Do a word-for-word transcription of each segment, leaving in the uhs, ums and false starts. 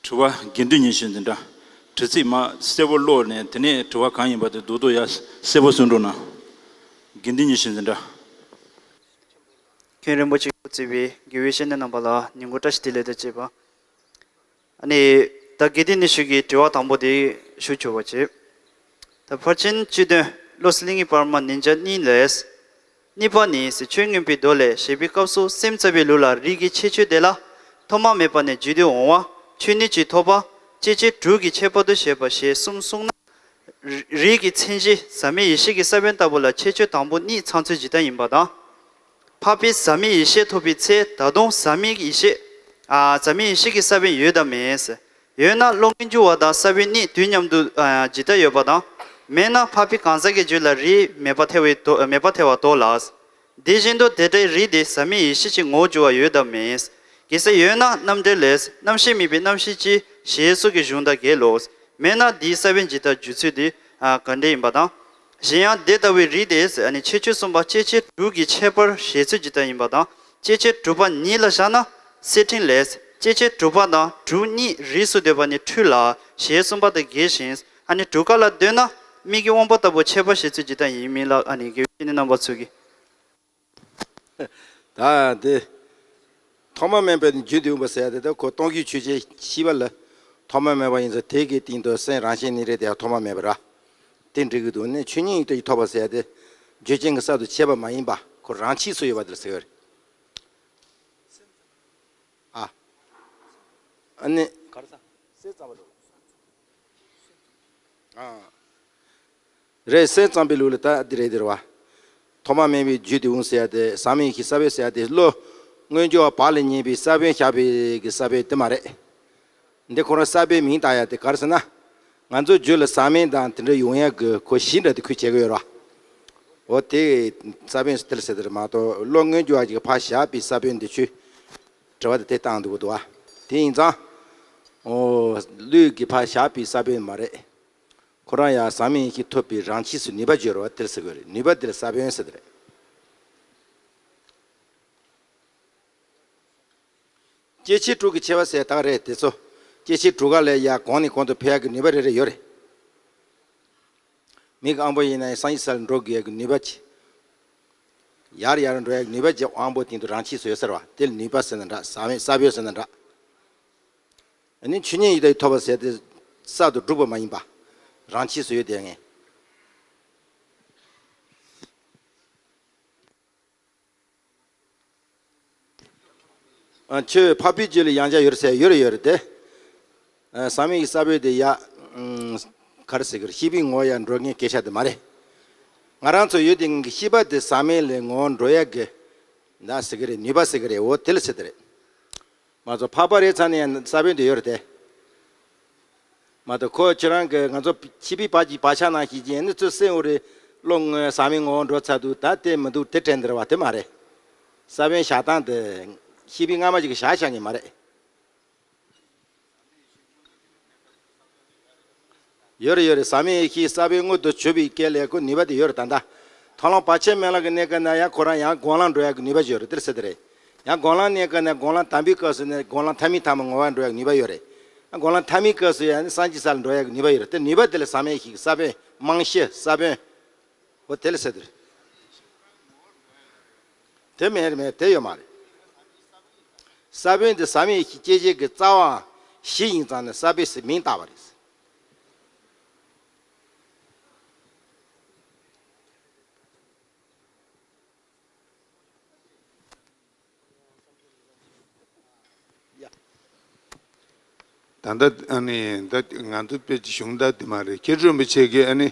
དྲི་བ་དགེ་འདུན་ཉི་ཤུ་འཛིན་གྲྭ། དྲི་ཚིག་མ་གསལ་པོ་ཀློག་ནས་དེ་ནས་དྲི་བ་གང་ཡིན་པ་དེ་རྡོག་རྡོག་ཡ་གསལ་པོ་གསུང་རོགས་གནང་། དགེ་འདུན་ཉི་ཤུ་འཛིན་གྲྭ། མཁན་རིན་པོ་ཆེ་སྐུ་གཙོས་པའི་དགེ་བའི་བཤེས་གཉེན་རྣམ་པ་ལ་ཉིན་གུང་བཀྲ་ཤིས་བདེ་ལེགས་དང་བཅས་པ། ཨ་ནི། ད་དགེ་འདུན་ཉི་ཤུ་གི་དྲི་བ་དང་པོ་དེ་ཞུ་ཆོག་པ་བྱེད། ད་ཕར་ཕྱིན་བཅུ་བདུན་བློ་གསལ་གླིང་གི་བར་མ་ཉིན་གྱ་གཉིས་ལས། གཉིས་པ་ནི་ཆོས་མངོན་པའི་མདོ་ལས་ཞེས་པའི་སྐབས་སུ་སེམས་ཙམ་པའི་ལུགས་ལ་རིགས་ཀྱི་ཁྱད་ཆོས་དེ་ལ་ཐོག་མ་མེད་པ་ནས་བརྗོད་དུ་འོང་བ་ཆོས་ཉིད་ཀྱིས་ཐོབ་པ་སྐྱེ་མཆེད་དྲུག་གི་ཁྱད་པར་དུ་བྱས་པ་ཞེས་གསུམ་གསུངས་ན། རིགས་ཀྱི་མཚན་གཞི་ཟག་མེད་ཡེ་ཤེས་ཀྱི་ས་བོན་ལྟ་བུ་ལ་ཁྱད་ཆོས་དང་པོ་གཉིས་ཚང་ཚུལ་ཇི་ལྟར་ཡིན་པ་དང་། འཕགས་པའི་ཟག་མེད་ཡེ་ཤེས་ཐོབ་པའི་ཚེ་ད་དུང་ཟག་མེད་ཡེ་ཤེས། ཨ། ཟག་མེད་ཡེ་ཤེས་ཀྱི་ས་བོན་ཡོད་དམ་མེད། ཡོད་ན་བློ་མངོན་གྱུར་བ་དང་ས་བོན་གཉིས་དུས་མཉམ་དུ་ཨ་ཇི་ལྟར་ཡོད་པ་དང་། མེད་ན་འཕགས་པའི་གང་ཟག་གི་རྒྱུད་ལ་རིགས་མེད་པར་ཐལ་བའི་དོ་མེད་པར་ཐལ་བ་དོ་ལ། དེ་བཞིན་དུ་དེ་འདྲའི་རིགས་དེ་ཟག་མེད་ཡེ་ཤེས་ཀྱི་ངོ་བོར་གྱུར་པ་ཡོད་དམ་མེད། གལ་སྲིད་ཡོད་ན་རྣམ་འགྲེལ་ལས་རྣམ་ཤེས་མེད་པའི་རྣམ་ཤེས་ཀྱི་ཞེས་སོགས་ཀྱི་གཞུང་དང་འགལ་ལོ། མེད་ན་དེའི་ས་བོན་ཇི་ལྟར་བརྗོད་ཚུལ་དེ་ཨ་ག་འདྲ་ཡིན་པ་དང་། གཞན་ཡང་དེ་ལྟ་བུའི་རིགས་དེ་ཨ་ནི་ཁྱད་ཆོས་གསུམ་པ་སྐྱེ་མཆེད་དྲུག་གི་ཁྱད་པར་བྱེད་ཚུལ་ཇི་ལྟར་ཡིན་པ་དང་། སྐྱེ་མཆེད་དྲུག་པ་ཉིད་ལ་བཞག་ན་གསེར་ཕྲེང་ལས་སྐྱེ་མཆེད་དྲུག་པ་དང་དྲུག་གཉིས་རིགས་སུ་འདོད་པ་ནི་འཁྲུལ་ལ་ཞེས་གསུངས་པ་དང་འགལ་ཞིང་། ཨ་ནི་དྲུག་ཀ་ལ་འདོད་ན་མིག་གི་དབང་པོ་ལྟ་བུ་ཁྱད་པར་བྱེད་ཚུལ་ཇི་ལྟར་ཡིན་མིན་ལ་ཨ་ནི་དགེ་བའི་བཤེས་གཉེན་རྣམ་པ་ཚོས་ཀྱིས། ད་དེ། ཐོག་མ་མེད་པའི་རྒྱུན་དུ་ཡོང་བ་ཟེར་ཡ་དེ་ད་ཁོ་སྟོང་རྒྱུའི་ཆོས་ཅན་ཤེས་པ་ལ། ཐོག་མ་མེད་པ་ཡིན་ཙང་དེ་གི་སྟེང་དུ་སེམས་རང་བཞིན་གནས་རིགས་དེ་ཡང་ཐོག་མ་མེད་པ་ར། དེ་འགྲིག་གི་འདུག་ནི་ཆོས་ཉིད་ཡིན་ཏེ་ཐོབ་པ་ཟེར་ཡ་དེ། རྒྱུ་རྐྱེན་གྱི་གསར་དུ་བྱས་པ་མ་ཡིན་པ་ཁོ་རང་ཆས་སུ་ཡོད་པ་དེ་ལ་ཟེར་བ་རེད། ཨ། ཨ་ནི། ག་རེ་ཟ། སེམས་ཙམ་པ་འགྲོ། ཨ། རེད། སེམས་ཙམ་པའི་ལུགས་ལ་ད་འདི་རེད་འདི་རེད་བ། ཐོག་མ་མེད་པའི་རྒྱུ་དེ་འོང་ཟེར་ཡ་དེ་ཟག་མེད་ཡེ་ཤེས་ས་བོན་ཟེར་ཡ་དེ་བློ་མངོན་གྱུར་བ་བག་ལ་ཉལ་བའི་ས་བོན་བཞག་པའི་གི་ས་བོན་དེ་མ་རེད། འདི་ཁོ་རང་ས་བོན་མིང་བཏགས་ཡ་དེ་ག་རེ་ཟེར་ན། ང་ཚོ་རྒྱུད་ལ་ཟག་མེད་དང་དེ་འདྲ་ཡོང་ཡ་གི་ཁོ་གཞི་འདྲ་དེ་ཁོས་བྱེད་ཀྱི་ཡོད་རེད་བ། འོ་དེ་ས་བོན་དེ་ལ་ཟེར་དེ་རེད་མ་གཏོགས་བློ་མངོན་གྱུར་བ་ཅིག་ཕར་བཞག་པའི་ས་བོན་དེ་ཆུ། དྲི་བ་དེ་དེ་བཏང་འདུག་གོ་འདུག་བ། དེ་ཡིན་ཙང་། འོ། ལུས་ཀྱི་ཕར་བཞག་པའི་ས་བོན་མ་རེད། ཁོ་རང་ཡང་ཟག་མེད་ཡེ་ཤེས་ཐོབ་པའི་རང་ཆས་སུ་ནུས་པ་བརྗོད་རོགས་དེར་ཟེར་དགོས་རེད། ནུས་པ་དེར་ས་བོན་ཟེར་དེ་རེད། སྐྱེ་མཆེད་དྲུག་གི་ཁྱད་པར་ཟེར་དག་རེད་དེ་ཚོ། སྐྱེ་མཆེད་དྲུག་ག་ལས་ཡར་གོང་ནས་གོང་དུ་འཕེལ་ཡག་གི་ནུས་པ་རེ་རེ་ཡོད་རེད། མིག་དབང་པོ་ཡིན་ན་ཡང་སངས་རྒྱས་ས་ལ་འགྲོ་དགོས་ཡག་གི་ནུས་པ་ཅིག་ཡར་ཡར་འགྲོ་ཡག་གི་ནུས་པ་ཅིག་དབང་པོ་སྟེང་དུ་རང་ཆས་སུ་ཡོད་ཟེར་བ་དེ་ལ་ནུས་པ་ཟེར་ན་འདྲ། ཟག་མེད་ས་བོན་ཟེར་ན་འདྲ། ཨ་ནི་ཆོས་ཉིད་ཡིན་ཏེ་ཐོབ་པ་ཟེར་དེ་གསར་དུ་སྒྲུབ་པ་མ་ཡིན་པ། རང་ཆས་སུ་ཡོད་དེ་ངེས། ཨ། ཆོས་འཕགས་པའི་རྒྱུད་ལ་ཡང་བསྐྱར་ཡོད་ཟེར་ཡོད་རེད་ཡོད་རེད་དེ། ཨ། ཟག་མེད་ཀྱི་ས་བོན་དེ་ཡ། ཨུམ། ག་རེ་ཟེར་གི་རེད། ཤེས་པའི་ངོ་བོ་ཡར་འགྲོ་མཁན་སྐད་ཆ་དེ་མ་རེད། ང་རང་ཚོ་ཡོད་དེ་ངེས་ཀྱི་ཤེས་པ་དེ་ཟག་མེད་ལ་ངོ་བོ་འགྲོ་ཡག་གི། ད་ཟེར་གི་རེད། ནུས་པ་ཟེར་གི་རེད། འོ་དེ་ལ་ཟེར་དེ་རེད། མ་གཏོགས་འཕགས་པ་རེད་ཚར་ནས་ཡང་ས་བོན་དེ་ཡོད་རེད་དེ། མ་གཏོགས་ཁོ་ཁྱེད་རང་གི་ང་ཚོ་ཕྱི་པའི་བར་གྱི་བག་ཆགས་ནང་བཞིན་གྱི་ནི་ཚུར་སེམས་འོ་རེད། བློ་ངོས་ཟག་མེད་ངོ་བོ་འགྲོ་ཚར་འདུག་ད་དེ་མི་འདུག་དེ་དྲན་འདིར་བ་དེ་མ་རེད། ས་བོན་བཞག་སྟངས་དེ་ཤེས་པའི་སྔ་མ་ཅིག་གི་བཞག་བཞག་ངེས་མ་རེད། ཡོད་རེད་ཡོད་རེད། ཟག་མེད་ཡེ་ཤེས་ས་བོན་མངོན་དུ་གྱུར་པའི་སྐད་ལས་ཁོ་ནུས་པ་དེ་ཡོད་རེད། ད་ལྟ་མཐོང་ལམ་བར་ཆད་མེད་ལམ་གྱི་གནས་སྐབས་ན་ཡང་ཁོ་རང་ཡང་སྒོམ་ལམ་འགྲོ་ཡག་གི་ནུས་པ་ཡོད་རེད། དེར་ཟེར་དེ་རེད། ཡང་སྒོམ་ལམ་གནས་སྐབས་ན་སྒོམ་ལམ་དམ་པའི་སྐབས་སུ་ནི་སྒོམ་ལམ་ཐ་མའི་ཐ་མ་ངོ་བོ་འགྲོ་ཡག་གི་ནུས་པ་ཡོད་རེད། སྒོམ་ལམ་ཐ་མའི་སྐབས་སུ་ཡང་ནི་སངས་རྒྱས་ས་ལ་འགྲོ་ཡག་གི་ནུས་པ་ཡོད་རེད། དེ་ནུས་པ་དེ་ལ་ཟག་མེད་ཡེ་ཤེས་ཀྱི་ས་བོན་རྨང་གཞི་ས་བོན། འོ་དེ་ལ་ཟེར་དེ་རེད། དེ་མེད་རེད་མེད་དེ་ཡོད་མ་རེད། ས་བོན་དེ་ཟག་མེད་ཡེ་ཤེས་སྐྱེད་བྱེད་ཀྱི་རྩ་བ་བཞི་ཡིན་ཙང་ནི་ས་བོན་ཟེར་མིང་བཏགས་པ་རེད། ད་ལྟ་ཨ་ནི་ད་ང་ཚོ་དཔེ་ཅིག་གཞུང་ད་དེ་མ་རེད། མཁན་རིན་པོ་ཆེ་གིས་ཨ་ནི་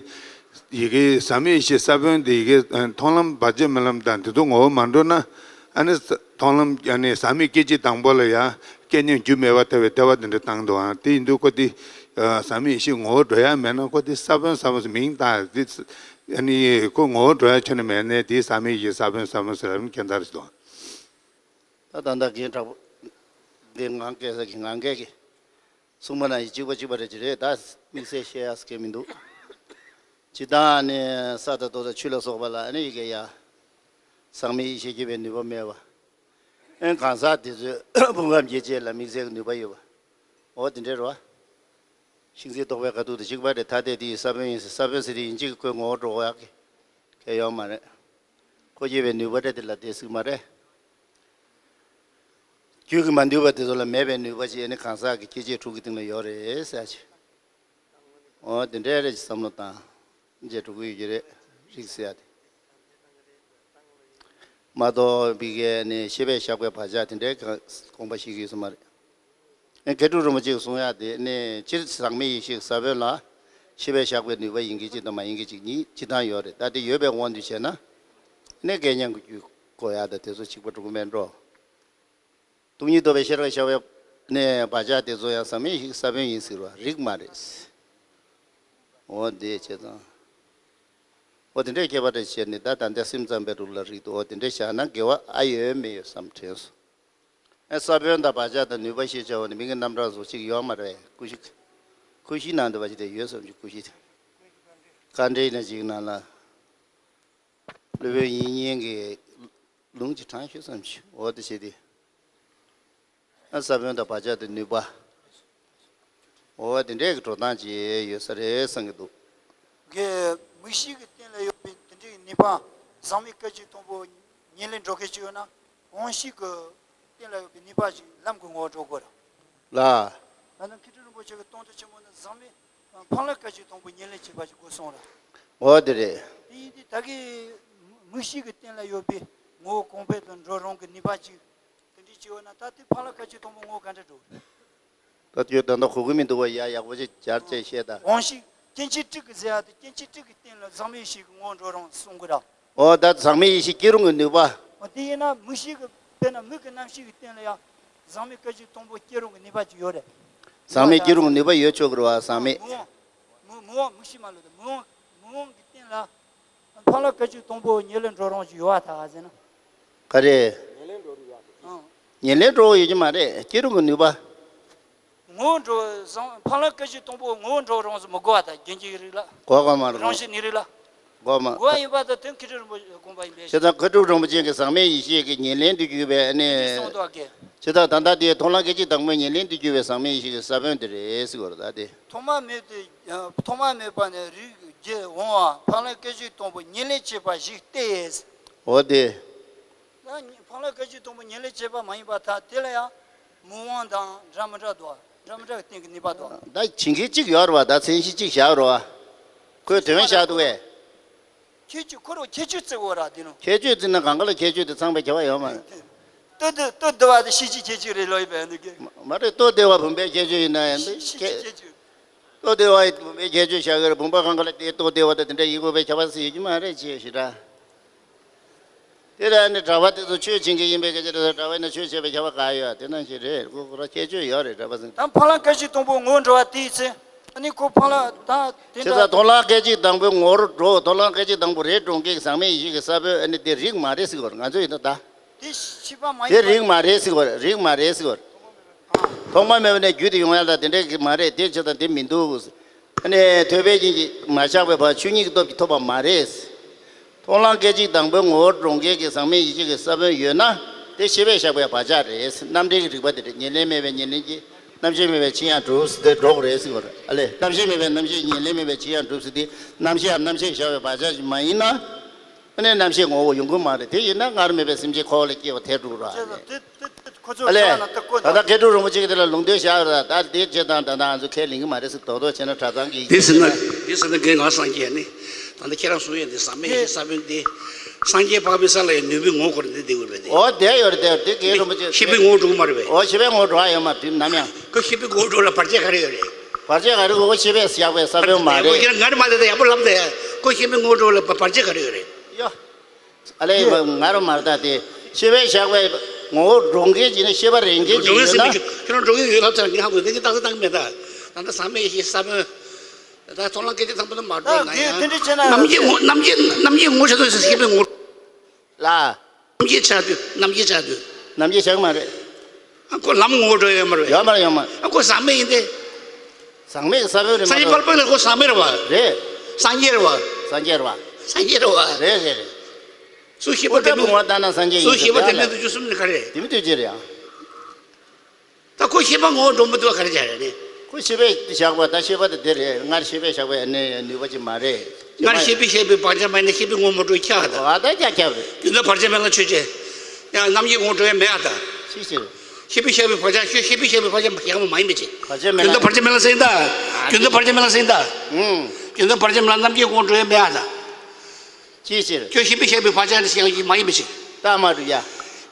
ཡི་གེ་ཟག་མེད་ཡེ་ཤེས་ས་བོན་དེ་ཡི་གེ་མཐོང་ལམ་བར་ཆད་མེད་ལམ་དང་དེ་ཚོ་ངོ་བོ་མ་འགྲོ་ན་ཨ་ནི་མཐོང་ལམ་ཨ་ནི་ཟག་མེད་སྐད་ཅིག་དང་པོ་ལ་ཡང་སྐལ་མཉམ་རྒྱུ་མེད་པར་ཐལ་བའི་ལྟ་བ་དེ་འདྲ་བཏང་འདུག་ཨང་། དེ་ཡིན་དུས་ཁོ་དེ་ཟག་མེད་ཡེ་ཤེས་ངོ་བོ་འགྲོ་ཡ་མེད་ན་ཁོ་དེ་ས་བོན་ས་བོན་ཟེར་མིང་བཏགས་དེ་ཨ་ནི་ཁོ་ངོ་བོ་འགྲོ་ཡ་ཁྱོན་ནས་མེད་ནས་དེ་ཟག་མེད་ཡེ་ཤེས་ས་བོན་ས་བོན་ཟེར་ར་མི་ཁྱད་མཚར་ཞིག་འདུག་ད་ད་ལྟ་རྒན་དྲག་པོ་འདི་ངང་སྐད་ཟེར་གི་ངང་སྐད་ཀྱི་གསུངས་པ་ན་ཡི་གཅིག་པ་གཅིག་པ་རེད་ཀྱི་རེད། ད་དམིགས་བསལ་བཤད་ཡ་སྐད་མི་འདུག་ཇི་ལྟར་ནི་ས་དང་རྡོ་དང་ཆུ་ལ་སོགས་པ་ལ་ཨ་ནི་ཡི་གེ་ཡ་ཟག་མེད་ཡེ་ཤེས་སྐྱེད་པའི་ནུས་པ་མེད་པ། ཨེ་གང་ཟག་དེ་ཚོའི་ཕུང་ཁམས་སྐྱེད་བྱེད་ལ་དམིགས་བསལ་གྱི་ནུས་པ་ཡོད་པ། འོ་དེ་འདྲའི་རེད་བ། ཤིང་རྩི་བཏོག་པའི་དཀའ་སྡུག་དང་གཅིག་པ་རེད། ཐ་དད་དེ་ཡི་ས་བོན་ཡིན་ཟེར། ས་བོན་ཟེར་དེ་ཡིན་གཅིག་གི་ཁོའི་ངོ་བོ་འགྲོ་བ་ཡག་གི་གལ་ཡོད་མ་རེད། ཁོ་སྐྱེ་བའི་ནུས་པ་རེད། དེ་ལ་དེ་སྲིད་མ་རེད། རྒྱུད་ཀྱིས་མ་འདུལ་བ་དེ་ཚོ་ལ་མེད་པའི་ནུས་པ་ཅིག་ཨ་ནི་གང་ཟག་གི་སྐྱེ་མཆེད་དྲུག་གི་སྟེང་ལ་ཡོད་རེད་ཟེར་ཅིག་འོ་དེ་འདྲའི་རེད་ཅིག་བསམ་བློ་བཏང་། མཆེད་དྲུག་གི་ཡོད་ཀྱི་རེད། རིགས་ཟེར་ཡ་དེ། མ་གཏོགས་པའི་གི་ནི་ཤེས་པས་བཞག་པའི་བག་ཆགས་དེ་འདྲའི་གང་དགོངས་པ་བཞེས་ཀྱི་ཡོད་ས་མ་རེད། ཨེ་མཁས་གྲུབ་རིན་པོ་ཆེས་གསུང་ཡག་དེ་ནི་སྤྱིར་ཟག་མེད་ཡེ་ཤེས་ཀྱི་ས་བོན་ལ་ཤེས་པས་བཞག་པའི་ནུས་པ་ཡིན་གྱི་གཅིག་དང་མ་ཡིན་གྱི་གཅིག་གཉིས་སྤྱིར་བཏང་ཡོད་རེད། ད་དེ་ཡོད་པའི་དབང་དུ་བྱས་ན་ནི་དགེ་བསྙེན་གྱི་རྒྱུད་དགོས་ཡག་དང་དེ་ཚོ་གཅིག་པ་འགྲོ་གི་མེད་འགྲོ། སྟོང་ཉིད་རྟོགས་པའི་ཤེས་རབ་ཤར་བའི་ནས་བག་ཆགས་དེ་ཚོ་ཡང་ཟག་མེད་ཡེ་ཤེས་ཀྱི་ས་བོན་ཡིན་ཟེར་བ་རིགས་མ་རེད། འོ་དེ་བྱས་ཙང་། འོ་དེ་འདྲའི་ཁྱད་པར་དེ་བྱས་ནས་ད་ད་ལྟ་སེམས་ཙམ་པའི་རིགས་ལ་རིགས་འདུག་འོ་དེ་འདྲའི་བཞག་ན་དགེ་བ་ཨ་ཡོད་མེད་ཡོད་བསམ་དྲན་སོང་། ཨ་ས་བོན་དང་བག་ཆགས་དང་ནུས་པ་ཞེས་བྱ་བ་ནི་མིང་གི་རྣམ་གྲངས་སུ་གཅིག་ཡོད་མ་རེད། ཀུ་ཤུ་ཀུ་ཤུའི་ནང་དུ་བ་ཞིག་དེ་ཡོད་བསམ་གྱི་ཀུ་ཤུ་དེ། དཀའ་འགྲེལ་ན་ཅིག་ནང་ལ། སློབ་དཔོན་དབྱིག་གཉེན་གྱིས་ལུང་གཅིག་དྲངས་ཤོད་བསམ་གྱི་འོ་དེ་བྱས་ཏེ། ཨ་ས་བོན་དང་བག་ཆགས་དང་ནུས་པ། འོ་དེ་འདྲའི་གི་འགྲོ་སྟངས་ཅིག་ཡོད་ས་རེད་བསམ་གྱི་འདུག་གི་མིག་ཤེས་ཀྱི་སྟེང་ལ་ཡོད་པའི་དེ་འདྲའི་ནུས་པ་ཟག་མེད་སྐད་ཅིག་སྟོང་པོ་ཉེར་ལེན་འགྲོ་མཁན་ཅིག་ཡོད་ན། དབང་ཤེས་ཀྱི་སྟེང་ལ་ཡོད་པའི་ནུས་པ་ཅིག་ལམ་གྱི་ངོ་བོར་འགྲོ་དགོས་ར། ལ། ད་ནི་མཁས་གྲུབ་རིན་པོ་ཆེ་གི་དོན་དུ་ཆེན་པོ་ནི་ཟག་མེད་འཕགས་ལམ་སྐད་ཅིག་སྟོང་པོ་ཉེར་ལེན་བྱེད་པ་ཞིག་དགོས་གསུངས་ར། འོ་དེ་རེད། དེ་ཡིན་དུས་ད་གི་མིག་ཤེས་ཀྱི་སྟེང་ལ་ཡོད་པའི་ངོ་བོ་གོང་འཕེལ་དུ་འགྲོ་རུང་གི་ནུས་པ་ཅིག་དེ་འདྲའི་བྱས་ཡོད་ན་ད་དེ་འཕགས་ལམ་སྐད་ཅིག་སྟོང་པོ་ངོ་བོ་ག་འདྲ་འགྲོ། ད་ཁྱོད་ད་ལྟ་གོ་གི་མི་འདུག་བ། ཡ་ཡག་པོ་ཅིག་སྦྱར་བྱས་བཤད་ད། དབང་ཤེས་སྐྱེ་མཆེད་དྲུག་གི་ཟེར་ཡ་དེ་སྐྱེ་མཆེད་དྲུག་གི་སྟེང་ལ་ཟག་མེད་ཡེ་ཤེས་ཀྱི་ངོ་བོ་འགྲོ་རུང་གསུང་གི་ར། འོ་ད་ཟག་མེད་ཡེ་ཤེས་སྐྱེ་རུང་གི་ནུས་པ། འོ་དེ་ཡིན་ན་མིག་ཤེས་ཀྱི་དཔེར་ན་མིག་གི་རྣམ་ཤེས་ཀྱི་སྟེང་ལ་ཡང་ཟག་མེད་སྐད་ཅིག་སྟོང་པོ་སྐྱེ་རུང་གི་ནུས་པ་ཅིག་ཡོད་རེད། ཟག་མེད་སྐྱེ་རུང་གི་ནུས་པ་ཡོད་ཆོག་གི་རེད་བ། ཟག་མེད། མི་དབང་མི་མི་དབང་མིག་ཤེས་མ་ལོས་ཏེ་མི་དབང་མི་དབང་གི་སྟེང་ལ་འཕགས་ལམ་སྐད་ཅིག་སྟོང་པོ་ཉེར་ལེན་འགྲོ་རུང་ཅིག་ཡོད་བ་ད་ག་ཟེར་ན། ག་རེ། ཨང་། ཉེར་ལེན་འགྲོ་ཡོད་ཀྱི་མ་རེད། སྐྱེ་རུང་གི་ནུས་པ། ངོ་བོ་འགྲོ་བཟང་འཕགས་ལམ་སྐད་ཅིག་སྟོང་པོ་ངོ་བོ་འགྲོ་རུང་མི་དགོས་པ་དང་རྒྱུན་གྱི་རིགས་ལ། དགོས་དགོས་མ་རེད། རང་བཞིན་ནི་རིགས་ལ། དགོས་མ། དགོས་པ་ཡིན་པ་དང་དོན་མཁས་གྲུབ་རིན་པོ་ཆེ་དགོངས་པ་ཡིན་པས། བྱས་ཙང་མཁས་གྲུབ་རིན་པོ་ཆེ་གིས་ཟག་མེད་ཡེ་ཤེས་ཀྱི་ཉེར་ལེན་དུ་གྱུར་པའི་ཨ་ནི། གསུངས་འདུག་གས། བྱས་ཙང་ད་ལྟ་དེའི་མཐོང་ལམ་སྐད་ཅིག་དང་པོའི་ཉེར་ལེན་དུ་གྱུར་པའི་ཟག་མེད་ཡེ་ཤེས་ཀྱི་ས་བོན་དེ་རེད་ཟེར་བ་རེད་ད་དེ། ཐོག་མ་མེད་དེ། ཐོག་མ་མེད་པ་ནས་རིགས་བརྒྱད་འོང་བ་འཕགས་ལམ་སྐད་ཅིག་སྟོང་པོ་ཉེར་ལེན་བྱེད་པ་ཞིག་སྟེ། འོ་དེ། ད་འཕགས་ལམ་སྐད་ཅིག་སྟོང་པོ་ཉེར་ལེན་བྱེད་པ་མ་ཡིན་པར་ཐལ། དེ་ལ་ཡང་མི་དབང་དང་འདྲ་མི་འདྲ་འདུག་འདྲ་མི་འདྲ་གི་སྟེང་གི་ནུས་པ་འདུག་ད་བྱེད་མཁན་གཅིག་ཡོད་རེད་བ། ད་མཚན་གཞི་གཅིག་བཞག་རེད་བ། ཁོས་དོན་བཞག་འདུག་བས། ཁྱད་ཆོས་ཁོ་རང་ཁྱད་ཆོས་བརྩི་དགོས་ར་དེ་ནོ། ཁྱད་ཆོས་བརྩིས་ན་གང་ག་ལ་ཁྱད་ཆོས་དེ་ཚང་པའི་ཁྱད་པར་ཡོད་མ་རེད། ལྟོ་ལྟོ་བདེ་བ་དེ་ཤེས་བྱའི་ཁྱད་ཆོས་རེད་ལོ་ཡིན་པས་འདུག་གི། མ་རེད། ལྟོ་བདེ་བ་བུམ་པའི་ཁྱད་ཆོས་ཡིན་ན་ཡང་འདུག་ཤེས་བྱའི་ཁྱད་ཆོས། ལྟོ་བདེ་བ་ཡི་བུམ་པའི་ཁྱད་ཆོས་བཞག་གི་རེད། བུམ་པ་གང་ག་ལ་དེ་ལྟོ་བདེ་བ་དང་དེ་འདྲ་ཡིན་དགོས་པའི་ཁྱད་པར་ཟེར་ཡོད་ཀྱི་མ་རེད་ཅེས་ཞེ་དྲག་དེ་ལ་ནི་གྲྭ་པ་དེ་ཚོ་ཆོས་བྱེད་མཁན་ཡིན་པའི་སྐད་ཆ་རེད། གྲྭ་པ་ཡིན་ན་ཆོས་བྱེད་པའི་ཁྱད་པར་ག་ཡོད། དེ་ནང་བཞིན་རེད། ཁོ་ཁོ་རང་ཁྱད་ཆོས་ཡོད་རེད། གྲྭ་པ་ཚོ། ད་འཕགས་ལམ་སྐད་ཅིག་སྟོང་པོ་ངོ་བོ་འགྲོ་བ་དེའི་ཚེ་ཨ་ནི་ཁོ་འཕགས་ལམ་ད་དེ་བྱས་ཙང་འདྲ། མཐོང་ལམ་སྐད་ཅིག་དང་པོའི་ངོ་བོར་འགྲོ། མཐོང་ལམ་སྐད་ཅིག་དང་པོ་རེད་འགྲོ་མཁན་གྱི་ཟག་མེད་ཡེ་ཤེས་ཀྱི་ས་བོན་ཨ་ནི་དེ་རིགས་མ་རེད་ཟེར་གྱི་ཡོད་རེད། ང་ཚོ་ཡིན་ན་ད། དེ་ཤེས་པ་མ་དེ་ཡིན་པ། རིགས་མ་རེད་ཟེར་གྱི་ཡོད་རེད། རིགས་མ་རེད་ཟེར་གྱི་ཡོད་རེད། ཐོག་མ་མེད་པ་ནས་རྒྱུད་དུ་ཡོང་ཡ་ད་དེ་འདྲ་གི་མ་རེད། དེ་བྱས་ཙང་དེ་མི་འདུག་ཨ་ནི་ཐོས་པས་རྒྱུན་གྱིས་མ་ཆགས་པའི་བར་ཆོས་ཉིད་ཀྱི་སྟོབས་ཀྱིས་ཐོབ་པ་མ་རེད། མཐོང་ལམ་སྐད་ཅིག་དང་པོའི་ངོ་བོར་འགྲོ་མཁན་གྱི་ཟག་མེད་ཡེ་ཤེས་ཀྱི་ས་བོན་ཡོད་ན་དེ་ཤེས་པས་བཞག་པའི་བག་ཆགས་རེད། རྣམ་འགྲེལ་གྱི་རིགས་པ་དེ་རེད། ཉེར་ལེན་མེད་པའི་ཉེར་ལེན་གྱི། རྣམ་ཤེས་མེད་པའི་ཕྱིར་ཡང་གྲུབ་ཟེར་དེ་འགྲོ་གི་རེད་ཟེར་གྱི་ཡོད་རེད། ཨ་ལས། རྣམ་ཤེས་མེད་པའི་རྣམ་ཤེས་ཉེར་ལེན་མེད་པའི་ཕྱིར་ཡང་གྲུབ་ཟེར་དེ། རྣམ་ཤེས་ཡང་རྣམ་ཤེས་བཞག་པའི་བག་ཆགས་ཤིག་མ་ཡིན་ན། ཨ་ནི་རྣམ་ཤེས་ངོ་བོ་ཡོང་གི་མ་རེད། དེ་ཡིན་ན་སྔར་མེད་པའི་སེམས་ཅན་འཁོར་བ་ལ་སྐྱེ་བ་ཐལ་འགྲོ་ར། ཨ་ལས། ད་ལྟ་མཁས་གྲུབ་རིན་པོ་ཆེ་གིས་དེ་ལ་ལུང་བསྟན་བཞག་ཡོད་ར། ད་དེ་བྱས་ཙང་ད་ལྟ་ང་ཚོ་ཁས་ལེན་གྱི་མ་རེད་ཟེར་རྡོག་རྡོག་བྱས་ན་གྲྭ་ཚང་གི། དེ་ཟེར་ན། དེ་ཟེར་ན་རྒན་ང་སངས་རྒྱས་ནི། ད་ལྟ་ཁྱེད་རང་གསུང་ཡས་དེ་ཟག་མེད་ཡེ་ཤེས་ས་བོན་དེ། སངས་རྒྱས་འཕགས་པའི་ས་ལ་ཡང་ནུས་པའི་ངོ་བོ་ཁོ་རང་དེ་བསྡད་ཡོད་པས་དེ། འོ་དེ་ཡོད་རེད། དེ་དེ་རྒན་རིན་པོ་ཆེ། ཤེས་པའི་ངོ་བོ་འགྲོ་གི་མ་རེད་པས། འོ་ཤེས་པའི་ངོ་བོ་འགྲོ་བ་ཡོད་མ་རེད་ནམ་ཡང་། ཁོ་ཤེས་པའི་ངོ་བོ་འགྲོ་ལ་བར་ཆད་ག་རེ་ཡོད་རེད། བར་ཆད་ག་རེ། ཁོ་ཤེས་པས་བཞག་པའི་ས་བོན་མ་རེད། ཁྱེད་རང་ང་རེ་མ་ལས་ད་ཡག་པོ་ལབ་དེ། ཁོ་ཤེས་པའི་ངོ་བོ་འགྲོ་ལ་བར་ཆད་ག་རེ་ཡོད་རེད། ཡོ། ཨ་ལས། ང་རོ་མར་ལྟ་སྟེ། ཤེས་པས་བཞག་པའི་ངོ་བོ་འགྲོ་མཁན་གྱི་ནི་ཤེས་པ་རེད་མཁན་གྱི་འགྲོ་མཁན་ཡོད་ན། ཟེར་མི་ཁྱོད་རང་འགྲོ་མཁན་ཡོད་ལབ་ཚར། ངས་ཧ་གོ། དེ་གི་རྟགས་གསལ་བཏང་གི་མེད་ད། ད་ལྟ་ཟག་མེད་ཡེ་ཤེས་ས་བོན། ད་མཐོང་ལམ་སྐད་ཅིག་དང་པོ་དེ་མ་འགྲོ་ན་ཡང་། རྣམ་མཁྱེན་ངོ་། རྣམ་མཁྱེན་རྣམ་མཁྱེན་ངོ་བོ་ཆགས་དུས་ཤེས་པའི་ངོ་བོ། ལ། རྣམ་མཁྱེན་ཆགས་དུས། རྣམ་མཁྱེན་ཆགས་དུས། རྣམ་མཁྱེན་ཆགས་མ་རེད། ཨ་ཁོ་ལམ་ངོ་བོ་འགྲོ་ཡོད་མ་རེད། ཡོད་མ་རེད། ཡོད་མ་རེད། ཨ་ཁོ་ཟག་མེད་ཡིན་ཏེ། ཟག་མེད་ཀྱི་ས་བོན་རེད་མ་སངས་རྒྱས་གཏོགས། དཔལ་འཕགས་ལ་ཁོ་ཟག་མེད་རེད་བ། རེད། སངས་རྒྱས་རེད་བ། སངས་རྒྱས་རེད་བ། སངས་རྒྱས་རེད་བ། རེད་རེད་རེད། སུ་ཤེས་པ་དེ་མིན། ལྟ་ན་སངས་རྒྱས་ཡིན། སུ་ཤེས་པ་དེ་མིན་དུ་རྒྱུ་གསུམ་ནི་ག་རེ། དེ་མི་ཐུགས་རྗེ་རེད་ཨ། ད་ ཁོ་ཤེས་པ་ངོ་བོ་འགྲོ་མི་འདུག་ག་རེ་བྱ་རེད་ནི། ཁོ་ཤེས་པས་བཞག་པ་ད་ཤེས་པ་དེ་དེ་རེད། སྔར་ཤེས་པས་བཞག་པའི་ནི་ནུས་པ་ཅིག་མ་རེད། སྔར་ཤེས་པས་བཞག་པའི་བག་ཆགས་མ་ཡིན་ན་ཤེས་པའི་ངོ་མ་འགྲོ་ཁྱག་ད། ཨ་ད་ཁྱག་ཁྱག་རེད། རྒྱུ་འདི་བར་ཆད་མེད་ལ་ཆོས་ཅན། ཡང་རྣམ་མཁྱེན་ངོ་བོ་འགྲོ་ཡ་མེད་ཨ་ད། ཤེས་ཤེས་རེད། ཤེས་པས་བཞག་པའི་བག་ཆགས་ཤེས་ཤེས་པས་བཞག་པའི་བག་ཆགས་བཞག་པ་མ་ཡིན་པ་ཅིག་བར་ཆད་མེད་ལ། རྒྱུ་འདི་བར་ཆད་མེད་ལ་ཟེར་ད། རྒྱུ་འདི་བར་ཆད་མེད་ལ་ཟེར་ད། ཨུམ། རྒྱུ་འདི་བར་ཆད་མེད་ལ་རྣམ་མཁྱེན་ངོ་བོ་འགྲོ་ཡ་མེད་ཨ་ད། ཅིའི་ཕྱིར། ཁྱོད་ཤེས་པས་བཞག་པའི་བག་ཆགས་ནི་ཞེན་ཡག་མ་ཡིན་པའི་ཕྱིར། ད་མ་འགྲུབ་ཡ།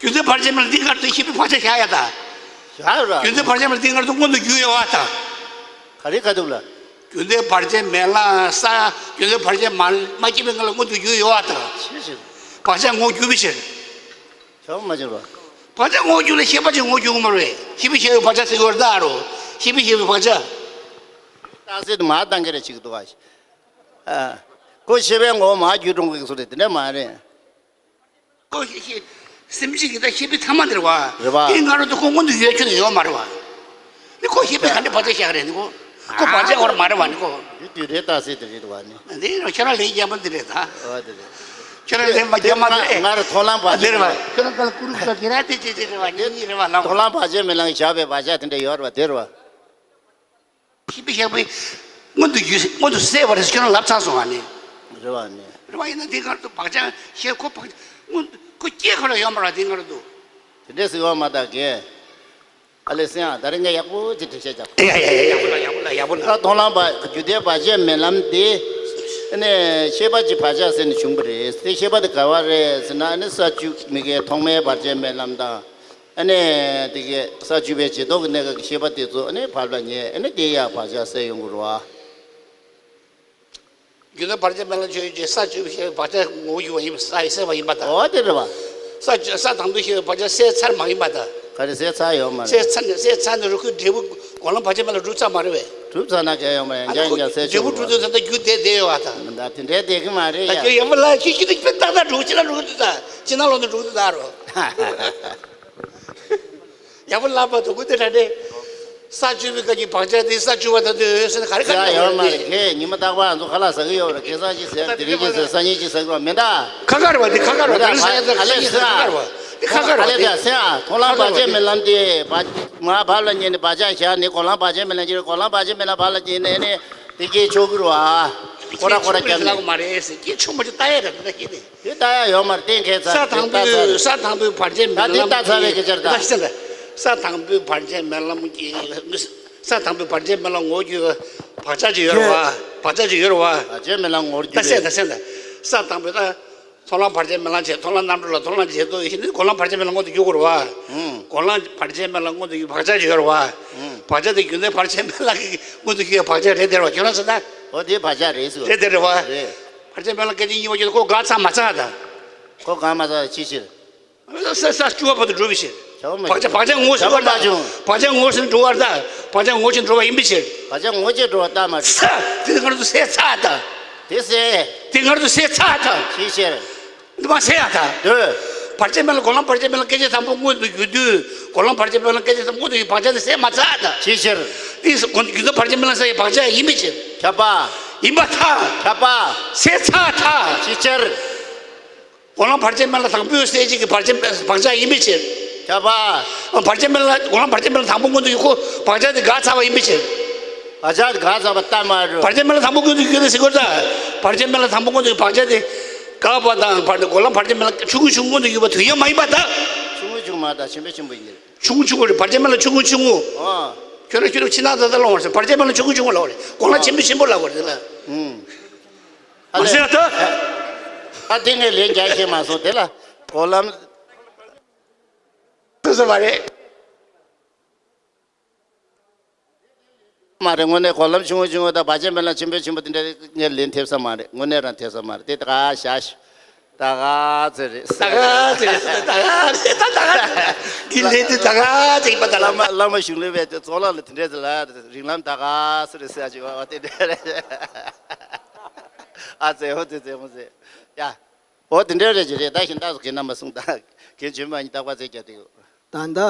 རྒྱུ་འདི་བར་ཆད་མེད་ལ་འདི་སྔར་དུ་ཤེས་པས་བག་ཆགས་བཞག་ཡ་ད། བཞག་ར། རྒྱུ་འདི་བར་ཆད་མེད་ལ་འདི་སྔར་དུ་མངོན་དུ་གྱུར་ཡོད་བ་ད། ག་རེ་ག་འདུག་ལ། རྒྱུ་འདི་བར་ཆད་མེད་ལ་ས། རྒྱུ་འདི་བར་ཆད་མ་མ་སྐྱེས་པའི་སྔ་ལ་མངོན་དུ་གྱུར་ཡོད་བ་ད། ཅིའི་ཕྱིར། བག་ཆགས་ངོ་བོ་གྱུར་པའི་ཕྱིར། བྱ་བ་མ་བྱུང་ར། བག་ཆགས་ངོ་བོ་གྱུར་ལ་ཤེས་པ་ཅིག་ངོ་བོ་གྱུར་གི་མ་རེད། ཤེས་པས་བཞག་པའི་བག་ཆགས་ཟེར་གྱི་ཡོད་རེད་ད་རོ། ཤེས་པས་བཞག་པའི་བག་ཆགས། རྟགས་གསལ་དུ་མ་བཏང་གི་རེད་ཅིག་འདུག་ཨ། ཨ། ཁོ་ཤེས་པའི་ངོ་བོ་མར་འགྱུར་འགྲོ་གི་བཟོ་རེད། དེ་འདྲ་མ་རེད། ཁོ་ཤེས་ཤེས། སེམས་ཅན་གྱི་ད་ཤེས་པའི་ཐ་མ་དེ་རེད་བ། རེད་བ། དེའི་སྔ་རོལ་དུ་ཁོ་མངོན་དུ་ཡོད་ཁྱོན་ནས་ཡོད་མ་རེད་བ། ནི་ཁོ་ཤེས་པའི་ག་འདྲ་བག་ཆགས་བཞག་རེད་ནི་ཁོ། ཁོ་བག་ཆགས་བར་མ་རེད་བ་ནི་ཁོ། དེ་དུས་རེད་རྟགས་གསལ་དེ་རེད་བ་ནི། འདི་ཁྱོད་རང་ལན་རྒྱག་པ་འདི་རེད་ད། ཨོ་དེ་རེད། ཁྱོད་རང་ལན་མ་རྒྱག་མ་རེད། ང་ར་མཐོང་ལམ་བག་ཆགས་དེ་རེད་བ། ཁྱོད་རང་ག་ལ་ཀུ་རུ་ཀུ་ར་གི་ར་དེ་ཅེ་ཅེ་རེད་བ་ནི་རེད་བ་ལམ། མཐོང་ལམ་བག་ཆགས་མེད་ལམ་གྱིས་བཞག་པའི་བག་ཆགས་དེ་འདྲ་ཡོད་རེད་བ་དེ་རེད་བ། ཤེས་པས་བཞག་པའི་མངོན་དུ་གྱུར་མངོན་དུ་གསལ་བ་རེད་ཟེར་ཁྱོད་རང་ལབ་ཚར་སོང་ང་ནི། རེད་བ་ནི། རེད་བ་ཡིན་ན་འདི་སྔར་དུ་བག་ཆགས་ཤེས་ཁོ་བག་མངོན་ཁོ་སྐྱེ་ཁོ་ལ་ཡོད་མ་རེད་འདི་སྔར་དུ། དེ་འདྲས་ཟེར་བ་མ་དག་གས། ཨ་ལེ་སེང་ཨ་ད་རེས་ངས་ཡག་པོ་ཅིག་འགྲེལ་བཤད་རྒྱག་ཡ་ཡ་ཡ་ཡག་པོ་ལ་ཡག་པོ་ལ་ཡག་པོ་ལ། ད་མཐོང་ལམ་བ་རྒྱུ་དེ་བག་ཆགས་མེད་ལམ་དེ། ཨ་ནི་ཤེས་པ་ཅིག་བག་ཆགས་ཟེར་ནས་བྱུང་བ་རེད། དེ་ཤེས་པ་དེ་ག་བ་རེད་ཟེར་ན་ཨ་ནི་ས་བཅུ་མི་དགེ་ཐོག་མའི་བར་ཆད་མེད་ལམ་དང་། ཨ་ནི་དེ་གའི་ས་བཅུ་པའི་རྗེས་ཐོབ་ཀྱི་གནས་སྐབས་ཀྱི་ཤེས་པ་དེ་ཚོ་ཨ་ནི་བབ་ལ་ཉེ་ཨ་ནི་དེ་ཡང་བག་ཆགས་སད་ཡོང་གི་རེད་བ། རྒྱུ་ན་བར་ཆད་མེད་ལ་ཆོས་ཅན་ས་བཅུ་པའི་ཤེས་པའི་བག་ཆགས་ངོ་བོ་ཡོད་པ་ཡིན་པ་ས་ཡི་སད་པ་ཡིན་པ་དང་། འོ་དེ་རེད་བ། ས་བཅུ་ས་དང་པོའི་ཤེས་པའི་བག་ཆགས་སད་ཚར་མ་ཡིན་པ་དང་། ག་རེ་སད་ཚར་ཡོད་མ་རེད། སད་ཚར་ནས་སད་ཚར་ནས་རུ་ཁོའི་འབྲས་བུ་གོ་ལམ་བར་ཆད་མེད་ལ་གྲུབ་ཚར་མ་རེད་བས། གྲུབ་ཚར་ན་གལ་ཡོད་མ་རེད། ཨ་ནི་འཇའ་ཡིན་ཀྱང་སད་འབྲས་བུ་ཆོག་གྲུབ་དུས་ད་ལྟ་རྒྱུ་དེ་བསྡད་ཡོད་བ་དང་། ད་དེ་འདྲའི་བསྡད་ཀྱི་མ་རེད་ད་ཡ། ཁྱོད་ཡག་པོ་ལ་ཁྱོད་ཁྱོད་ད་ཏག་ཏག་འགྲོ་ཕྱི་ལ་འགྲོ་གི་འདུག་ད་ཕྱི་ནང་ལོག་ཏུ་འགྲོ་གི་འདུག་ད་རོ། ཡག་པོ་ལབ་པ་དུ་གུ་དེ་འདྲ་འདྲེ། ས་བཅུ་པའི་སྐབས་ཀྱི་བག་ཆགས་དེ་ས་བཅུ་པ་ད་དུ་ཡོད་ཟེར་ན་ག་རེ་ག་རེ་ཡ་ཡོད་མ་རེད། ཁྱེད་ཉི་མ་རྟག་པར་ང་ཚོ་ཁ་ལག་ཟ་གི་ཡོད་རེད། ཁ་སང་ཅིག་ཟས་དེ་རིང་ཅིག་ཟས་སང་ཉིན་ཅིག་ཟ་གི་རེད་མི་འདུག་ཁ་ཁ་རེད་བ་དེ་ཁ་ཁ་རེད་བ་དེ་རིང་ཟ་ཡ་ཟ་ཁ་ཁ་རེད་བ་དེ་ཁ་ཁ་རེད་བ་དེ། སེང་ཨ་མཐོང་ལམ་བར་ཆད་མེད་ལམ་དེ་བ་མ་བབ་ལ་ཉན་ནས་བག་ཆགས་བཞག་ནས་གོ་ལམ་བར་ཆད་མེད་ལམ་གྱི་གོ་ལམ་བར་ཆད་མེད་ལམ་བབ་ལ་ཉན་ནས་ནི་དེ་སྐད་ཆོག་གི་རེད་བ། ཁོ་ར་ཁོ་ར་སྐྱབས་ནས། མ་རེད་ཟེར་སྐད་ཆོག་མ་ཆོག་ལྟ་ཡ་རེད་ད་ཁྱེད་དེ། དེ་ལྟ་ཡ་ཡོད་མ་རེད་གཏན་འཁེལ་ཚར་ས་དེ་ལྟ་དང་ཚར་པོའི་རེད། ས་དང་པོའི་བར་ཆད་མེད་ལམ་ད་དེ་ལྟ་ཚར་བའི་སྐད་ཆ་རེད་ད། ད་ཤེས་ད། ས་དང་པོའི་བར་ཆད་མེད་ལམ་གྱི་ས་དང་པོའི་བར་ཆད་མེད་ལམ་ངོ་བོ་གྱུར་བག་ཆགས་ཅིག་ཡོད་རེད་བ། བག་ཆགས་ཅིག་ཡོད་རེད་བ། བར་ཆད་མེད་ལམ་ངོ་བོར་གྱུར་ད་ཤེས་ད་ཤེས་ད། ས་དང་པོའི་ད། མཐོང་ལམ་བར་ཆད་མེད་ལམ་བྱས་མཐོང་ལམ་རྣམ་གྲོལ་ལ་མཐོང་ལམ་བྱེད་དོ་ཡིན་ནི་གོ་ལམ་བར་ཆད་མེད་ལམ་མངོན་དུ་གྱུར་དགོས་རེད་བ། ཧུམ། གོ་ལམ་བར་ཆད་མེད་ལམ་མངོན་དུ་གྱུར་བག་ཆགས་ཅིག་ཡོད་རེད་བ། ཧུམ། བག་ཆགས་དེ་རྒྱུ་མཚན་བར་ཆད་མེད་ལམ་གྱི་མངོན་དུ་གྱུར་བའི་བག་ཆགས་རེད་དེ་རེད་བ་ཁྱོད་རང་ཟེར་ན། འོ་དེ་བག་ཆགས་རེད་ཟེར། རེད་དེ་རེད་བ། རེད། བར་ཆད་མེད་ལམ་སྐད་ཅིག་གཉིས་པ་ཁྱོད་ཁོ་དགག་ཚར་མ་ཚར་ད། ཁོ་དགག་མ་ཚར་ཅི་ཕྱིར། ས་ས་བཅུ་པ་བར་དུ་འགྲོ་བའི་ཕྱིར། བྱ་བ་མ་བྱུང་། བག་ཆགས་བག་ཆགས་ངོ་བོ་ཟིན་པར་ལྟ། བྱ་བ་མ་བྱུང་། བག་ཆགས་ངོ་བོ་ཟིན་འགྲོ་བར་ལྟ། བག་ཆགས་ངོ་བོ་ཆེན་འགྲོ་བ་ལྟ་མ་བྱུང་། ས་དེ་ང་རང་ཚོ་སད་ཚར་ད། དེ་སད། དེ་ང་རང་ཚོ་སད་ཚར་ད། ཅི་ཕྱིར། འདི་མ་སད་ཡ་ད། འདོད། བར་ཆད་མེད་ལ་གོ་ལམ་བར་ཆད་མེད་ལ་སྐད་ཅིག་དང་པོ་མངོན་དུ་གྱུར་དུས་གོ་ལམ་བར་ཆད་མེད་ལ་སྐད་ཅིག་དང་པོ་མངོན་དུ་གྱུར་བག་ཆགས་དེ་སད་མ་ཚར་ད། ཅི་ཕྱིར། དེ་རྒྱུ་མཚན་བར་ཆད་མེད་ལ་སད་ཡ་བག་ཆགས་ཡིན་པའི་ཕྱིར། ཁྱབ་པ། ཡིན་པར་ཐལ། ཁྱབ་པ། སད་ཚར་ད། ཅི་ཕྱིར། གོ་ལམ་བར་ཆད་མེད་ལ་དང་པོའི་སད་བྱེད་ཀྱི་བར་ཆད་བག་ཆགས་ཡིན་པའི་ཕྱིར། ཁྱབ་པ། བར་ཆད་མེད་ལ་གོ་ལམ་བར་ཆད་མེད་ལ་དང་པོ་མངོན་དུ་གྱུར་ཁོ་བག་ཆགས་དེ་འགག་ཚར་བ་ཡིན་པའི་ཕྱིར། བག་ཆགས་དེ་འགག་ཚར་བ་ལྟ་མ་རུ། བར་ཆད་མེད་ལ་དང་པོ་མངོན་དུ་གྱུར་ན་ཟེར་དགོས་ད། བར་ཆད་མེད་ལ་དང་པོ་མངོན་དུ་གྱུར་བག་ཆགས་དེ་འགག་པ་དང་བར་གོ་ལམ་བར་ཆད་མེད་ལ་ཆུང་ངུ་ཆུང་ངུ་མངོན་དུ་གྱུར་པ་དུས་ཡུན་མ་ཡིན་པ་ད། ཆུང་ངུ་ཆུང་མ་ད་ཆེན་པོ་ཆེན་པོ་ཡིན། ཆུང་ངུ་ཆུང་ངུ་རེད། བར་ཆད་མེད་ལ་ཆུང་ངུ་ཆུང་ངུ། ཨ། ཁྱོད་རང་ཁྱོད་རང་ཕྱི་ནང་ད་ད་ལོང་བར་ཟེར་བར་ཆད་མེད་ལ་ཆུང་ངུ་ཆུང་ངུ་ལབ་པ་རེད། གོ་ལམ་ཨ། ཆེན་པོ་ཆེན་པོ་ལབ་པ་རེད་ལ། ཨུམ། མ་ཟེར་ད། ཨ་དེ་ངས་ལན་རྒྱག་ཤེས་མ་སོང་དེ་ལ་གོ་ལམ། ཐུབ་ས་མ་རེད། མ་རེད། དངོས་གནས་གོ་ལམ་ཆུང་ངུ་ཆུང་ངུ་དང་བར་ཆད་མེད་ལམ་ཆེན་པོ་ཆེན་པོ་དེ་འདྲ་ངས་ལན་ཐེབས་ས་མ་རེད། དངོས་གནས་རང་ཐེབས་ས་མ་རེད། དེ་ད་ག་བཞག་ཞུ། ད་ག་ཚོད་རེད། ད་ག་ཚོད་རེད། ད་ག་ཚོད་ད་ག་ཚོད་འདི་ལན་དེ་ད་ག་ཚོད་ཡིན་པ་ད་བླ་མ་བླ་མ་གཞུང་ལས་པའི་ཚོགས་ལམ་ལ་དེ་འདྲ་ཚོད་ལ་རིགས་ལམ་ད་ག་ཚོད་རེད་ཟེར་ཡ་ཅིག་བ་དེ་འདྲ་རེད། ཨ་ཙེ་ཧོ་ཙེ་ཙེ་ཧོ་ཙེ་ཡ། འོ་དེ་འདྲ་རེད་ཅེས་རེད། ད་ཞིང་བདག་སུ་གིན་ན་མ་གསུངས་ད་གིན་བྱོན་མ་ཡིན་རྟག་པ་ཚེ་རྒྱ་དེ་ཡོད། ད་ལྟ་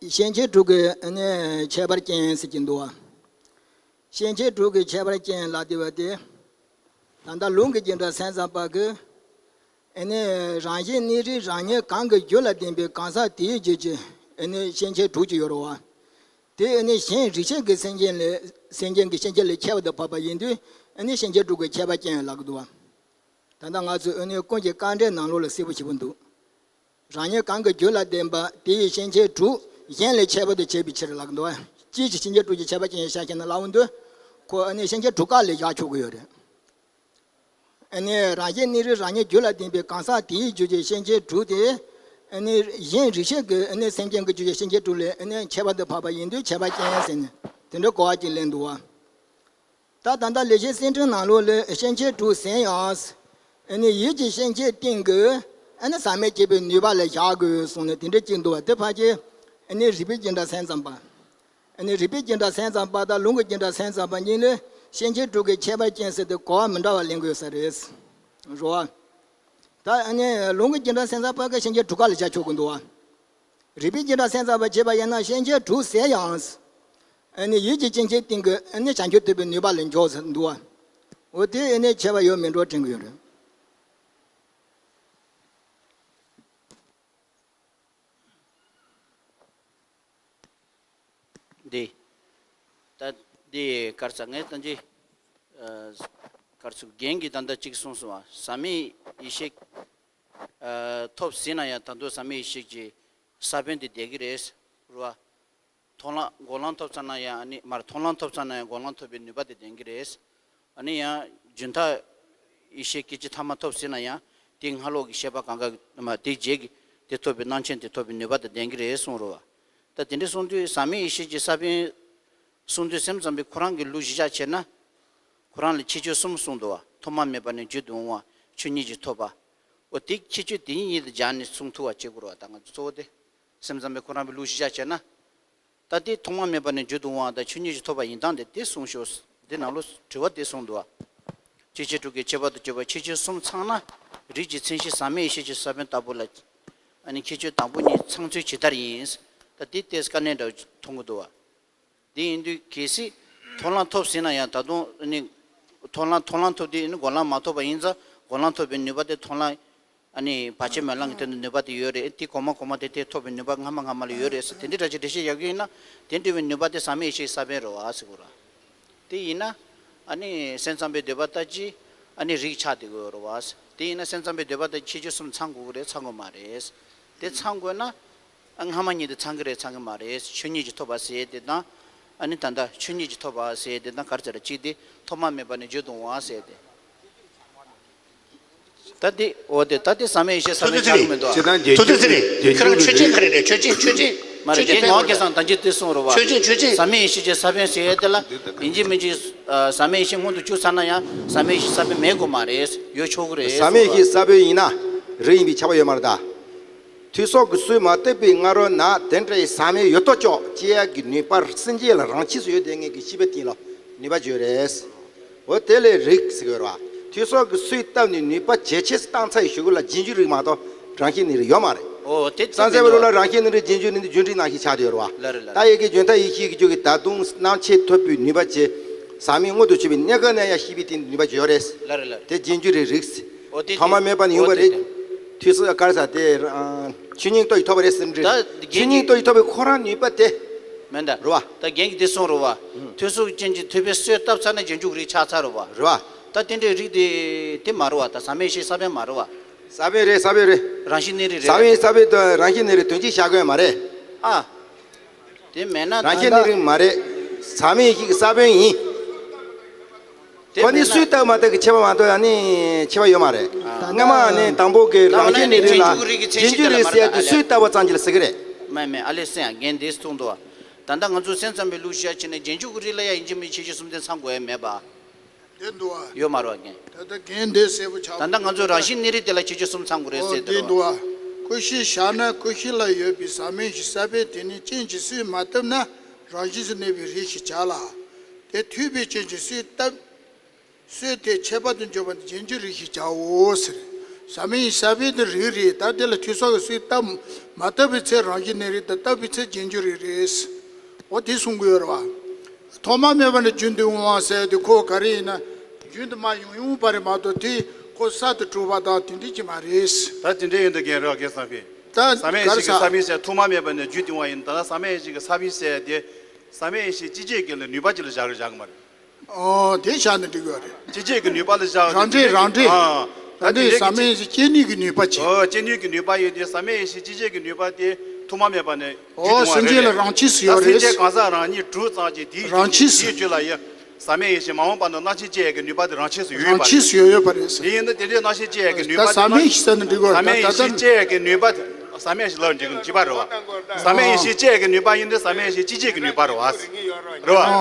ཤན་ཆེན་དྲུག་གི་ནི་ཁྱད་པར་ཅན་ཟེར་གྱི་འདུག་བ། ཤན་ཆེན་དྲུག་གི་ཁྱད་པར་ཅན་ལ་དེ་བ་དེ། ད་ལྟ་ལུང་གི་རྒྱན་སྒྲ་སེམས་ཙམ་པ་གི་ནི་རང་བཞིན་གནས་རིགས་རང་ཉིད་གང་གི་རྒྱུ་ལ་ལྡན་པའི་གང་ཟག་དེའི་རྒྱུད་ཀྱི་ནི་ཤན་ཆེན་དྲུག་ཅིག་ཡོད་རེད་བ། དེ་ཨ་ནི་གཞན་རིགས་ཤེས་ཀྱི་སེམས་ཅན་ལས་སེམས་ཅན་གྱི་སྐྱེ་མཆེད་ལས་ཁྱད་པར་དུ་འཕགས་པ་ཡིན་དུས་ཨ་ནི་སྐྱེ་མཆེད་དྲུག་གི་ཁྱད་པར་ཅན་ལབ་ཀྱི་འདུག་བ། ད་ལྟ་ང་ཚོས་ཨ་ནི་ཀུན་གྱི་དཀའ་འགྲེལ་ནང་ལོགས་ལ་གསལ་པོ་ཞེ་པོ་འདུག། རང་ཉིད་གང་གི་རྒྱུད་ལ་ལྡན་པ་དེ་ཡི་སྐྱེ་མཆེད་དྲུག་གཞན་ལས་ཁྱད་པར་དུ་བྱེད་པའི་ཕྱིར་ལབ་ཀྱི་འདུག་བ། སྤྱིའི་སྐྱེ་མཆེད་དྲུག་གི་ཁྱད་པར་ཅན་ཡིན་ཤག་ཟེར་ན་ལབ་འོང་དུས་ཁོ་ཨ་ནི་སྐྱེ་མཆེད་དྲུག་ཀ་ལས་བཞག་ཆོག་གི་ཡོད་རེད། ཨ་ནི་རང་བཞིན་གནས་རིགས་རང་ཉིད་རྒྱུད་ལ་ལྡན་པའི་གང་ཟག་དེའི་རྒྱུད་ཀྱི་སྐྱེ་མཆེད་དྲུག་དེ། ཨ་ནི་གཞན་རིགས་ཤེས་ཀྱི་ཨ་ནི་སེམས་ཅན་གྱི་རྒྱུད་ཀྱི་སྐྱེ་མཆེད་དྲུག་ལས་ཨ་ནི་ཁྱད་པར་དུ་འཕགས་པ་ཡིན་དུས་ཁྱད་པར་ཅན་ཟེར་ནས་དེ་འདྲ་གོ་བ་ཅིག་ལེན་འདུག་བ། ད་ད་ལྟ་ལེགས་བཤད་གསེར་ཕྲེང་ནང་ལོགས་ལ་སྐྱེ་མཆེད་དྲུག་ཟིན་ཡང་། ཨ་ནི་ཡིད་ཀྱི་སྐྱེ་མཆེད་སྟེང་གི་ཨ་ནི་ཟག་མེད་སྐྱེད་པའི་ནུས་པ་ལ་བཞག་དགོས་གསུངས་ནས་དེ་འདྲ་གཅིག་འདུག་བ། དེ་ཕལ་ཆེར་ཨ་ནི་རིགས་པའི་རྒྱུད་འདྲ་སེམས་ཙམ་པ། ཨ་ནི་རིགས་པའི་རྒྱུད་འདྲ་སེམས་ཙམ་པ་དང་ལུང་གི་རྒྱུད་འདྲ་སེམས་ཙམ་པ་གཉིས་ནི་སྐྱེ་མཆེད་དྲུག་གི་ཁྱད་པར་ཅན་ཟེར་ཏེ་གོ་བ་མི་འདྲ་བ་ལེན་དགོས་ས་རེད། རོ། ད་ཨ་ནི་ལུང་གི་རྒྱུད་འདྲ་སེམས་ཙམ་པ་གི་སྐྱེ་མཆེད་དྲུག་ཀ་ལ་བཞག་ཆོག་གི་འདུག་བ། རིགས་པའི་རྒྱུད་འདྲ་སེམས་ཙམ་པ་བྱས་པ་ཡིན་ན་སྐྱེ་མཆེད་དྲུག་ཟིན་ཡང་། ཨ་ནི་ཡིད་ཀྱི་སྐྱེ་མཆེད་སྟེང་གི་ཨ་ནི་བྱང་ཆུབ་ཐོབ་པའི་ནུས་པ་ལ་འཇོག་ཟེར་འདུག་བ། འོ་དེ་ཨ་ནི་ཁྱད་པར་ཡོད་མེད་འགྲོ་དྲན་གི་ཡོད་རེད། འདི། ད་འདི་གར་ས་ངས་ད་འདི། ཨ། གར་སོང་རྒན་གྱིས་ད་ལྟ་གཅིག་གསུངས་སོང་བ། ཟག་མེད་ཡེ་ཤེས། ཨ། ཐོབ་ཟིན་ན་ཡང་ད་དུང་ཟག་མེད་ཡེ་ཤེས་ཀྱི་ས་བོན་དེ་བསྡད་ཀྱི་རེད། རེད་བ། མཐོང་ལམ་སྒོམ་ལམ་ཐོབ་ཚར་ན་ཡང་ཨ་ནི་མར་མཐོང་ལམ་ཐོབ་ཚར་ན་ཡང་སྒོམ་ལམ་ཐོབ་པའི་ནུས་པ་དེ་ལྡན་གྱི་རེད། ཨ་ནི་ཡང་རྒྱུན་མཐའ་ཡེ་ཤེས་སྐད་ཅིག་ཐ་མ་ཐོབ་ཟིན་ན་ཡང་དེའི་སྔ་ལོགས་ཀྱི་ཤེས་པ་གང་ག་མ་དེའི་རྗེས་ཀྱི་དེ་ཐོབ་པའི་རྣམ་མཁྱེན་དེ་ཐོབ་པའི་ནུས་པ་དེ་ལྡན་གྱི་རེད་གསུངས་རེད་བ། ད་དེ་འདྲ་གསུངས་དུས་ཟག་མེད་ཡེ་ཤེས་ཀྱི་ས་བོན་གསུངས་དུས་སེམས་ཙམ་པས་ཁོ་རང་གི་ལུགས་གཞི་བཞག་བྱས་ན། ཁོ་རང་ལ་ཁྱད་ཆོས་གསུམ་གསུངས་འདུག་བ། ཐོག་མ་མེད་པ་ནས་རྒྱུན་དུ་འོང་བ། ཆོས་ཉིད་ཀྱིས་ཐོབ་པ། འོ་དེ་ཁྱད་ཆོས་དེ་ཉིད་ཉིད་དུ་སྦྱར་ནས་གསུང་ཐུབ་པ་བྱེད་དགོས་རེད་བ། ད་ང་ཚོ་གཙོ་བོ་དེ། སེམས་ཙམ་པས་ཁོ་རང་གི་ལུགས་གཞི་བཞག་བྱས་ན། ད་དེ་ཐོག་མ་མེད་པ་ནས་རྒྱུན་དུ་འོང་བ་དང་ཆོས་ཉིད་ཀྱིས་ཐོབ་པ་ཡིན་སྟངས་དེ་དེ་གསུངས་ཤོག། འདི་ནང་ལོགས་དྲི་བ་དེ་གསུངས་འདུག་བ། སྐྱེ་མཆེད་དྲུག་གི་ཁྱད་པར་དུ་གྱུར་པ་ཁྱད་ཆོས་གསུམ་ཚང་ན། རིགས་ཀྱི་མཚན་གཞི་ཟག་མེད་ཡེ་ཤེས་ཀྱི་ས་བོན་ལྟ་བུ་ལ། ཨ་ནི་ཁྱད་ཆོས་དང་པོ་གཉིས་ཚང་ཚུལ་ཇི་ལྟར་ཡིན། ད་དེ་ལྟས་དཀའ་གནད་འདྲ་བོ་མཐོང་གི་འདུག་བ། དེ་ཡིན་དུས་གལ་སྲིད་མཐོང་ལམ་ཐོབ་ཟིན་ན་ཡང་ད་དུང་ཨ་ནི་མཐོང་ལམ་མཐོང་ལམ་ཐོབ་དུས་ཨ་ནི་སྒོམ་ལམ་མ་ཐོབ་པ་ཡིན་ཙང་སྒོམ་ལམ་ཐོབ་པའི་ནུས་པ་དེ་མཐོང་ལམ་ཨ་ནི་བར་ཆད་མེད་ལམ་གྱི་དོན་དུ་ནུས་པ་དེ་ཡོད་རེད། དེ་གོང་མ་གོང་མ་དེ་དེ་ཐོབ་པའི་ནུས་པ་སྔ་མ་སྔ་མ་ལ་ཡོད་རེད་ཟེར་དེ་འདྲའི་འདྲ་ཅིག་འགྲེལ་བཤད་རྒྱག་གི་ཡིན་ན་དེ་འདྲ་བའི་ནུས་པ་དེ་ཟག་མེད་ཡེ་ཤེས་ས་བོན་རེད་བ་ཟེར་དགོས་ར། དེ་ཡིན་ན་ཨ་ནི་སེམས་ཙམ་པའི་འདོད་པ་ལྟར་གྱི་ཨ་ནི་རིགས་ཆགས་བསྡད་དགོས་རེད་བ། དེ་ཡིན་ན་སེམས་ཙམ་པའི་འདོད་པ་ལྟར་ཁྱད་ཆོས་གསུམ་ཚང་དགོས་ཀྱི་རེད་ཚང་དགོས་མ་རེད། དེ་ཚང་དགོས་ན། ཨ། སྔ་མ་གཉིས་དེ་ཚང་གི་རེད་ཚང་གི་མ་རེད། ཆོས་ཉིད་ཀྱིས་ཐོབ་པ་ཟེར་དེ་དང་། ཨ་ནི་ད་ལྟ་ཆོས་ཉིད་ཀྱིས་ཐོབ་པ་ཟེར་དེ་དང་ག་རེ་ཟེར་གཅིག་དེ་ཐོག་མ་མེད་པ་ནས་བརྗོད་དུ་འོང་བ་ཟེར་དེ། ད་དེ་འོ་དེ་ད་དེ་ཟག་མེད་ཡེ་ཤེས་ས་བོན་ཆགས་ཀྱི་མི་འདུག་ཨ། ཐུགས་རྗེ་ཆེ་རེད། ཁྱོད་རང་ཆོས་ཅན་ག་རེ་རེད། ཆོས་ཅན་ཆོས་ཅན། མ་རེད། རྒན་ངག་དབང་སྐལ་བཟང་ད་ཅི་དེ་གསུངས་རོ་བ། ཆོས་ཅན་ཆོས་ཅན། ཟག་མེད་ཡེ་ཤེས་ཀྱི་ས་བོན་ཟེར་དེ་ལ་ཡིན་གཅིག་མིན་གཅིག་ཨ། ཟག་མེད་ཡེ་ཤེས་མངོན་དུ་གྱུར་ཚར་ན་ཡང་ཟག་མེད་ཡེ་ཤེས་ས་བོན་མེད་དགོས་མ་རེད། ཡོད་ཆོག་གི་རེད། ཟག་མེད་ཡེ་ཤེས་ས་བོན་ཡིན་ན་རིགས་ཡིན་པའི་ཁྱབ་པ་ཡོད་མ་རེད་ད། ཐོས་བསམ་གྱི་ཚུལ་མ་བཏབ་པའི་སྔ་རོལ་ན་དེ་འདྲའི་ཟག་མེད་ཡོད་དོ་ཅོག་སྐྱེ་ཡག་གི་ནུས་པ་སེམས་ཅན་ལ་རང་ཆས་སུ་ཡོད་དེ་ངེས་ཀྱི་ཤེས་པ་དེ་ལ་ནུས་པ་བརྗོད་རེད། འོ་དེ་ལས་རིགས་ཟེར་གྱི་ཡོད་རེད་བ། ཐོས་བསམ་གྱི་ཚུལ་བཏབ་ནས་ནུས་པ་ཇེ་ཆེ་སུ་བཏང་ཚར་ཡི་གཞུག་གུ་ལ་རྗེས་འཇུག་རིགས་མ་གཏོགས་རང་བཞིན་གནས་རིགས་ཡོད་མ་རེད། འོ་དེ་སངས་རྒྱས་པའི་ལུགས་ལ་རང་བཞིན་གནས་རིགས་རྗེས་འཇུག་གནས་རིགས་རྒྱུ་འབྲས་རྣམ་བཞི་ཆགས་བསྡད་ཡོད་རེད་བ། ལ་རེད་ལ་རེད། ད་ཡི་གེ་རྒྱུན་མཐའ་ཡེ་ཤེས་ཀྱི་རྒྱུད་ཀྱི་ད་དུང་རྣམ་མཁྱེན་ཐོབ་པའི་ནུས་པ་ཇེ། ཟག་མེད་མངོན་དུ་གྱུར་པའི་གནས་སྐབས་ན་ཡང་ཤེས་པའི་སྟེང་དུ་ནུས་པ་ཡོད་རེད། ལ་རེད་ལ་རེད། དེ་རྗེས་འཇུག་རིགས་རིགས། འོ་དེ་ཐོག་མ་མེད་པ་ནས་ཡོང་བ་རེད། དེ་དེ་ཐོས་བསམ་ག་རེ་ཟེར་དེ། ཆོས་ཉིད་རྟོགས་ཀྱིས་ཐོབ་པ་རེད་ཟེར་འདྲི། ད་རྒན་ཆོས་ཉིད་གྱིས་རྟོགས་ཀྱིས་ཐོབ་པའི་ཁོ་རང་ནུས་པ་དེ། མེད་ད། རེད་བ། ད་རྒན་གྱིས་དེ་གསུངས་རེད་བ། ཐོས་བསམ་ཅན་གྱི་ཐོས་པའི་སྲོལ་བཏབ་ཚར་ན་རྗེས་འཇུག་རིགས་ཆགས་ཚར་རེད་བ། རེད་བ། ད་དེ་འདྲའི་རིགས་དེ་དེ་མ་རེད་བ། ད་ཟག་མེད་ཡེ་ཤེས་ས་བོན་མ་རེད་བ། ཟག་མེད་རེད་ཟག་མེད་རེད། རང་བཞིན་གནས་རིགས་རེད། ཟག་མེད་ས་བོན་དང་རང་བཞིན་གནས་རིགས་དོན་གཅིག་བཞག་དགོས་མ་རེད། ཨ། དེ་མེད་ན་རང་བཞིན་གནས་རིགས་མ་རེད། ཟག་མེད་ཡེ་ཤེས་ཀྱི་ས་བོན་ཡིན། དེ་ཁོ་ནི་མེད་ན་སུས་བཏབ་མ་བཏབ་ཀྱི་ཁྱད་པར་མ་གཏོགས་ཡང་ནི་ཁྱད་པར་ཡོད་མ་རེད། ཨ། སྔ་མ་ནི་དང་པོ་གི་རང་བཞིན་གནས་རིགས་ལ་རྗེས་འཇུག་རིགས་ཀྱི་མཚན་གཞི་དེ་ལ་རྗེས་འཇུག་རིགས་ཟེར་དུས་སུས་བཏབ་པ་ཙམ་གྱིས་ལ་ཟེར་གི་རེད། མེད་མེད་ཨ་ལེ་སེང་རྒན་འདིས་གསུངས་འདུག་བ། ད་ལྟ་ང་ཚོ་སེམས་ཙམ་པའི་ལུགས་བཤད་བྱས་ནས་རྗེས་འཇུག་རིགས་ལ་ཡང་ཡིན་གཅིག་མིན་གཅིག་ཁྱད་ཆོས་གསུམ་ལྡན་ཚང་དགོས་ཡ་མེད་པ། དེ་འདུག་བ། ཡོད་མ་རེད་བ་རྒན། ད་ལྟ་རྒན་འདིས་གསལ་པོ་ཆགས། ད་ལྟ་ང་ཚོ་རང་བཞིན་གནས་རིགས་དེ་ལ་ཁྱད་ཆོས་གསུམ་ཚང་དགོས་རེད་ཟེར་དེ་འདུག་བ། ཀུན་གཞི་བཞག་ན་ཀུན་གཞི་ལ་ཡོད་པའི་ཟག་མེད་ཀྱི་ས་བོན་དེ་ནི་རྐྱེན་གྱིས་སུས་མ་བཏབ་ན་རང་བཞིན་གྱིས་གནས་པའི་རིགས་ཞེས་བྱ་ལ། དེ་ཐོས་པའི་རྐྱེན་གྱིས་སུས་བཏབ། སྲོལ་དེ་ཁྱད་པར་དུ་འཇོག་པ་ནི་རྗེས་འཇུག་རིགས་ཞེས་བྱའོ་ཟེར། ཟག་མེད་ཡེ་ཤེས་ས་བོན་དེ་རིགས་རེད། ད་དེ་ལ་ཐོས་བསམ་གྱིས་སུས་བཏབ། མ་བཏབ་པའི་ཚེ་རང་བཞིན་གནས་རིགས་དང་བཏབ་པའི་ཚེ་རྗེས་འཇུག་རིགས་རེད། འོ་དེ་གསུང་གི་ཡོད་རེད་བ། ཐོག་མ་མེད་པ་ནས་རྒྱུན་དུ་འོང་བ་ཟེར་དེ་ཁོ་ག་རེ་ཡིན་ན། རྒྱུན་དུ་མ་ཡོང་ཡོང་བ་རེད་མ་གཏོགས་དེ་ཁོ་གསར་དུ་གྲུབ་པ་དང་དེ་འདྲ་ཅིག་མ་རེད། ད་དེ་འདྲ་ཡིན་དུས་རྒན་རོགས་རྒན་བསམ་གི། ད་ཟག་མེད་ཡེ་ཤེས་ཀྱི་ས་བོན་ཟེར་ཐོག་མ་མེད་པ་ནས་རྒྱུན་དུ་འོང་བ་ཡིན། ད་ལྟ་ཟག་མེད་ཡེ་ཤེས་ཀྱི་ས་བོན་ཟེར་དེ། ཟབ་མོའི་ཡེ་ཤེས་སྐྱེད་བྱེད་ཀྱི་ལ་ནུས་པ་ཅིག་ལ་བཞག་རེད་བཞག་གི་མ་རེད། ཨོ་དེ་བཞག་ན་འགྲིག་གི་རེད། སྐྱེད་བྱེད་ཀྱི་ནུས་པ་ལ་བཞག་རང་འབྲས་རང་འབྲས། ཨ། རང་འབྲས་ཟབ་མོའི་ཡེ་ཤེས་སྐྱེད་ནུས་ཀྱི་ནུས་པ་ཅིག་ཨོ་སྐྱེད་ནུས་ཀྱི་ནུས་པ་ཡོད་དེ་ཟབ་མོའི་ཡེ་ཤེས་སྐྱེད་བྱེད་ཀྱི་ནུས་པ་དེ་ཐོག་མ་མེད་པ་ནས་ཨོ་རྒྱུད་དུ་སེམས་ཅན་ལ་རང་ཆས་སུ་ཡོད་རེད། སེམས་ཅན་གང་ཟག་རང་ཉིད་གྲུབ་ཙམ་གྱི་དེའི་རང་ཆས་སུ་དེའི་རྒྱུད་ལ་ཡོད། ཟབ་མོའི་ཡེ་ཤེས་མ་འོངས་པ་ན་སྣང་ཆེན་སྐྱེ་ཡས་ཀྱི་ནུས་པ་དེ་རང་ཆས་སུ་ཡོད་ཡོད་པ་རེད། རང་ཆས་སུ་ཡོད་ཡོད་པ་རེད། དེ་ཡིན་ན་དེ་འདྲའི་སྣང་ཆེན་སྐྱེ་ཡས་ཀྱི་ནུས་པ་དེ་ཟབ་མོའི་ཡེ་ཤེས་ཟེར་ན་འགྲིག་གི་རེད། ཟབ་མོའི་ཡེ་ཤེས་སྐྱེ་ཡས་ཀྱི་ནུས་པ་དེ་ཟབ་མོའི་ཡེ་ཤེས་ལབ་འགྲིག་གི་འཇིག་པ་རེད་བ། ཟབ་མོའི་ཡེ་ཤེས་སྐྱེ་ཡས་ཀྱི་ནུས་པ་ཡིན་དེ་ཟབ་མོའི་ཡེ་ཤེས་སྐྱེད་བྱེད་ཀྱི་ནུས་པ་རེད་བ། རེད་བ།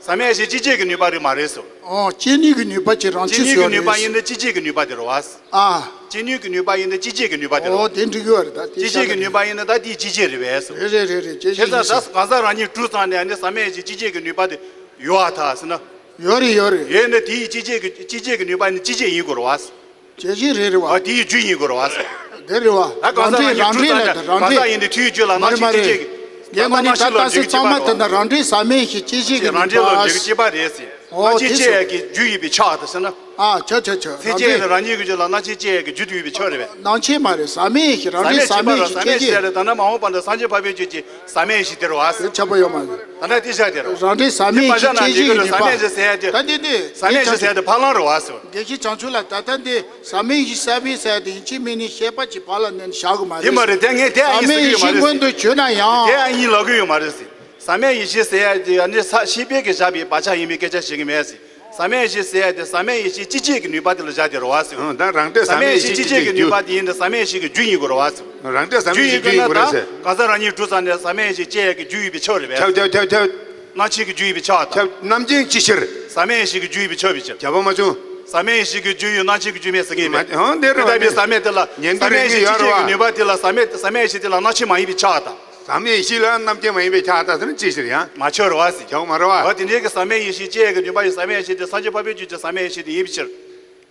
ཟབ་མོའི་ཡེ་ཤེས་སྐྱེད་བྱེད་ཀྱི་ནུས་པ་རེད་མ་རེད་སོ། ཨོ་སྐྱེད་ནུས་ཀྱི་ནུས་པ་ཅིག་རང་ཆས་སུ་ཡོད་རེད། སྐྱེད་ནུས་ཀྱི་ནུས་པ་ཡིན་དེ་སྐྱེད་བྱེད་ཀྱི་ནུས་པ་དེ་རེད་བ། ཨ། སྐྱེད་ནུས་ཀྱི་ནུས་པ་ཡིན་དེ་སྐྱེད་བྱེད་ཀྱི་ནུས་པ་དེ་རེད་བ། ཨོ་དེ་འགྲིག་གི་རེད་ད། དེ་སྐྱེད་བྱེད་ཀྱི་ནུས་པ་ཡིན་ན་ད་དེའི་སྐྱེད་བྱེད་རེད་བས་སོ། རེད་རེད་རེད་རེད། སྐྱེད་བྱེད་ཡིན་ཟེར། གང་ཟག་རང་ཉིད་གྲུབ་ཙམ་ནས་ཨ་ནི་ཟབ་མོའི་ཡེ་ཤེས་སྐྱེད་བྱེད་ཀྱི་ནུས་པ་དེ་ཡོད་ཨ་ཐ་ཟེར་ན། ཡོད་རེད་ཡོད་རེད། ཡོད་ན་དེ་ཡི་སྐྱེད་བྱེད་ཀྱི་སྐྱེད་བྱེད་ཀྱི་ནུས་པ་ནི་སྐྱེད་བྱེད་ཡིན་དགོས་རེད་བ། སྐྱེད་བྱེད་རེད་རེད་བ། ཨ་དེ་ཡི་རྒྱུ་ཡིན་དགོས་རེད་བ། དེ་རེད་བ། ད་གང་ཟག་རང་ཉིད་གྲུབ་ཙམ་ནས་གང་ཟག་ཡིན་དེ་དུས་ཀྱི་རྒྱུད་ལ་སྣང་ཆེན་སྐྱེད་བྱེད་ཀྱི་ད་སྣང་ཆེན་ལ་འགྲོ་རྒྱུ་གཅིག་པ་རེད། རྒན་པ་ནི་ད་ལྟ་སེ་གཙང་མ་དེ་ན་རང་འབྲས་སྐྱེད་བྱེད་ཀྱི་ནུས་པ། རང་འབྲས་ལ་འགྲོ་རྒྱུ་གཅིག་པ་རེད་ཟེར། ཨོ་སྣང་ཆེན་དེ་སྐྱེད་ཡས་ཀྱི་རྒྱུ་ཡིན་པའི་ཆ་ད་ཟེར་ན། ཨ་ཆ་ཆ་ཆ། སེམས་ཅན་ལ་རང་ཉིད་ཀྱི་རྒྱུད་ལ་སྣང་ཆེན་སྐྱེད་ཡས་ཀྱི་རྒྱུ་དེ་ཡིན་པའི་ཆ་རེད་བས། སྣང་ཆེན་མ་རེད། ཟབ་མོའི་ཡེ་ཤེས་རང་འབྲས་ཟབ་མོའི་ཡེ་ཤེས་སྐྱེད་བྱེད་ཀྱི། ཟབ་མོའི་ཡེ་ཤེས་ཟེར་ཏེ་ད་ནི་མ་འོངས་པ་ན་སངས་རྒྱས་འཕགས་པའི་རྒྱུད་ཀྱི་ཟབ་མོའི་ཡེ་ཤེས་དེ་རེད་བ། ད་ནི་དེ་བཞག་དེ་རེད། རང་འབྲས་ཟབ་མོའི་ཡེ་ཤེས་སྐྱེད་བྱེད་ཀྱི་ནུས་པ། ཟབ་མོའི་ཡེ་ཤེས་ཟེར་ཡ་དེ། ད་འདི་འདི་ཟབ་མོའི་ཡེ་ཤེས་ཟེར་ཡ་དེ་ཕ་ལང་རེད་བ་ཟེར། དགེ་བཤེས་བྱང་ཆུབ་ལགས། ད་ལྟ་འདི་ཟབ་མོའི་ཡེ་ཤེས་གསལ་བའི་ཟེར་ཡ་དེ་ཡིན་གཅིག་མིན་གཉིས་བཤད་པ་ཅིག་ཕར་ལ་ནན་བཞག་གི་མ་རེད། དེ་མ་རེད། དེ་ངས་དེ་ཨ་ཡིན་ཟེར་གི་ཡོད་མ་རེད། ཟབ་མོའི་ཡེ་ཤེས་མངོན་དུ་གྱུར་ན་ཡང་། དེ་ཨ་ཡིན་ལབ་གི་ཡོད་མ་རེད་ཟེར། ཟབ་མོའི་ཡེ་ཤེས་ཟེར་ཡ་དེ་ཨ་ནི་ས་ཤེས་པའི་གི་བཞག་པའི་བག་ཆགས་ཡིན་པའི་སྐད་ཆ་བཤད་གི་མེད་ཟེར། ཟབ་མོའི་ཡེ་ཤེས་ཟེར་ཡ་དེ་ཟབ་མོའི་ཡེ་ཤེས་སྐྱེད་བྱེད་ཀྱི་ནུས་པ་དེ་ལ་བཞག་དེ་རེད་བ་ཟེར། ཨང་། ད་རང་འབྲས་ཟབ་མོའི་ཡེ་ཤེས་སྐྱེད་བྱེད་ཀྱི་ནུས་པ་དེ་ཡིན་ན་ཟབ་མོའི་ཡེ་ཤེས་ཀྱི་རྒྱུ་ཡིན་དགོས་རེད་བ་ཟེར། རང་འབྲས་ཟབ་མོའི་ཡེ་ཤེས་ཀྱི་རྒྱུ་ཡིན་དགོས་རེད་ཟེར། རྒྱུ་ཡིན་དགོས་ན་ད་གང་ཟག་རང་ཉིད་གྲུབ་ཙམ་ནས་ཟབ་མོའི་ཡེ་ཤེས་སྐྱེད་ཡས་ཀྱི་རྒྱུ་ཡིན་པའི་ཆ་རེད་བས། ཁྱབ་ཁྱབ་ཁྱབ་ཁྱབ། སྣང་ཆེན་གྱི་རྒྱུ་ཡིན་པའི་ཆ་བ་ད། ཁྱབ། རྣམ་མཁྱེན་ཅི་ཕྱིར། ཟབ་མོའི་ཡེ་ཤེས་ཀྱི་རྒྱུ་ཡིན་པའི་ཆ་བའི་ཕྱིར། ཁྱབ་པ་མ་བྱུང་། ཟབ་མོའི་ཡེ་ཤེས་ཀྱི་རྒྱུ་ཡིས་རྣམ་མཁྱེན་གྱི་རྒྱུ་མེད་ཟེར་གྱི་ཡིན་པས། མ་འོང་དེ་རེད་བ། དེ་ལྟ་བུའི་ཟབ་མོའི་དེ་ལ་ཉན་ཟབ་མོའི་ཡེ་ཤེས་སྐྱེད་བྱེད་ཀྱི་ནུས་པ་དེ་ལ་ཟབ་མོའི་ཟབ་མོའི་ཡེ་ཤེས་དེ་ལ་རྣམ་མཁྱེན་མ་ཡིན་པའི་ཆ་བ་ད། ཟབ་མོའི་ཡེ་ཤེས་ལ་རྣམ་མཁྱེན་མ་ཡིན་པའི་ཆ་བ་ད་ཟེར་ན་ཅི་ཕྱིར་ཡང་། མ་ཁྱབ་རེད་བ་ཟེར། ཁྱབ་མ་རེད་བ། འོ་དེ་འདྲའི་གི་ཟབ་མོའི་ཡེ་ཤེས་སྐྱེད་ཡས་ཀྱི་ནུས་པ་ཡིས་ཟབ་མོའི་ཡེ་ཤེས་དེ་སངས་རྒྱས་འཕགས་པའི་རྒྱུད་ཀྱི་ཟབ་མོའི་ཡེ་ཤེས་དེ་ཡིན་པའི་ཕྱིར།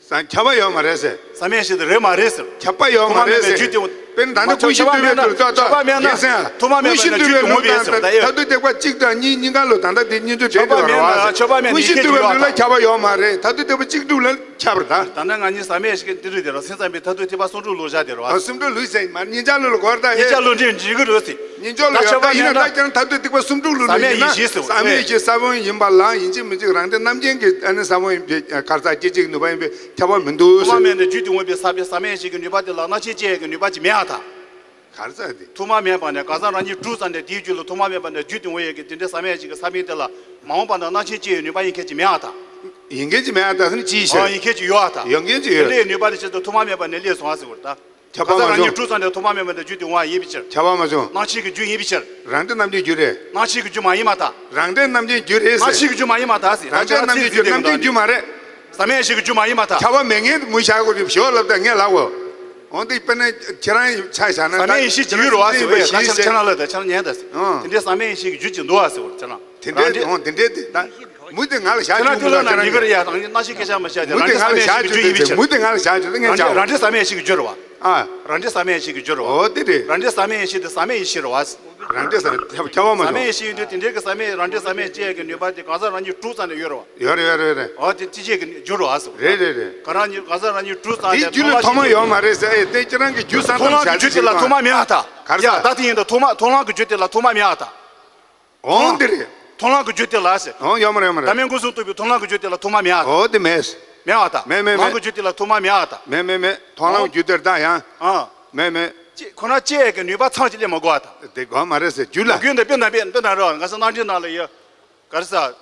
ཟ་ཁྱབ་པ་ཡོད་མ་རེད་ཟེར། ཟབ་མོའི་ཡེ་ཤེས་དེ་རེད་མ་རེད་ཟེར། ཁྱབ་པ་ཡོད་མ་རེད་ཟེར། ཐོག་མ་མེད་པའི་རྒྱུ་དེ། དཔེར་ན་ད་ལྟ་ཀུན་ཤེས་འདུལ་བའི་ལུགས་ལ་ད་ད་ཡིན་ཟེར། ཐོག་མ་མེད་པ་ན་རྒྱུ་དེ་ངོ་བས་ཟེར། ད་ཡོད། མཐར་ཐུག་ཐེག་པ་གཅིག་དང་གཉིས་གཉིས་ཀ་ལ་ད་ལྟ་དེ་སྙིང་རྗེ་འདྲེས་འདུག་རེད་བ། ཀུན་ཤེས་འདུལ་བའི་ལུགས་ལ་ཁྱབ་པ་ཡོད་མ་རེད། མཐར་ཐུག་ཐེག་པ་གཅིག་དྲུག་ལ་ཁྱབ་རེད་ད། ད་ནི་ང་གཉིས་ཟབ་མོའི་ཡེ་ཤེས་ཀྱི་འདི་རེད་དེ་ར་སེམས་ཙམ་པའི་མཐར་ཐུག་ཐེག་པ་སུམ་ཅུ་ལུགས་བཞག་དེ་ར་བ། སུམ་ཅུ་ལུགས་ཟེར་མ་གཉིས་ཆ་ལུགས་ལ་གོ་བར་ད་ཧེ། གཉིས་ཆ་ལུགས་འདྲེས་འཇིག་གི་རེད་ཟེར། གཉིས་ཆ་ལུགས་ཡོད་ད་ཡིན་ན་ད་ཁྱེད་རང་མཐར་ཐུག་ཐེག་པ་སུམ་ཅུ་ལུགས་ལ་ཡིན་ན་ཟབ་མོའི་ཡེ་ཤེས་ས་བོན་ཡིན་པ་ལ་ཡིན་གཅིག་མིན་གཅིག་རང་སྟེང་རྣམ་མཁྱེན་གྱི་ཨ་ནི་ས་བོན་ཡིན་པའི་གར་ས་སྐྱེད་བྱེད་ཀྱི་ནུས་པ་ཡིན་པའི་ཁྱབ་པ་མི་འདུག་ཟེར། ཐོག་མ་མེད་ནས་རྒྱུ་དེ་ངོ་བས་ཟབ་པའི་ཟབ་མོའི་ཡེ་ཤེས་ཀྱི་ནུས་པ་དེ་ལ་རྣམ་མཁྱེན་སྐྱེ་ཡས་ཀྱི་ནུས་པ་ཅིག་མེད་ཨ་ད། གར་ས་དེ། ཐོག་མ་མེད་པ་ནས་གང་ཟག་རང་ཉིད་གྲུབ་ཙམ་ནས་དེའི་རྒྱུད་ལ་ཐོག་མ་མེད་པ་ནས་རྒྱུ་དེ་ངོ་ཡས་ཀྱི་དེ་འདྲའི་ཟབ་མོའི་ཡེ་ཤེས་ཀྱི་ས་བོན་དེ་ལ་མ་འོངས་པ་ན་རྣམ་མཁྱེན་སྐྱེ་ཡས་ནུས་པ་ཡིན་མཁན་ཅིག་མེད་ཨ་ད། ཡིན་མཁན་ཅིག་མེད་ཨ་ད་ཟེར་ན་ཅི་ཡིན་ཤག་ཨ་ཡིན་མཁན་ཅིག་ཡོད་ཨ་ད། ཡོད་མཁན་ཅིག་ཡོད། དེ་འདྲའི་ནུས་པ་དེ་ཆེད་དུ་ཐོག་མ་མེད་པ་ནས་སླེབས་སོང་ཨ་ཟེར་བ་རེད་ད། ཁྱབ་པ་གང་ཟག་མ་རང་ཉིད་བྱུང་། གྲུབ་ཙམ་ནས་ཐོག་མ་མེད་པ་ནས་རྒྱུ་དེ་འོང་བ་ཡིན་པའི་ཕྱིར། ཁྱབ་པ་མ་བྱུང་། རྣམ་མཁྱེན་གྱི་རྒྱུ་ཡིན་པའི་ཕྱིར། རང་སྟེང་རྣམ་མཁྱེན་རྒྱུ་རེད། རྣམ་མཁྱེན་གྱི་རྒྱུ་མ་ཡིན་པར་ཐལ། རང་སྟེང་རྣམ་མཁྱེན་རྒྱུ་རེད་ཟེར། རྣམ་མཁྱེན་གྱི་རྒྱུ་མ་ཡིན་པར་ཐལ་ཟེར། རང་སྟེང་རྣམ་མཁྱེན་རྒྱུ་རེད། རྣམ་མཁྱེན་རྒྱུ་མ་རེད། ཟབ་མོའི་ཡེ་ཤེས་ཀྱི་རྒྱུ་མ་ཡིན་པར་ཐལ། ཁྱབ་པ་མེད་མཁན་མུ་བཞག་དགོས་རེད་ཞོ་ལབ་ད་ངས་ལབ་གོ་འོན་ཏེ་དཔེར་ན་ཁྱེད་རང་ཆ་བཞག་ན་ཟབ་མོའི་ཡེ་ཤེས་ཀྱི་རྒྱུ་རེད་བ་ཟེར་བས་ད་ཁྱེད་རང་ལ་ད་ཁྱེད་རང་ཉན་ད་ཟེར། ཨང་། དེ་འདྲའི་ཟབ་མོའི་ཡེ་ཤེས་ཀྱི་རྒྱུ་ཅིག་འདུག་བ་ཟེར་བ་ཁྱེད་རང་། དེ་འདྲའི་ཁྱེད་རང་། འོང་དེ་འདྲའི་དེ་ད། མུ་དེ་ང་ལ་བཞག་ཁྱེད་རང་རྒྱུ་དེ་ལ་ལ་ཁྱེད་རང་ཉིད་ཀྱི་རེད་ཡ་རང་ཉིད་རྣམ་ཤེས་སྐད་ཆ་མ་བཤད་དེ་མུ་དེ་ང་ལ་བཞག་རྒྱུ་དེ་ཡིན་པའི་ཕྱིར། མུ་དེ་ང་ལ་བཞག་རྒྱུ་དེ་ངས་བྱ། རང་འབྲས་ཟབ་མོའི་ཡེ་ཤེས་ཀྱི་རྒྱུ་རེད་བ། ཨ། རང་འབྲས་ཟབ་མོའི་ཡེ་ཤེས་ཀྱི་རྒྱུ་རེད་བ། འོ་དེ་རེད། རང་འབྲས་ཟབ་མོའི་ཡེ་ཤེས་དེ་ཟབ་མོའི་ཡེ་ཤེས་རེད་བ། རང་འབྲས་ཟབ་ཁྱབ་པ་མ་ཟབ་མོའི་ཡེ་ཤེས་ཡིན་དུས་དེ་འདྲའི་གི་ཟབ་མོའི་རང་འབྲས་ཟབ་མོའི་སྐྱེ་ཡས་ཀྱི་ནུས་པ་དེ་གང་ཟག་རང་ཉིད་གྲུབ་ཙམ་ནས་ཡོད་རེད་བ། ཡོད་རེད་ཡོད་རེད་ཡོད་རེད། འོ་དེ་སྐྱེད་བྱེད་ཀྱི་རྒྱུ་རེད་བ་ཟེར་བ་རེད། རེད་རེད་རེད། ག་རང་ཉིད་གང་ཟག་རང་ཉིད་གྲུབ་ཙམ་དེའི་ནས་རྒྱུ་ལ་ཐོག་མ་ཡོད་མ་རེད་ཟེར་ཨེ་དེ་ཁྱེད་རང་གི་རྒྱུ་ས་མཚམས་བཞག་ཅིག་ཐོག་མ་གི་མེད་བ་ད། ག་རེ་ཡ་ཟེར། ད་དེ་ཡིན་ད་ཐོག་མ་ཐོག་ལམ་གྱི་རྒྱུ་དེ་ལ་ཐོག་མ་མེད་བ་ད། འོང་དེ་རེད། ཐོག་ལམ་གྱི་རྒྱུ་དེ་ལ་ཟེར། འོང་ཡོད་མ་རེད་ཡོད་མ་རེད། བདག་མེད་མགོན་གསུམ་རྟོགས་པའི་ཐོག་ལམ་གྱི་རྒྱུ་དེ་ལ་ཐོག་མ་མེད་བ་ད། འོ་དེ་མེད། མེད་བ་ད། མེད་མེད་ལམ་མེད། གྱི་རྒྱུ་དེ་ལ་ཐོག་མ་མེད་བ་ད། མེད་མེད་མེད། ཐོག་ལམ་གྱི་རྒྱུ་དེར་ད་ཡང་། ཨ། མེད་མེད། ཅེས་ཁོ་ན་སྐྱེ་ཡས་ཀྱི་ནུས་པ་ཚང་ཅིག་སླེབས་མ་དགོས་བ་ད། དེ་དགོས་མ་རེད་ཟེར་རྒྱུ་ལ། རྒྱུ་འདི་དཔེར་ན་དཔེར་དཔེར་ན་རེད་བ་ང་ཚོ་རྣམ་འདྲེན་ནང་ལ་ཡོད། ག་རེ་ཟ།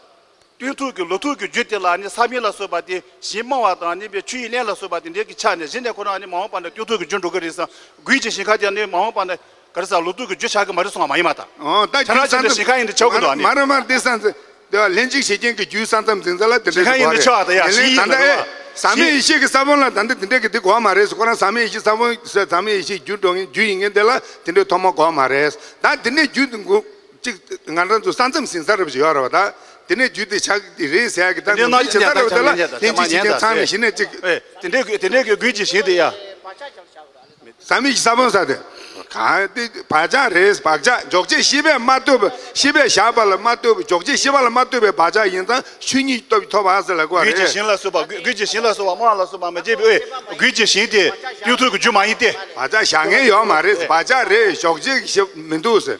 སྟོན་ཐུབ་ཀྱི་ལོ་ཐུབ་ཀྱི་རྒྱུ་དེ་ལ་ནི་ས་བོན་ལ་སོགས་པ་དེ་གཞན་སྨྲ་བ་དང་ནི་པའི་ཆོས་ཡི་གླེང་ལ་སོགས་པ་དེ་འདྲའི་གི་ཆ་ནས་གཞི་ནས་ཁོ་རང་ནི་མ་འོངས་པ་ན་སྟོན་ཐུབ་ཀྱི་རྒྱུ་འགྲོ་གི་རེད་བསམ། རྒྱུད་ཀྱི་ཞིང་ཁ་དེ་ནི་མ་འོངས་པ་ན་ག་རེ་ཟ་ལོ་ཐུབ་ཀྱི་རྒྱུ་ཆགས་ཀྱི་མ་རེད་གསུངས་པ་མ་ཡིན་མ་ད། འོ་ད་ཁྱེད་རང་ཅག་ཏུ་ཞིང་ཁ་ཡིན་དུ་ཆགས་ཀྱི་འདུག་ཨ་ནི། མ་རེད་མ་རེད་དེ་བསམ་ཚེ། དེ་བ་ལྷན་ཅིག་བྱེད་མཁན་གྱི་རྒྱུའི་ས་མཚམས་འཛིན་ས་ལ་དེ་འདྲ་ཞིང་ཁ་ཡིན་དུ་ཆགས་ད་ཡ་ཞིང་ཡིན་ད་ད་ཨེ། ཟབ་མོའི་ཡེ་ཤེས་ཀྱི་ས་བོན་ལ་ད་འདི་དེ་འདྲ་གི་དེ་གོ་བ་མ་རེད་ཟེར་ཁོ་རང་ཟབ་མོའི་ཡེ་ཤེས་ས་བོན་ཟེར་ཟབ་མོའི་ཡེ་ཤེས་རྒྱུ་འགྲོ་མཁན་རྒྱུ་ཡིན་མཁན་དེ་ལ་དེ་འདྲའི་ཐོག་མ་གོ་བ་མ་རེད་ད་དེ་ནས་རྒྱུ་དེ་འགོ། གཅིག་ང་རང་ཚོ་ས་མཚམས་ཟིན་ས་རབ་ཞིག་ཡོད་རེད་བ་ད། དེ་ནས་རྒྱུ་དེ་ཆགས་ཀྱི་རེད་ཟེར་ཡ་གི་ད་དེ་ནས་ངོས་འཛིན་བྱེད་ས་རབ་དེ་ལ་ལྷན་ཅིག་བྱེད་མཁན་ཚང་ནས་གཞི་ནས་གཅིག་དེ་འདྲའི་དེ་འདྲའི་གི་རྒྱུད་ཀྱི་ཞིང་དེ་ཡ། ཟབ་མོའི་ས་བོན་ས་དེ། གང་དེ་བག་ཆགས་རེད་བག་ཆགས་འཇོག་བྱེད་ཤེས་པས་མ་ཐུབ་ཤེས་པས་བཞག་པ་ལ་མ་ཐུབ་འཇོག་བྱེད་ཤེས་པ་ལ་མ་ཐུབ་པའི་བག་ཆགས་ཡིན་ཙང་ཆོས་ཉིད་སྟོབས་ཐོབ་པ་ཟེར་ལ་གོ་རེད། རྒྱུད་ཀྱི་ཞིང་ལ་སོགས་པ་རྒྱུད་ཀྱི་ཞིང་ལ་སོགས་པ་སྨྲ་ལ་སོགས་པ་མ་བྱས་པའི་རྒྱུད་ཀྱི་ཞིང་དེ་སྟོན་ཐུབ་ཀྱི་རྒྱུ་མ་ཡིན་ཏེ། བག་ཆགས་བཞག་མཁན་ཡོད་མ་རེད་བག་ཆགས་རེད་འཇོག་བྱེད་ཤེས་མི་འདུག་ཟེར།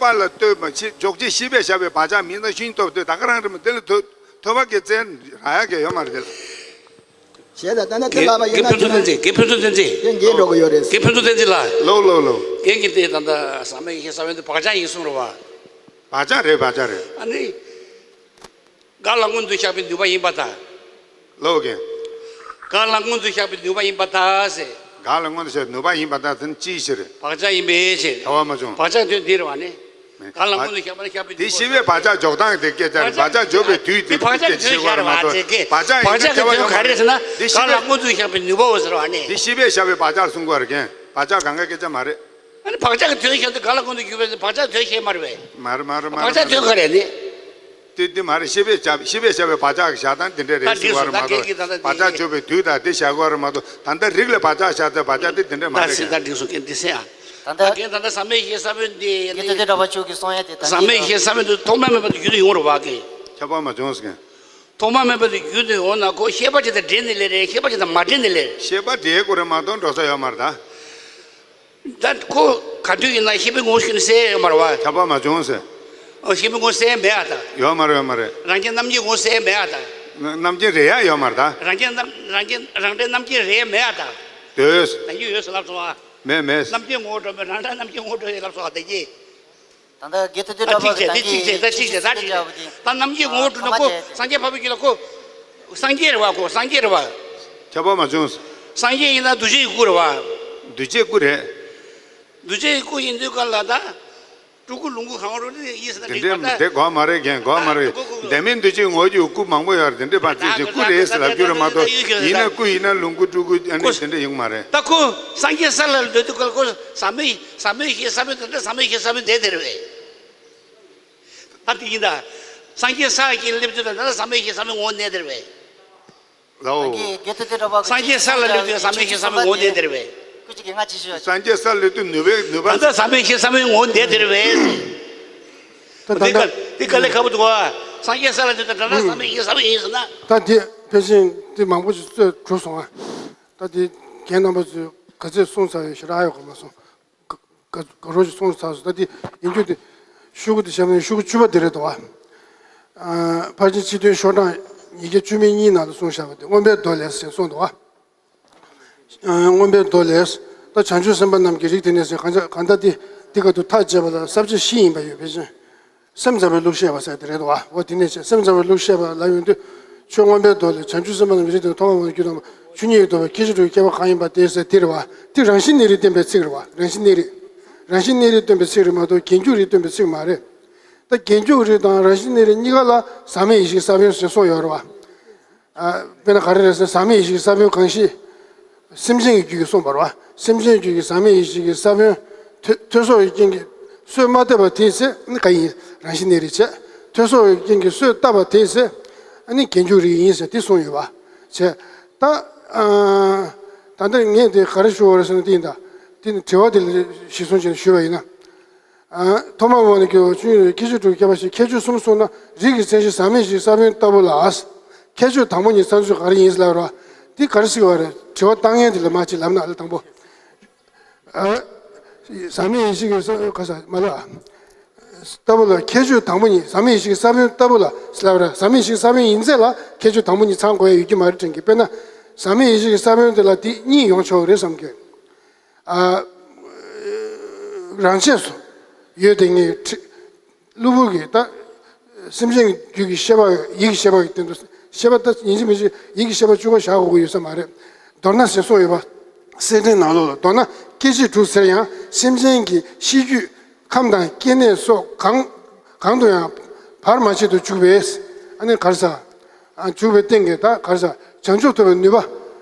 པ་ལ་ལྟོས་མ་བྱེད། འཇོག་བྱེད་ཤེས་པས་བཞག་པའི་བག་ཆགས་མིང་དང་ཤིན་ཏུ་ལྟོས། ད་ག་རང་རེད་མོད། དེ་ལ་ཐོས་ཐོས་པ་གི་རྩལ་རག་ཡག་གི་ཡོད་མ་རེད་དེ་ལ། ཞེས་དང་། ད་ནི་དེ་ལ་བ་ཡིན་ན་དགེ་ཕུན་ཚོགས་བསྟན་འཛིན། དགེ་ཕུན་ཚོགས་བསྟན་འཛིན། དེ་འགན་འགྲོ་གི་ཡོད་རེད། དགེ་ཕུན་ཚོགས་བསྟན་འཛིན་ལགས། ལོ་ལོ་ལོ། རྒན་གྱིས་དེ་ད་ལྟ་ཟབ་མོའི་ཡེ་ཤེས་ས་བོན་དེ་བག་ཆགས་ཡིན་གསུངས་རེད་བ། བག་ཆགས་རེད། བག་ཆགས་རེད། ཨ་ནི། ག་ལ་མངོན་དུ་བཞག་པའི་ནུས་པ་ཡིན་པར་ཐལ། ལོ་རྒན། ག་ལ་མངོན་དུ་བཞག་པའི་ནུས་པ་ཡིན་པར་ཐལ་ཟེར། ག་ལ་མངོན་དུ་བཞག་ནུས་པ་ཡིན་པར་ཐལ་ཟེར་ན་ཅིའི་ཕྱིར། བག་ཆགས་ཡིན་པའི་ཕྱིར། བྱ་བ་མ་བྱུང་། བག་ཆགས་དོན་འདི་རེད་བ་ནི། ག་ལ་མངོན་དུ་བཞག་པ་ནི་བཞག་པའི་དེ་ནུས་པ། ཤེས་པས་བག་ཆགས་འཇོག་སྟངས་དེ་སྐད་ཆ་རེད། བག་ཆགས་འཇོག་པའི་དུས་དེ་དེ་བག་ཆགས་སྐད་ཆ་ཤེས་དགོས་རེད་མ་གཏོགས། བག་ཆགས་ཡིན་ན་བྱ་བ་ཡོང་མ་རེད་ཟེར་ན། ག་ལ་མངོན་དུ་བཞག་པའི་ནུས་པའོ་ཟེར་བ་ནི། དེ་ཤེས་པས་བཞག་པའི་བག་ཆགས་གསུང་གི་ཡོད་རེད་རྒན། བག་ཆགས་གང་གའི་སྐད་ཆ་མ་རེད། ཨ་ནི་བག་ཆགས་ཀྱི་དོན་བཞག་དུས་ག་ལ་མངོན་དུ་གྱུར་པའི་བག་ཆགས་དོན་བཤད་མ་རེད་པས། མ་རེད་མ་རེད་མ་རེད། བག་ཆགས་དོན་ག་རེ་ནི། དེ་དེ་མ་རེད། ཤེས་པས་བྱ་ཤེས་པས་བྱ་བའི་བག་ཆགས་བཞག་སྟངས་དེ་འདྲ་རེད་ཟེར་བ་རེད་མ་གཏོགས། ད་འགྲིག་སོང་། ད་རྒན་གྱིས་ད་ལྟ་བག་ཆགས་འཇོག་པའི་དུས་དང་དེ་བཞག་གི་ཡོད་རེད་མ་གཏོགས། ད་ལྟ་རིགས་ལ་བག་ཆགས་བཞག་ཚེ་བག་ཆགས་དེ་དེ་འདྲ་མ་རེད། ད་འགྲིག་སོང་། རྒན་འདི་སེ་ཨ། ད་ལྟ་རྒན་ད་ལྟ་ཟབ་མོའི་ཡེ་ཤེས་ས་བོན་འདི་ཡིན་ནའི། དེ་ལྟ་དེ་འདྲ་བ་ཅུང་གི་གསུང་ཡ་དེ་ད་ཟབ་མོའི་ཡེ་ཤེས་ས་བོན་འདི་ཐོག་མ་མེད་པ་དུ་རྒྱུན་དུ་ཡོང་རུང་བ་གི། ཁྱབ་པ་མ་བྱུང་ཟེར་མཁན། ཐོག་མ་མེད་པ་དུ་རྒྱུན་དུ་ཡོང་ན་ཁོ་ཤེས་པ་ཅིག་དང་འབྲེལ་ནི་ལས་རེད། ཤེས་པ་ཅིག་དང་མ་འབྲེལ་ནི་ལས། ཤེས་པ་འབྲེལ་དགོས་རེད་མ་གཏོགས་འགྲོ་ས་ཡོད་མ་རེད་ད། ད་ཁོ་ག་དུས་ཡིན་ན་ཤེས་པའི་ངོ་བོ་ཤེས་ནས་གསལ་ཡོད་མ་རེད་བ། ཁྱབ་པ་མ་བྱུང་ཟེར། ཨོ་ཤེས་པའི་ངོ་བོ་གསལ་མེད་ཨ་ད། ཡོད་མ་རེད་ཡོད་མ་རེད། རང་རྐྱེན་རྣམ་མཁྱེན་ངོ་བོ་གསལ་མེད་ཨ་ད། རྣམ་རྐྱེན་རེད་ཡ་ཡོད་མ་རེད་ད། རང་རྐྱེན་རྣམ་རང་རྐྱེན་རང་འབྲས་རྣམ་མཁྱེན་རེད་མེད་ཨ་ད། འདོད། ད་ཡོད་ཡོད་ཟེར་ལབ་སོང་ཨ། མེད་མེད། རྣམ་མཁྱེན་ངོ་བོ་འགྲོ་མེད་རང་འབྲས་རྣམ་མཁྱེན་ངོ་བོ་འགྲོ་ཡོད་ལབ་སོང་ཨ་ད་ཀྱེ། ད་ལྟ་དགེ་ཐུ་དེ་ད་འདྲ་པ་གཅིག་བྱས་ད་གཅིག་བྱས་ད་གཅིག་བྱས་ད་གཅིག་བྱས། ད་རྣམ་མཁྱེན་ངོ་བོ་གྲུབ་ན་ཁོ་སངས་རྒྱས་འཕགས་པའི་རྒྱུད་ལ་ཁོ་སངས་རྒྱས་རེད་བ། ཁོ་སངས་རྒྱས་རེད་བ། ཁྱབ་པ་མ་བྱུང་། སངས་རྒྱས་ཡིན་ན་གདུལ་བྱའི་སྐུ་རེད་བ། གདུལ་བྱའི་སྐུ་རེད། གདུལ་བྱའི་སྐུ་ཡིན་དུས་ག་ལ་ད། སྤྲུལ་སྐུ་ལོངས་སྐུ་གང་རུང་ནི་ཡིན་ཟེར་ན་དེ་འདྲའི་མ་ད། དེ་དགོས་མ་རེད། རྒན་དགོས་མ་རེད། སྐུ་སྐུ་སྐུ། བདེན་མིན་འདུས་བྱས་ངོ་བོ་རྒྱུ་སྐུ་མང་པོ་ཡོད་རེད། དེ་འདྲའི་ཕར་ཚིག་ཅིག་སྐུ་རེད་ཟེར་ལབ་རྒྱུ་རེད་མ་གཏོགས། ཡིན་ན་སྐུ་ཡིན་ན་ལོངས་སྐུ་སྤྲུལ་སྐུ་ཨ་ནི་དེ་འདྲ་ཡོང་མ་རེད། ད་ཁོ་སངས་རྒྱས་ས་ལ་སྡོད་དུས་སྐབས་ཁོ་ཟབ་མོ་ཟབ་མོ་ཡེ་ཤེས་ས་བོན་དེ་འདྲ་ཟབ་མོ་ཡེ་ཤེས་ས་བོན་དེ་དེ་རེད་བས། ད་དེ་ཡིན་ད། སངས་རྒྱས་ས་ཀྱིན་སླེབས་དུས་ད་ད་ཟབ་མོ་ཡེ་ཤེས་ས་བོན་ངོ་བོ་གནས་དེ་རེད་བས། ལའོ། སངས་རྒྱས་ས་ལ་སླེབས་དུས་ཟབ་མོ་ཡེ་ཤེས་ས་བོན་ངོ་བོ་གནས་དེ་རེད་བས། སངས་རྒྱས་ས་ལ་སླེབས་དུས་ནུས་པའི་ནུས་པ། ད་ལྟ་ཟབ་མོ་ཡེ་ཤེས་ས་བོན་ངོ་བོ་གནས་དེ་རེད་བས། ད་ད་དེ་ད་ག་དེ་ག་ལས་ཁག་པོ་འདུག་བ། སངས་རྒྱས་ས་ལ་སླེབས་དུས་ད་ད་ཟབ་མོ་ཡེ་ཤེས་ས་བོན་ཡིན་ཟེར་ན། ད་དེ་ཕལ་ཆེར་དེ་མང་པོ་ཞིག་རྩོད་གྲུབ་སོང་ཨ། ད་དེ་རྒན་རྣམ་པ་ཚོས་ག་ཚོད་གསུངས་ཚར་ཡོད་ཞེ་དྲག་ཡོད་ག་མ་སོང་། ག་ག་རོ་ཞིག་གསུངས་ཚར་སོང་། ད་དེ་ཡིན་རྒྱུ་དེ་ཤོག་གུ་དེ་བཤམས་ནས་ཤོག་གུ་བཅུ་པ་དེ་རེད་འདུག་བ། ཨ། ཕར་ཕྱིན་སྤྱི་དོན་ཤོག་གྲངས་ཉིས་བརྒྱ་བཅུ་མེད་གཉིས་ནང་ལ་གསུངས་བཞག་པ་དེ་མངོན་པའི་མདོ་ལས་ཞེས་གསུངས་འདུག་བ། ཨ། མངོན་པའི་མདོ་ལས། ད་བྱང་ཆུབ་སེམས་དཔའ་རྣམས་ཀྱི་རིགས་དེ་ནས་ཟེར་གང་ཅི་གང་ལྟར་དེ་དེ་ག་དུས་ཐག་བཅད་པ་ལ་ས་བཅད་བཞི་ཡིན་པ་ཡོད་པའི་ཕྱིར། སེམས་ཙམ་པའི་ལུགས་བཤད་པ་ཟེར་དེ་རེད་བ། འོ་དེ་ནས་བྱས་སེམས་ཙམ་པའི་ལུགས་བཤད་པ་ལབ་ཡོང་དུས། ཆོས་མངོན་པའི་མདོ་ལས། བྱང་ཆུབ་སེམས་དཔའ་རྣམས་ཀྱི་རིགས་དེ་ནི་ཐོག་མར་བུམ་པ་རྒྱུད་དང་པོ། ཆོས་ཉིད་ཀྱི་རྟོགས་པ་ཁྱད་ཆོས་དྲུག་གི་ཁྱད་པར་གང་ཡིན་པ་དེ་ཟེར་དེ་རེད་བ། དེ་རང་བཞིན་གནས་རིགས་བསྟན་པའི་ཚིག་རེད་བ། རང་བཞིན་གནས་རིགས། རང་བཞིན་གནས་རིགས་བསྟན་པའི་ཚིག་རེད་མ་གཏོགས་རྒྱན་འཇུག་རིགས་བསྟན་པའི་ཚིག་མ་རེད། ད་རྒྱན་འཇུག་རིགས་དང་རང་བཞིན་གནས་རིགས་གཉིས་ཀ་ལ་ཟག་མེད་ཡེ་ཤེས་ཀྱི་ས་བོན་ཞེས་གསུངས་ཡོད་རེད་བ། ཨ། དཔེར་ན་ག་རེ་རེད་ཟེར་ན་ཟག་མེད་ཡེ་ཤེས་ཀྱི་ས་བོན་གང་ཞིག་སེམས་ཅན་གྱི་རྒྱུད་ཀྱིས་གསུངས་པ་རེད་བ། སེམས་ཅན་གྱི་རྒྱུད་ཀྱི་ཟག་མེད་ཡེ་ཤེས་ཀྱི་ས་བོན་ཐོས་ཐོས་སོགས་ཀྱི་རྐྱེན་གྱིས་གསོས་མ་བཏབ་པ་དེའི་ཚེ་ནི་ག་ཡིན། རང་བཞིན་གནས་རིགས་བྱས། ཐོས་སོགས་ཀྱི་རྐྱེན་གྱིས་གསོས་བཏབ་པ་དེའི་ཚེ་ཨ་ནི་རྒྱན་འཇུག་རིགས་ཡིན་ཟེར་དེ་གསུངས་ཡོད་པ་བྱས། ད་ཨ། ད་ལྟ་ངས་དེ་ག་རེ་ཞུ་བ་རེད་ཟེར་ན་དེ་ཡིན་ད། དེ་ནི་དྲི་བ་དེ་ལ་གཞི་བཟུང་བྱས་ནས་ཞུས་པ་ཡིན་ན། ཨ། ཐོག་མར་བུམ་པ་ནས་སྐྱེ་བ་ཆོས་ཉིད་ཀྱི་ཁྱད་ཆོས་དྲུག་གི་ཁྱད་པར་ཞེས་ཁྱད་ཆོས་གསུམ་གསུངས་ན་རིགས་ཀྱི་མཚན་གཞི་ཟག་མེད་ཡེ་ཤེས་ཀྱི་ས་བོན་ལྟ་བུ་ལ། ཁྱད་ཆོས་དང་པོ་ཉིད་ཚང་ཚུལ་ག་རེ་ཡིན་ལབ་ར། འདི་ག་རེ་ཟེར་བ་རེད། དྲི་བ་བཏང་མཁན་དེ་ལ་མ་ཅིག་ལབ་ན་ཨ་ལ་དང་པོ། ཨ། ཟག་མེད་ཡེ་ཤེས་ཀྱི་ས་བོན་ག་ས་མ་ལ། ལྟ་བུ་ལ་ཁྱད་ཆོས་དང་པོ་ཉིད་ཟག་མེད་ཡེ་ཤེས་ཀྱི་ས་བོན་ལྟ་བུ་ལ་ལབ་ར། ཟག་མེད་ཡེ་ཤེས་ཀྱི་ས་བོན་ཡིན་ཚད་ལ་ཁྱད་ཆོས་དང་པོ་ཉིད་ཚང་དགོས་ཡ་ཡོད་ཀྱི་མ་རེད་དྲན་གྱི། དཔེར་ན་ཟག་མེད་ཡེ་ཤེས་ཀྱི་ས་བོན་དེ་ལ་དེ་གཉིས་ཡོང་ཆོག་གི་རེད་བསམ་གྱི། ཨ། རང་ཆས་སུ་ཡོད་དེ་ངས་ཁྲི། གློ་བུར་གྱི་ད་སེམས་ཅན་གྱི་རྒྱུད་ཀྱི་ཤེས་པ་ཡིད་ཀྱི་ཤེས་པ་གི་སྟེང་དུ་ཤེས་པ་ད་ཡིན་གཅིག་མིན་གཅིག་ཡིད་ཀྱི་ཤེས་པ་བཅུ་པ་བཞག་དགོས་ཀྱི་ཡོད་ས་མ་རེད། མདོར་ན་ཞེས་གསུངས་ཡོད་པ། གསེར་ཕྲེང་ནང་ལོགས་ལ། མདོར་ན་སྐད་ཅིག་གྲུབ་ཟེར་ཡང་སེམས་ཅན་གྱི་ཤེས་རྒྱུད་ཁམས་དང་སྐྱེ་གནས་སོགས་གང་གང་དུ་ཡང་བར་མ་ཆད་དུ་འཇུག་པས། ཨ་ནི་ག་རེ་ཟ། ཨ། འཇུག་པའི་སྟེང་གི་ད་ག་རེ་ཟ། བྱང་ཆུབ་ཐོབ་པའི་ནུས་པ།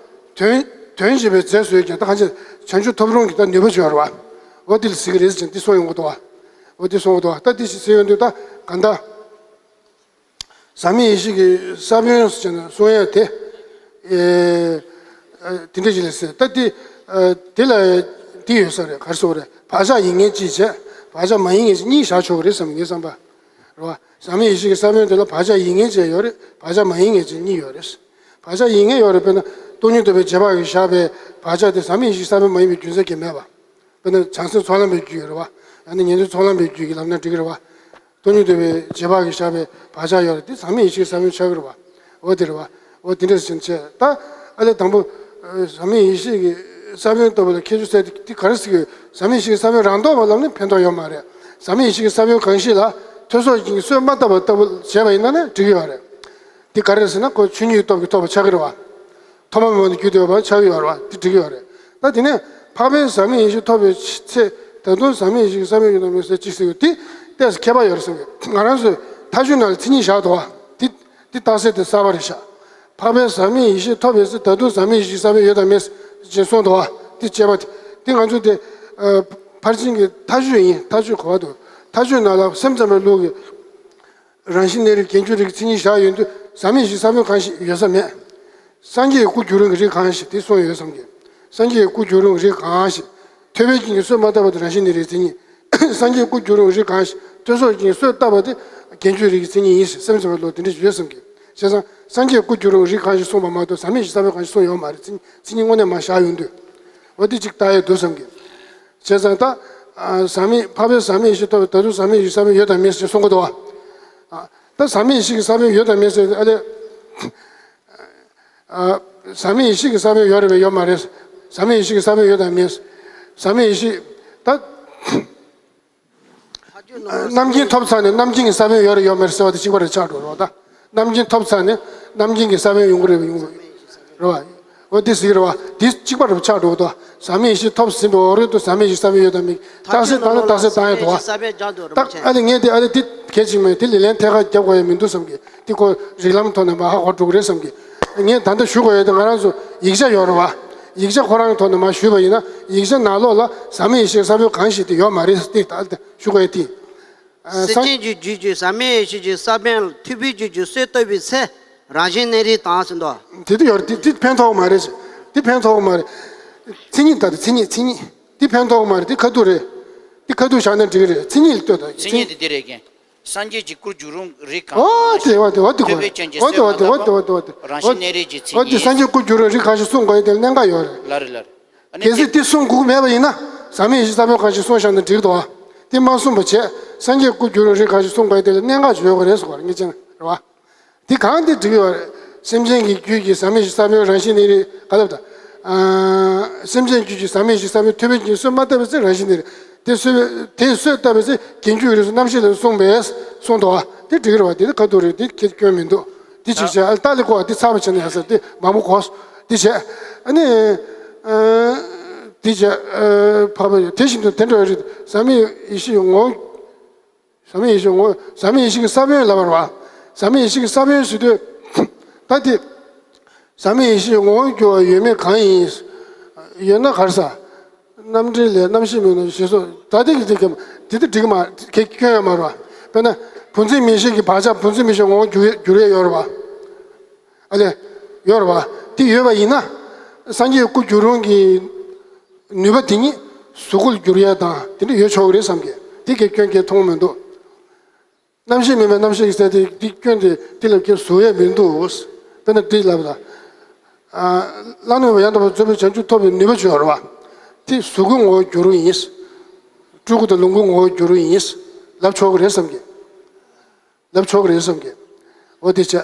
དོན་དོན་བྱེད་པའི་རྫས་སུ་ཡོད་ཀྱང་ད་གང་ཅི་བྱང་ཆུབ་ཐོབ་རུང་གི་ད་ནུས་པ་ཅིག་ཡོད་རེད་བ། འོ་དེ་ལ་ཟེར་གི་རེད་ཟེར་ཅིང་འདི་གསུངས་ཡོང་གི་འདུག་བ། འོ་དེ་གསུངས་གི་འདུག་བ། ད་དེ་ཞིག་ཟེར་ཡོང་དུས་ད་ག་འདྲ། ཟག་མེད་ཡེ་ཤེས་ཀྱི་ས་བོན་ཟེར་ནས་གསུང་ཡ་དེ། ཨེ། ཨ། དེ་འདྲ་ཞིག་ལ་ཟེར། ད་དེ། ཨ། དེ་ལ་དེ་ཡོད་ས་རེད། ག་རེ་ཟེར་དགོས་རེད། བག་ཆགས་ཡིན་ངེས་ཅིག་བྱས། བག་ཆགས་མ་ཡིན་ངེས་ཅིག་གཉིས་བཞག་ཆོག་གི་རེད་བསམ་ངའི་བསམ་པ། རེད་བ། ཟག་མེད་ཡེ་ཤེས་ཀྱི་ས་བོན་དེ་ལ་བག་ཆགས་ཡིན་ངེས་ཅན་ཡོད་རེད། བག་ཆགས་མ་ཡིན་ངེས་ཅན་གཉིས་ཡོད་རེད། བག་ཆགས་ཡིན་ངེས་ཡོད་རེད། དཔེར་ན་སྟོང་ཉིད་རྟོགས་པའི་རྗེས་དཔག་གིས་བཞག་པའི་བག་ཆགས་དེ་ཟག་མེད་ཡེ་ཤེས་ཀྱི་ས་བོན་མ་ཡིན་པའི་རྒྱུ་མཚན་གྱིས་མེད་པ། དཔེར་ན་བྱང་སེམས་ཚོགས་ལམ་པའི་རྒྱུད་ཡོད་རེད་བ། ཡང་ན་ཉན་ཐོས་ཚོགས་ལམ་པའི་རྒྱུད་ཀྱིས་ལབ་ན་འགྲིག་གི་རེད་བ། སྟོང་ཉིད་རྟོགས་པའི་རྗེས་དཔག་གིས་བཞག་པའི་བག་ཆགས་ཡོད་རེད། དེ་ཟག་མེད་ཡེ་ཤེས་ཀྱི་ས་བོན་ཆགས་ཀྱི་རེད་བ། འོ་དེ་རེད་བ། འོ་དེ་འདྲ་ཟེར་བྱས། ད་ཨ་ལས་དང་པོ། ཨ། ཟག་མེད་ཡེ་ཤེས་ཀྱི་ས་བོན་ལྟ་བུ་ལ་ཁྱད་ཆོས་ཟེར་དེ་ག་རེ་ཟེར་གྱི་ཡོད། ཟག་མེད་ཡེ་ཤེས་ཀྱི་ས་བོན་རང་ལྡོག་པ་ལབ་ན་ཕན་ཐོགས་ཡོད་མ་རེད། ཟག་མེད་ཡེ་ཤེས་ཀྱི་ས་བོན་གང་ཞིག་ལ་ཐོས་སོགས་ཀྱིས་གསོས་མ་བཏབ་པ་ལྟ་བུ་བྱས་པ་ཡིན་ན་ནི་འགྲིག་གི་ཡོད་རེད། དེ་ག་རེ་རེད་ཟེར་ན་ཁོ་ཆོས་ཉིད་ཀྱི་སྟོབས་ཀྱིས་ཐོབ་པ་ཆགས་ཀྱི་རེད་བ། ཐོག་མ་མེད་པ་ནས་རྒྱུ་དེ་ཡོད་པ་ཆགས་ཀྱི་ཡོད་རེད་བ། དེ་འགྲིག་གི་ཡོད་རེད། ད་དེ་ནས་འཕགས་པའི་ཟག་མེད་ཡེ་ཤེས་ཐོབ་པའི་ཚེ་ད་དུང་ཟག་མེད་ཡེ་ཤེས་ཀྱི་ས་བོན་ཡོད་དམ་མེད་ཟེར་ཅིག་ཟེར་གྱི་ཡོད། དེ་ཏོག་ཙམ་ཁྱད་པར་ཡོད་རེད་བསམ་གྱི། ང་རང་ཚོའི་མཐའ་དཔྱོད་ནང་ལ་མཚན་ཉིད་བཞག་འདུག་བ། དེ་དེ་རྟགས་གསལ་དེ་གསར་པ་རེད་ཤག་འཕགས་པའི་ཟག་མེད་ཡེ་ཤེས་ཐོབ་པའི་ཚེ་ད་དུང་ཟག་མེད་ཡེ་ཤེས་ཀྱི་ས་བོན་ཡོད་དམ་མེད་ཅེས་གསུངས་འདུག་བ། དེ་དཔྱད་པ་དེ་དེ་ང་ཚོ་དེ། ཨ། ཕར་ཕྱིན་གྱི་མཐའ་དཔྱོད་ཡིན། མཐའ་དཔྱོད་གོ་བ་འདུག་མཐའ་དཔྱོད་ནང་ལ་སེམས་ཙམ་པའི་ལུགས་ཀྱི་རང་བཞིན་གནས་རིགས་རྒྱན་འཇུག་རིགས་ཀྱི་མཚན་ཉིད་བཞག་ཡོང་དུས་ཟག་མེད་ཡེ་ཤེས་ཀྱི་ས་བོན་གང་ཞིག་ཡོད་ས་མེད། སངས་རྒྱས་ཀྱི་སྐུ་འགྱུར་རུང་གི་རིགས་གང་ཞིག་དེ་གསུངས་ཡོད་བསམ་གྱི། སངས་རྒྱས་ཀྱི་སྐུ་འགྱུར་རུང་གི་རིགས་གང་ཞིག་ཐོས་པའི་རྐྱེན་གྱིས་གསོས་མ་བཏབ་པ་དེ་རང་བཞིན་གནས་རིགས་མཚན་ཉིད། སངས་རྒྱས་སྐུ་འགྱུར་རུང་རིགས་གང་ཞིག་ཐོས་སོགས་ཀྱིས་གསོས་བཏབ་པ་དེ་རྒྱན་འཇུག་རིགས་ཀྱི་མཚན་ཉིད་ཡིན་ཞེས་སེམས་ཙམ་པའི་ལུགས་དེ་འདྲ་ཞིག་ཡོད་བསམ་གྱི། བྱས་ཙང་སངས་རྒྱས་སྐུ་འགྱུར་རུང་རིགས་གང་ཞིག་གསུངས་པ་མ་གཏོགས་ཟག་མེད་ཡེ་ཤེས་ས་བོན་གང་ཞིག་གསུངས་ཡོད་མ་རེད། མཚན་མཚན་ཉིད་དངོས་གནས་མར་བཞག་ཡོང་དུས། འོ་དེ་གཅིག་ལྟ་ཡས་འདུག་བསམ་གྱི། བྱས་ཙང་ད། ཨ། ཟག་མེད་འཕགས་པའི་ཟག་མེད་ཡེ་ཤེས་ཐོབ་པའི་ད་དུང་ཟག་མེད་ཡེ་ཤེས་ས་བོན་ཡོད་དམ་མེད་ཅེས་གསུང་གི་འདུག་བ། ཨ། ད་ཟག་མེད་ཡེ་ཤེས་ཀྱི་ས་བོན་ཡོད་དམ་མེད་ཟེར་ཨ་ལས། ཨ། ཟག་མེད་ཡེ་ཤེས་ཀྱི་ས་བོན་ཡོད་རེད་པས་ཡོད་མ་རེད། ཟག་མེད་ཡེ་ཤེས་ཀྱི་ས་བོན་ཡོད་དམ་མེད། ཟག་མེད་ཡེ་ཤེས་ད། རྣམ་མཁྱེན་ཐོབ་ཚར་ནས་རྣམ་མཁྱེན་གྱི་ས་བོན་ཡོད་རེད་ཡོད་མེད་ཟེར་བ་དེ་གཅིག་པ་རེད་ཆགས་འགྲོ་རོགས་ད། རྣམ་མཁྱེན་ཐོབ་ཚར་ནས་རྣམ་མཁྱེན་གྱི་ས་བོན་ཡོང་གི་རེད་ཡོང་གི་རེད་བ། འོ་དེ་ཟིག་རེད་བ། དེ་གཅིག་པ་རེད་ཆགས་འགྲོ་གི་འདུག་ཟག་མེད་ཡེ་ཤེས་ཐོབ་ཟིན་པའི་འོག་རོལ་དུ་ཟག་མེད་ཡེ་ཤེས་ས་བོན་ཡོད་དམ་མེད་རྟགས་གསལ་བཏང་ན་རྟགས་གསལ་བཏང་ཡོད་འདུག་བ། རྟགས་ཨ་ནི་ངས་དེ་ཨ་ནི་དེ་གལ་ཆེན་མེད་དེ་ལས་ལན་ཐད་ཀར་རྒྱབ་དགོས་ཡ་མི་འདུག་བསམ་གི། དེ་ཁོ་རིགས་ལམ་ཐོག་ནས་མར་ཧ་གོ་འགྲོ་གི་རེད་བསམ་གི། ངས་ད་ལྟ་ཞུ་དགོས་ཡ་དེ་ང་རང་ཚོ་ཡིག་ཆ་ཡོད་རེད་བ། ཡིག་ཆ་ཁོ་རང་གི་ཐོག་ནས་མར་ཞུས་པ་ཡིན་ན་ཡིག་ཆ་ནང་ལོགས་ལ་ཟག་མེད་ཡེ་ཤེས་ས་བོན་གང་ཞིག་དེ་ཡོད་མ་རེད་དེ་ད་ལྟ་ཞུ་དགོས་ཡ་དེ། ཨ། སེམས་ཅན་གྱི་རྒྱུད་ཀྱི་ཟག་མེད་ཡེ་ཤེས་ཀྱི་ས་བོན་ལ་ཐུབ་པའི་རྒྱུད་ཀྱི་སྲོལ་བཏབ་པའི་ཚེ་རང་བཞིན་གནས་རིགས་དང་ཟེར་འདུག་དེ་དུ་ཡོད་རེད། དེ་དེ་ཕན་ཐོགས་མ་རེད། དེ་ཕན་ཐོགས་མ་རེད། མཚན་ཉིད་ལྟ་དེ་མཚན་ཉིད་མཚན་ཉིད་དེ་ཕན་ཐོགས་མ་རེད། དེ་ཁ་ཐུག་རེད། དེ་ཁ་ཐུག་བཞག་ན་འགྲིག་གི་རེད། མཚན་ཉིད་ལ་ལྟོས་དང་མཚན་མཚན་ཉིད་དེ་འདི་རེད་ཀྱང་། སངས་རྒྱས་ཀྱི་སྐུར་འགྱུར་རུང་རིགས་གང་ཨོ་དེ་བ་དེ་བ་དེ་གོ་ཐུབ་པའི་སྐྱོན་གྱི་ཨོ་སྲོལ་དེ་བ་མ་དེ་བ་དེ་བ་དེ་བ་དེ་རང་བཞིན་གནས་རིགས་ཀྱི་མཚན་ཨོ་དེ་ཉིད། སངས་རྒྱས་སྐུར་འགྱུར་རུང་རིགས་གང་ཞིག་གསུང་དགོས་ཡིན་དེ་ལ་གནད་འགག་ཡོད་རེད། ལ་རེད་ལ་རེད། ཨ་ནི་གལ་སྲིད་དེ་གསུང་དགོས་མེད་པ་ཡིན་ན་ཟག་མེད་ཡེ་ཤེས་ས་བོན་གང་ཞིག་གསུང་བཞག་ན་འགྲིག་འདུག་ཨ། དེ་མ་གསུངས་པ་བྱས་སངས་རྒྱས་སྐུར་འགྱུར་རུང་རིགས་གང་ཞིག་གསུང་དགོས་ཡིན་དེ་ལ་གནད་འགག་ཅིག་ཡོད་དགོས་རེད་ཟེར་བ་རེད་ངེས་ཅན་རེད་བ། དེ་གང་དེ་འགྲིག་ཡོད་རེད། སེམས་ཅན་གྱི་རྒྱུད་ཀྱི་ཟག་མེད་ཡེ་ཤེས་ས་བོན་རང་བཞིན་གནས་རིགས་ག་ལབ་ད། ཨ། སེམས་ཅན་རྒྱུད་ཀྱི་ཟག་མེད་ཡེ་ཤེས་ས་བོན་ཐུབ་པའི་སྐྱོན་གྱི་སྲོལ་མ་བཏབ་པའི་ཚེ་རང་བཞིན་གནས་རིགས། དེ་སྲོལ་དེ་སྲོལ་བཏབ་པའི་ཚེ་རྒྱན་རྒྱུད་རིགས་སུ་རྣམ་ཤེས་ལ་གསུངས་པས་གསུངས་འདུག་བ། དེ་འགྲིག་གི་རེད་བ། དེ་ནི་ཁ་ཐུག་རེད། དེ་ཁྱེད་སྐྱོན་མི་འདུག་དེ་ཅིག་བྱས་ཨ་ལྟ་ལས་གོ་བ་དེ་ཚར་བ་བྱས་ན་ཡག་ས་དེ་མང་པོ་གོ། དེ་བྱས་ཨ་ནི། ཨ། དེ་བྱས་ཨ། འཕགས་པ་དེ་བཞིན་དུ་དེ་འདྲ་བའི་རིགས་ཟག་མེད་ཡེ་ཤེས་ངོ་བོ། ཟག་མེད་ཡེ་ཤེས་ངོ་། ཟག་མེད་ཡེ་ཤེས་ཀྱི་ས་བོན་ལབ་པ་རེད་བ། ཟག་མེད་ཡེ་ཤེས་ཀྱི་ས་བོན་ཟེར་དུས། ད་དེ། ཟག་མེད་ཡེ་ཤེས་ངོ་བོར་གྱུར་པ་ཡོད་མེད་གང་ཡིན། ཡོད་ན་ག་རེ་ཟ། རྣམ་འགྲེལ་ལས་རྣམ་ཤེས་མེད་ན་ཞེས་སོགས་ད་དེ་གི་དེ་གི་དེ་དེ་འགྲིག་མ་གི་སྐྱོན་ཡོད་མ་རེད་བ། དཔེར་ན། བུམ་འཛིན་མིག་ཤེས་ཀྱི་བག་ཆགས་བུམ་འཛིན་མིག་ཤེས་ངོ་བོར་གྱུར་གྱུར་ཡས་ཡོད་རེད་བ། ཨ་ལས། ཡོད་རེད་བ། དེ་ཡོད་པ་ཡིན་ན། སངས་རྒྱས་སྐུ་འགྱུར་རུང་གི་ནུས་པ་དེ་ཉིད་གཟུགས་སྐུ་ལ་འགྱུར་ཡས་དང་དེ་འདྲ་ཡོད་ཆོག་གི་རེད་བསམ་གི། དེ་གའི་སྐྱོན་གལ་མཐོང་མི་འདུག་རྣམ་ཤེས་མེད་པའི་རྣམ་ཤེས་ཀྱི་ཟེར་དེ་དེ་སྐྱོན་དེ་དེ་ལ་ཁྱེད་བཟོ་ཡས་མི་འདུག་དཔེར་ན་དེ་ལབ་ལ། ཨ། བླ་ན་མེད་པ་ཡང་དག་པར་རྫོགས་པའི་བྱང་ཆུབ་ཐོབ་པའི་ནུས་པ་ཅིག་ཡོད་རེད་བ། དེ་གཟུགས་སྐུའི་ངོ་བོར་འགྱུར་རུང་ཡིན། སྤྲུལ་སྐུ་དང་ལོངས་སྐུའི་ངོ་བོར་འགྱུར་རུང་ཡིན། ལབ་ཆོག་གི་རེད་བསམ་གི། ལབ་ཆོག་གི་རེད་བསམ་གི། འོ་དེ་བྱས།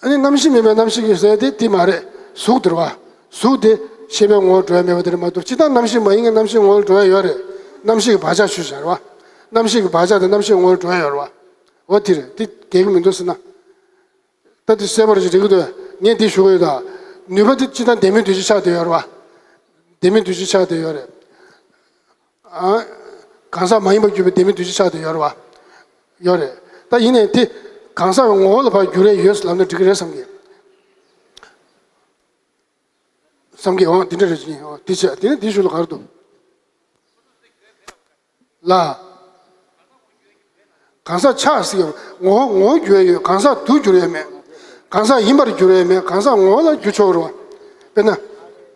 ཨ་ནི་རྣམ་ཤེས་མེད་པའི་རྣམ་ཤེས་ཀྱི་ཟེར་དེ་དེ་མ་རེད། གཟུགས་དེ་རེད་བ། གཟུགས་དེ་ཤེས་པའི་ངོ་བོར་འགྲོ་ཡ་མེད་པ་དེ་རེད་མ་གཏོགས་སྤྱིར་བཏང་རྣམ་ཤེས་མ་ཡིན་ངེས་རྣམ་ཤེས་ངོ་བོར་འགྲོ་ཡ་ཡོད་རེད། རྣམ་ཤེས་ཀྱི་བག་ཆགས་ཆོས་ཅིག་རེད་བ། རྣམ་ཤེས་ཀྱི་བག་ཆགས་དེ་རྣམ་ཤེས་ངོ་བོར་འགྲོ་ཡ་ཡོད་རེད་བ། འོ་དེ་རེད། དེ་འགལ་གྱི་མི་འདུག་ཟེར་ན། ད་དེ་གསལ་པོ་རེད་ཅིག་འགྲིག་གི་འདུག་ངས་འདི་ཞུ་གི་ཡོད་ད། ནུས་པ་དེ་སྤྱིར་བཏང་ལྡན་མིན་འདུ་བྱེད་ཆགས་བསྡད་ཡོད་རེད་བ། ལྡན་མིན་འདུ་བྱེད་ཆགས་བསྡད་ཡོད་རེད། ཨ། གང་ཟག་མ་ཡིན་པར་གྱུར་པའི་ལྡན་མིན་འདུ་བྱེད་ཆགས་བསྡད་ཡོད་རེད་བ། ཡོད་རེད། ད་ཡིན་ནའི་དེ་གང་ཟག་གི་ངོ་བོ་ལ་ཕར་འགྱུར་ཡས་ཡོད་ལབ་ན་འགྲིག་གི་རེད་བསམ་གི། བསམ་གི། འོ་འདི་འདྲ་རེད་ཅིང་འོ་འདི་བྱས་དེ་ནས་འདི་ཞུ་ལ་ག་རེ་འདུག་ལ། གང་ཟག་ཆགས་སྲིད་ངོ་བོ་ངོ་བོ་འགྱུར་ཡས་ཡོད། གང་ཟག་ཏུ་འགྱུར་ཡས་མེད། གང་ཟག་ཡིན་པར་འགྱུར་ཡས་མེད། གང་ཟག་ངོ་བོ་ལ་འགྱུར་ཆོག་རེད་བ། དཔེར་ན།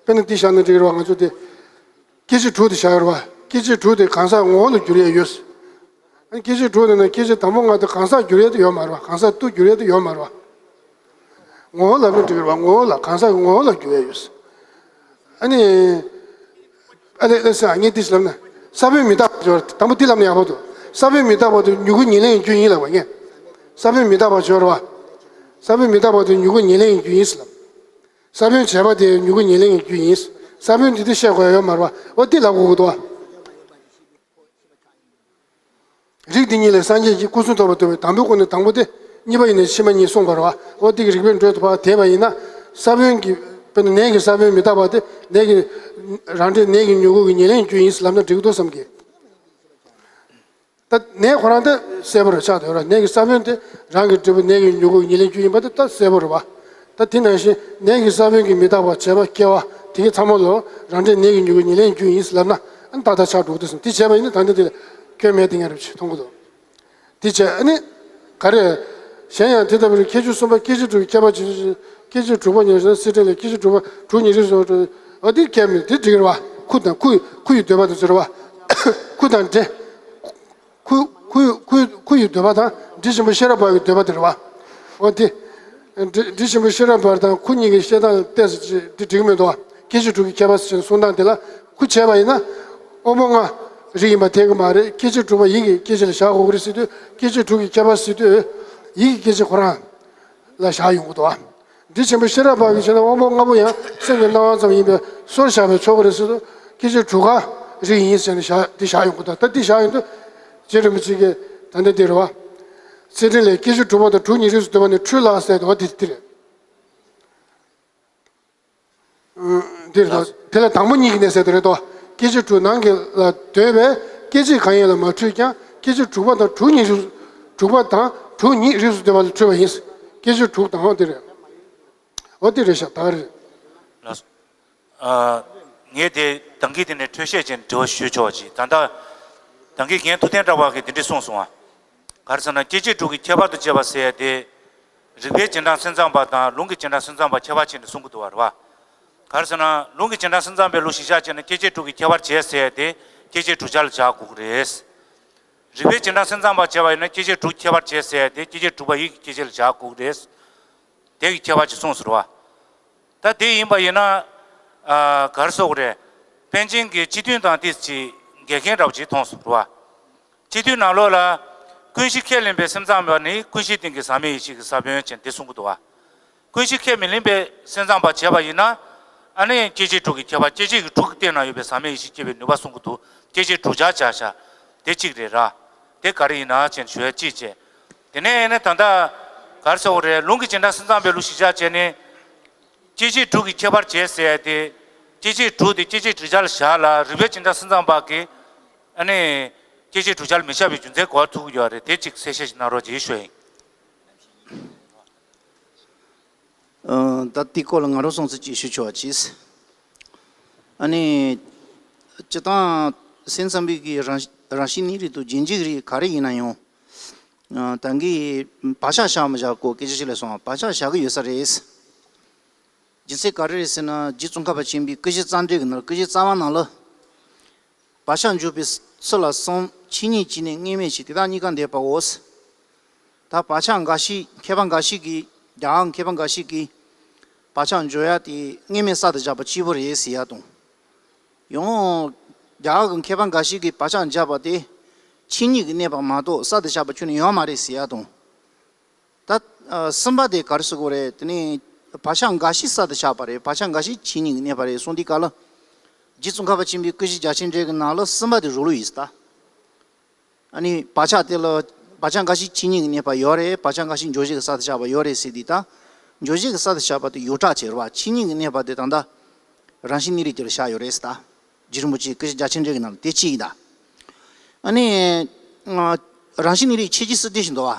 དཔེར་ན་འདི་བཞག་ན་འགྲིག་གི་རེད་བ། ང་ཚོ་དེ། སྐྱེ་མཆེད་དྲུག་དེ་བཞག་ཡོད་རེད་བ། སྐྱེ་མཆེད་དྲུག་དེ་གང་ཟག་ངོ་བོ་ལ་འགྱུར་ཡས་ཡོད། སྐྱེ་མཆེད་དྲུག་དེ་ནི་སྐྱེ་མཆེད་དང་པོ་ལྔ་དེ་གང་ཟག་འགྱུར་ཡས་དེ་ཡོད་མ་རེད་བ། གང་ཟག་ཏུ་འགྱུར་ཡས་དེ་ཡོད་མ་རེད་བ། ངོ་བོ་ལ་ནི་འགྲིག་རེད་བ། ངོ་བོ་ལ་གང་ཟག་གི་ངོ་བོ་ལ་འགྱུར་ཡས་ཡོད། ཨ་ནི། ཨ་ལེ་ལེ་ས་ངས་འདི་ཞིག་ལབ་ན། ས་བོན་མི་རྟག་པ་སྦྱོར་དང་པོ་འདི་ལབ་ན་ཡག་པོ་འདུག་ས་བོན་མི་རྟག་པ་དེ་མྱུ་གུ་ཉེར་ལེན་གྱི་རྒྱུ་ཡིན་ལབ་པ་ངས། ས་བོན་མི་རྟག་པ་སྦྱོར་བ། ས་བོན་མི་རྟག་པ་དེ་མྱུ་གུ་ཉེར་ལེན་གྱི་རྒྱུ་ཡིན་ལབ། ས་བོན་བྱས་པ་དེ་མྱུ་གུ་ཉེར་ལེན་གྱི་རྒྱུ་ཡིན། ས་བོན་འདི་དེ་བཤད་དགོས་ཡ་ཡོད་མ་རེད་བ། འོ་འདི་ལབ་དགོས་ཀྱི་འདུག་བ། རིགས་འདི་གཉིས་ལས་སངས་རྒྱས་ཀྱི་སྐུ་གསུང་ཐོབ་པར་འདོད་པའི་དང་པོའི་སྒོ་ནས་དང་པོ་སྟེ། གཉིས་པ་ཡིས་ནི་ཕྱི་མ་གཉིས་གསུངས་པ་རེད་བ། འོ་དེ་གི་རིགས་པས་འགྲོས་དུ་བ་དེས་པ་ཡིན་ན། ས་བོན་གྱི། དཔེར་ན་ནས་ཀྱི་ས་བོན་མི་རྟག་པ་སྟེ། ནས་ཀྱི། རང་འབྲས་ནས་ཀྱི་མྱུ་གུ་གི་ཉེར་ལེན་རྒྱུ་ཡིན་ལབ་ན་འགྲིག་འདུག་བསམ་གི། ད་ནས་ཁོ་རང་དེ་གསལ་པོ་རེད་ཆགས་འདུག་ར། ནས་ཀྱི་ས་བོན་དེ་རང་གི་འབྲས་བུ་ནས་ཀྱི་མྱུ་གུ་གི་ཉེར་ལེན་རྒྱུ་ཡིན་པ་དེ་ད་གསལ་པོ་རེད་བ། ད་དེ་ནང་བཞིན་ནས་ཀྱི་ས་བོན་གྱི་མི་རྟག་པ་བྱས་པ་སྐྱེ་བ་དེ་གའི་ཚང་མ་ལོ་རང་འབྲས་ནས་ཀྱི་མྱུ་གུ་ཉེར་ལེན་རྒྱུ་ཡིན་ལབ་ན་ཨ་ནི་ཏག་ཏག་ཆགས་འགྲོ་གི་འདུག་བསམ། དེ་བྱས་པ་ཡིན་ན་ད་ནི་དེ་ལ་སྐྱོན་མེད་དེ་ངས་རེ་བྱེད་མཐོང་གི་འདུག་དེ་བྱས་ཨ་ནི། ག་རེ། གཞན་ཡང་དེ་ལྟ་བུར་ཁྱད་ཆོས་གསུམ་པ་སྐྱེ་མཆེད་དྲུག་གི་ཁྱད་པར་ཇི་བཞིན་སྐྱེ་མཆེད་དྲུག་པ་ཉེར་བཞག་ན་སྲིད་རྟོག་ལས་སྐྱེ་མཆེད་དྲུག་པ་དྲུག་ཉེར་བཞག་སོགས་འོ་དེ་ཁྱད་མེད་དེ་འགྲིག་རེད་བ། ཁུ་དང་ཁུ་ཁུ་ཡི་འདོད་པ་དེ་ཚོ་རེད་བ། ཁུ་དང་འབྲས། ཁུ་ཁུ་ཁུ་ཁུ་ཡི་འདོད་པ་དང་འབྲས་ཆེན་པོ་ཤེས་རབ་འབར་བའི་འདོད་པ་དེ་རེད་བ། འོ་དེ། འབྲས་འབྲས་ཆེན་པོ་ཤེས་རབ་འབར་དང་ཁུ་གཉིས་ཀྱི་བཤད་སྟངས་ལ་བལྟས་ཟེར་ཅིག་དེ་འགྲིག་མི་འདུག་བ། སྐྱེ་མཆེད་དྲུག་གི་ཁྱད་པར་ཟེར་གསུང་སྟངས་དེ་ལ་ཁུ་བྱས་པ་ཡིན་ན། དབང་པོ་ལྔ་རིགས་ཡིན་པ་འཐད་ཀྱི་མ་རེད། སྐྱེ་མཆེད་དྲུག་པ་ཡིད་ཀྱི་སྐྱེ་མཆེད་ལ་བཞག་དགོས་ཀྱི་རེད་ཟེར་དུས་སྐྱེ་མཆེད་དྲུག་གི་ཁྱད་པར་ཟེར་དུས། ཡིད་ཀྱི་སྐྱེ་མཆེད་ཁོ་རང་ལ་བཞག་ཡོང་གི་འདུག་བ། འབྲས་ཆེན་པོ་ཤེས་རབ་འབར་བའི་ཕྱིར་ན་དབང་པོ་ལྔ་པོ་ཡང་སེམས་ཀྱི་སྣང་བ་ཙམ་ཡིན་པས་སོར་བཞག་པས་ཆོག་གི་རེད་ཟེར་དུས་སྐྱེ་མཆེད་དྲུག་ག་རིགས་ཡིན་ཟེར་ནས་བཞག་འདི་བཞག་ཡོང་གི་འདུག་ད་འདི་བཞག་ཡོང་དུས། རྗེ་རིན་པོ་ཆེ་གིས་ད་ལྟ་འདིར་བ། གསེར་ཕྲེང་ལས་སྐྱེ་མཆེད་དྲུག་པ་དང་དྲུག་ཉིད་རིགས་སུ་འདོད་པ་ནི་འཁྲུལ་ལ་ཟེར་དོ་འདི་འདིར། འདིར་དོ། དེ་ལ་དང་པོ་ཉིད་ཀྱིས་ནི་ཟེར་དོ་རེད་དོ། སྐྱེ་མཆེད་དྲུག་ནང་གི་ལ་འདོད་པས་སྐྱེ་མཆེད་གང་ཡིན་ལ་མ་འཁྲུལ་ཀྱང་སྐྱེ་མཆེད་དྲུག་པ་དང་དྲུག་ཉིད་རིགས་དྲུག་པ་དང་དྲུག་ཉིད་རིགས་སུ་འདོད་པ་ལ་འཁྲུལ་བ་ཡིན། སྐྱེ་མཆེད་དྲུག་དང་འདི་རེད། འོ་འདི་རེད་ཤག་ད་རེད། ལགས་སོ། ཨ། ངས་དེ་ད་གིན་དེ་ནས་འཕྲོས་བཤད་ཅན་དྲི་བ་ཞུ་ཆོག་ཅིག་ད་ལྟ་ད་གིན་རྒན་ཐུབ་བསྟན་གྲགས་པ་གིས་དེ་འདྲས་གསུངས་སོང་བ། ག་རེ་ཟེར་ན་སྐྱེ་མཆེད་དྲུག་གི་ཁྱད་པར་དུ་བྱས་པ་ཟེར་ཡ་དེ། རིགས་པའི་རྗེས་འབྲང་སེམས་ཙམ་པ་དང་ལུང་གི་རྗེས་འབྲང་སེམས་ཙམ་པ་ཁྱད་པར་ཕྱེ་ནས་གསུང་གི་འདུག་བ་རེད་བ། ག་རེ་ཟེར་ན་ལུང་གི་རྗེས་འབྲང་སེམས་ཙམ་པའི་ལུགས་གཞིར་བཞག་བྱས་ན་སྐྱེ་མཆེད་དྲུག་གི་ཁྱད་པར་བྱས་ཟེར་ཡ་དེ་སྐྱེ་མཆེད་དྲུག་ཆར་ལ་བཞག་དགོས་ཀྱི་རེད། རིགས་པའི་རྗེས་འབྲང་སེམས་ཙམ་པ་བྱས་པ་ཡིན་ན་སྐྱེ་མཆེད་དྲུག་ཁྱད་པར་བྱས་ཟེར་ཡ་དེ་སྐྱེ་མཆེད་དྲུག་པ་ཡིད་ཀྱི་སྐྱེ་མཆེད་ལ་བཞག་དགོས་ཀྱི་རེད། དེ་གི་ཁྱད་པར་ཅིག་གསུངས་སོང་བ། ད་དེ་ཡིན་པ་ཡིན་ན། ཨ། ག་རེ་ཟེར་དགོས་རེད། པཎ་ཆེན་གྱི་སྤྱི་དོན་དང་དེ་ཅིག་འགལ་མཁན་འདྲ་པོ་ཅིག་མཐོང་སོང་བ། སྤྱི་དོན་ནང་ལོགས་ལ། ཀུན་གཞི་ཁས་ལེན་པའི་སེམས་ཙམ་པ་ནི་ཀུན་གཞིའི་སྟེང་གི་ཟག་མེད་ཡེ་ཤེས་ཀྱི་ས་བོན་ཅན་དེ་གསུང་གི་འདུག་བ། ཀུན་གཞི་ཁས་མི་ལེན་པའི་སེམས་ཙམ་པ་བྱས་པ་ཡིན་ན། ཨ་ནི་སྐྱེ་མཆེད་དྲུག་གི་ཁྱད་པར་སྐྱེ་མཆེད་ཀྱི་དྲུག་གི་སྟེང་ན་ཡོད་པའི་ཟག་མེད་ཡེ་ཤེས་སྐྱེ་བའི་ནུས་པ་གསུང་གི་འདུག་སྐྱེ་མཆེད་དྲུག་ཆར་བཞག་བཞག་དེ་གཅིག་རེད་ར། དེ་ག་རེ་ཡིན་ན་ཅེས་ཞུ་ཡ་གཅིག་བྱས། དེ་ནས་ཨ་ནི་ད་ལྟ་ག་རེ་ཟེར་དགོས་རེད། ལུང་གི་རྗེས་འབྲང་སེམས་ཙམ་པའི་ལུགས་གཞིར་བཞག་བྱས་ནས། སྐྱེ་མཆེད་དྲུག་གི་ཁྱད་པར་བྱས་ཟེར་ཡ་དེ། སྐྱེ་མཆེད་དྲུག་དེ་སྐྱེ་མཆེད་དྲུག་ཆར་ལ་བཞག་ལ་རིགས་པའི་རྗེས་འབྲང་སེམས་ཙམ་པ་གིས། ཨ་ནི། སྐྱེ་མཆེད་དྲུག་ཆར་མི་བཞག་པའི་རྒྱུ་མཚན་གོ་བ་ཐུག་གི་ཡོད་རེད། དེ་གཅིག་གསལ་བཤད་ཞིག་གནང་རོགས་ཅེས་ཞུ་ཡིན། ཨ། ད་དེའི་སྐོར་ལ་ང་རང་གསུང་ཚུལ་གཅིག་ཞུ་ཆོག་པ་གྱིས། ཨ་ནི། སྤྱིར་བཏང་སེམས་ཙམ་པའི་གི་རང་རང་བཞིན་གནས་རིགས་དང་རྗེས་འཇུག་རིགས་ག་རེ་ཡིན་ན་ཡང་། ཨ། ད་གིན་བག་ཆགས་བཞག་མི་བཞག་སྐོར་སྐད་ཆ་ཞིག་སླེབས་སོང་བ། བག་ཆགས་བཞག་གི་ཡོད་ས་རེད། རྒྱུ་མཚན་ག་རེ་རེད་ཟེར་ན་རྗེ་ཙོང་ཁ་པ་ཆེན་པོའི་ཀུན་གཞི་རྩ་འགྲེལ་གྱི་ནང་ལ། ཀུན་གཞི་རྩ་བ་ནང་ལ། བག་ཆགས་འཇོག་པའི་ཚུལ་ལ་གསུམ། ཆོས་ཉིད་ཀྱིས་ནི་དངོས་མེད་བཞིན། དེ་དག་གཉིས་ཀ་འདས་པའོ། ད་བག་ཆགས་འགའ་ཞིག་མཁས་པ་འགའ་ཞིག་གིས། རྒྱ་གར་མཁས་པ་འགའ་ཞིག་གིས། བག་ཆགས་འཇོག་ཡ་དེ་དངོས་མེད་གསར་དུ་བཞག་པ་གཅིག་པུ་རེད་ཟེར་ཡ་དང་། ཡང་། རྒྱ་གར་གྱི་མཁས་པ་འགའ་ཞིག་གིས་བག་ཆགས་འཇགས་པ་དེ། ཆོས་ཉིད་ཀྱིས་གནས་པ་མ་གཏོགས་གསར་དུ་བཞག་པ་ཁྱོན་ནས་ཡོད་མ་རེད་ཟེར་ཡ་དང་། ད། ཨ། གསུམ་པ་དེ་ག་རེ་ཟེར་དགོས་རེད། དེ་ནི་བག་ཆགས་འགའ་ཞིག་གསར་དུ་བཞག་པ་རེད། བག་ཆགས་འགའ་ཞིག་ཆོས་ཉིད་ཀྱིས་གནས་པ་རེད་གསུངས་དུས་སྐབས་ལ། རྗེ་ཙོང་ཁ་པ་ཆེན་པོའི་ཀུན་གཞི་རྒྱ་ཆེར་འགྲེལ་གྱི་ནང་ལ་གསུམ་པ་དེ་རུལ་ཡོད་ཟེར་ད། ཨ་ནི་བག་ཆགས་དེ་ལ་བག་ཆགས་འགའ་ཞིག་ཆོས་ཉིད་ཀྱིས་གནས་པ་ཡོད་རེད། བག་ཆགས་འགའ་ཞིག་འཇོག་བྱེད་ཀྱིས་གསར་དུ་བཞག་པ་ཡོད་རེད་ཟེར་དུས་ད། འཇོག་བྱེད་ཀྱིས་གསར་དུ་བཞག་པ་དེ་ཡོངས་གྲགས་བྱས་རེད་བ། ཆོས་ཉིད་ཀྱིས་གནས་པ་དེ་ད་ལྟ་རང་བཞིན་གནས་རིགས་དེ་ལ་བཞག་ཡོད་རེད་ཟེར་ད། རྗེ་རིན་པོ་ཆེའི་ཀུན་གཞི་རྒྱ་ཆེར་འགྲེལ་གྱི་ནང་ལ་དེ་གཅིག་ཡིན་ད། ཨ་ནི། ཨ། རང་བཞིན་གནས་རིགས་ཁྱད་ཆོས་སུ་བསྡུས་ཤིག་འདུག་བ།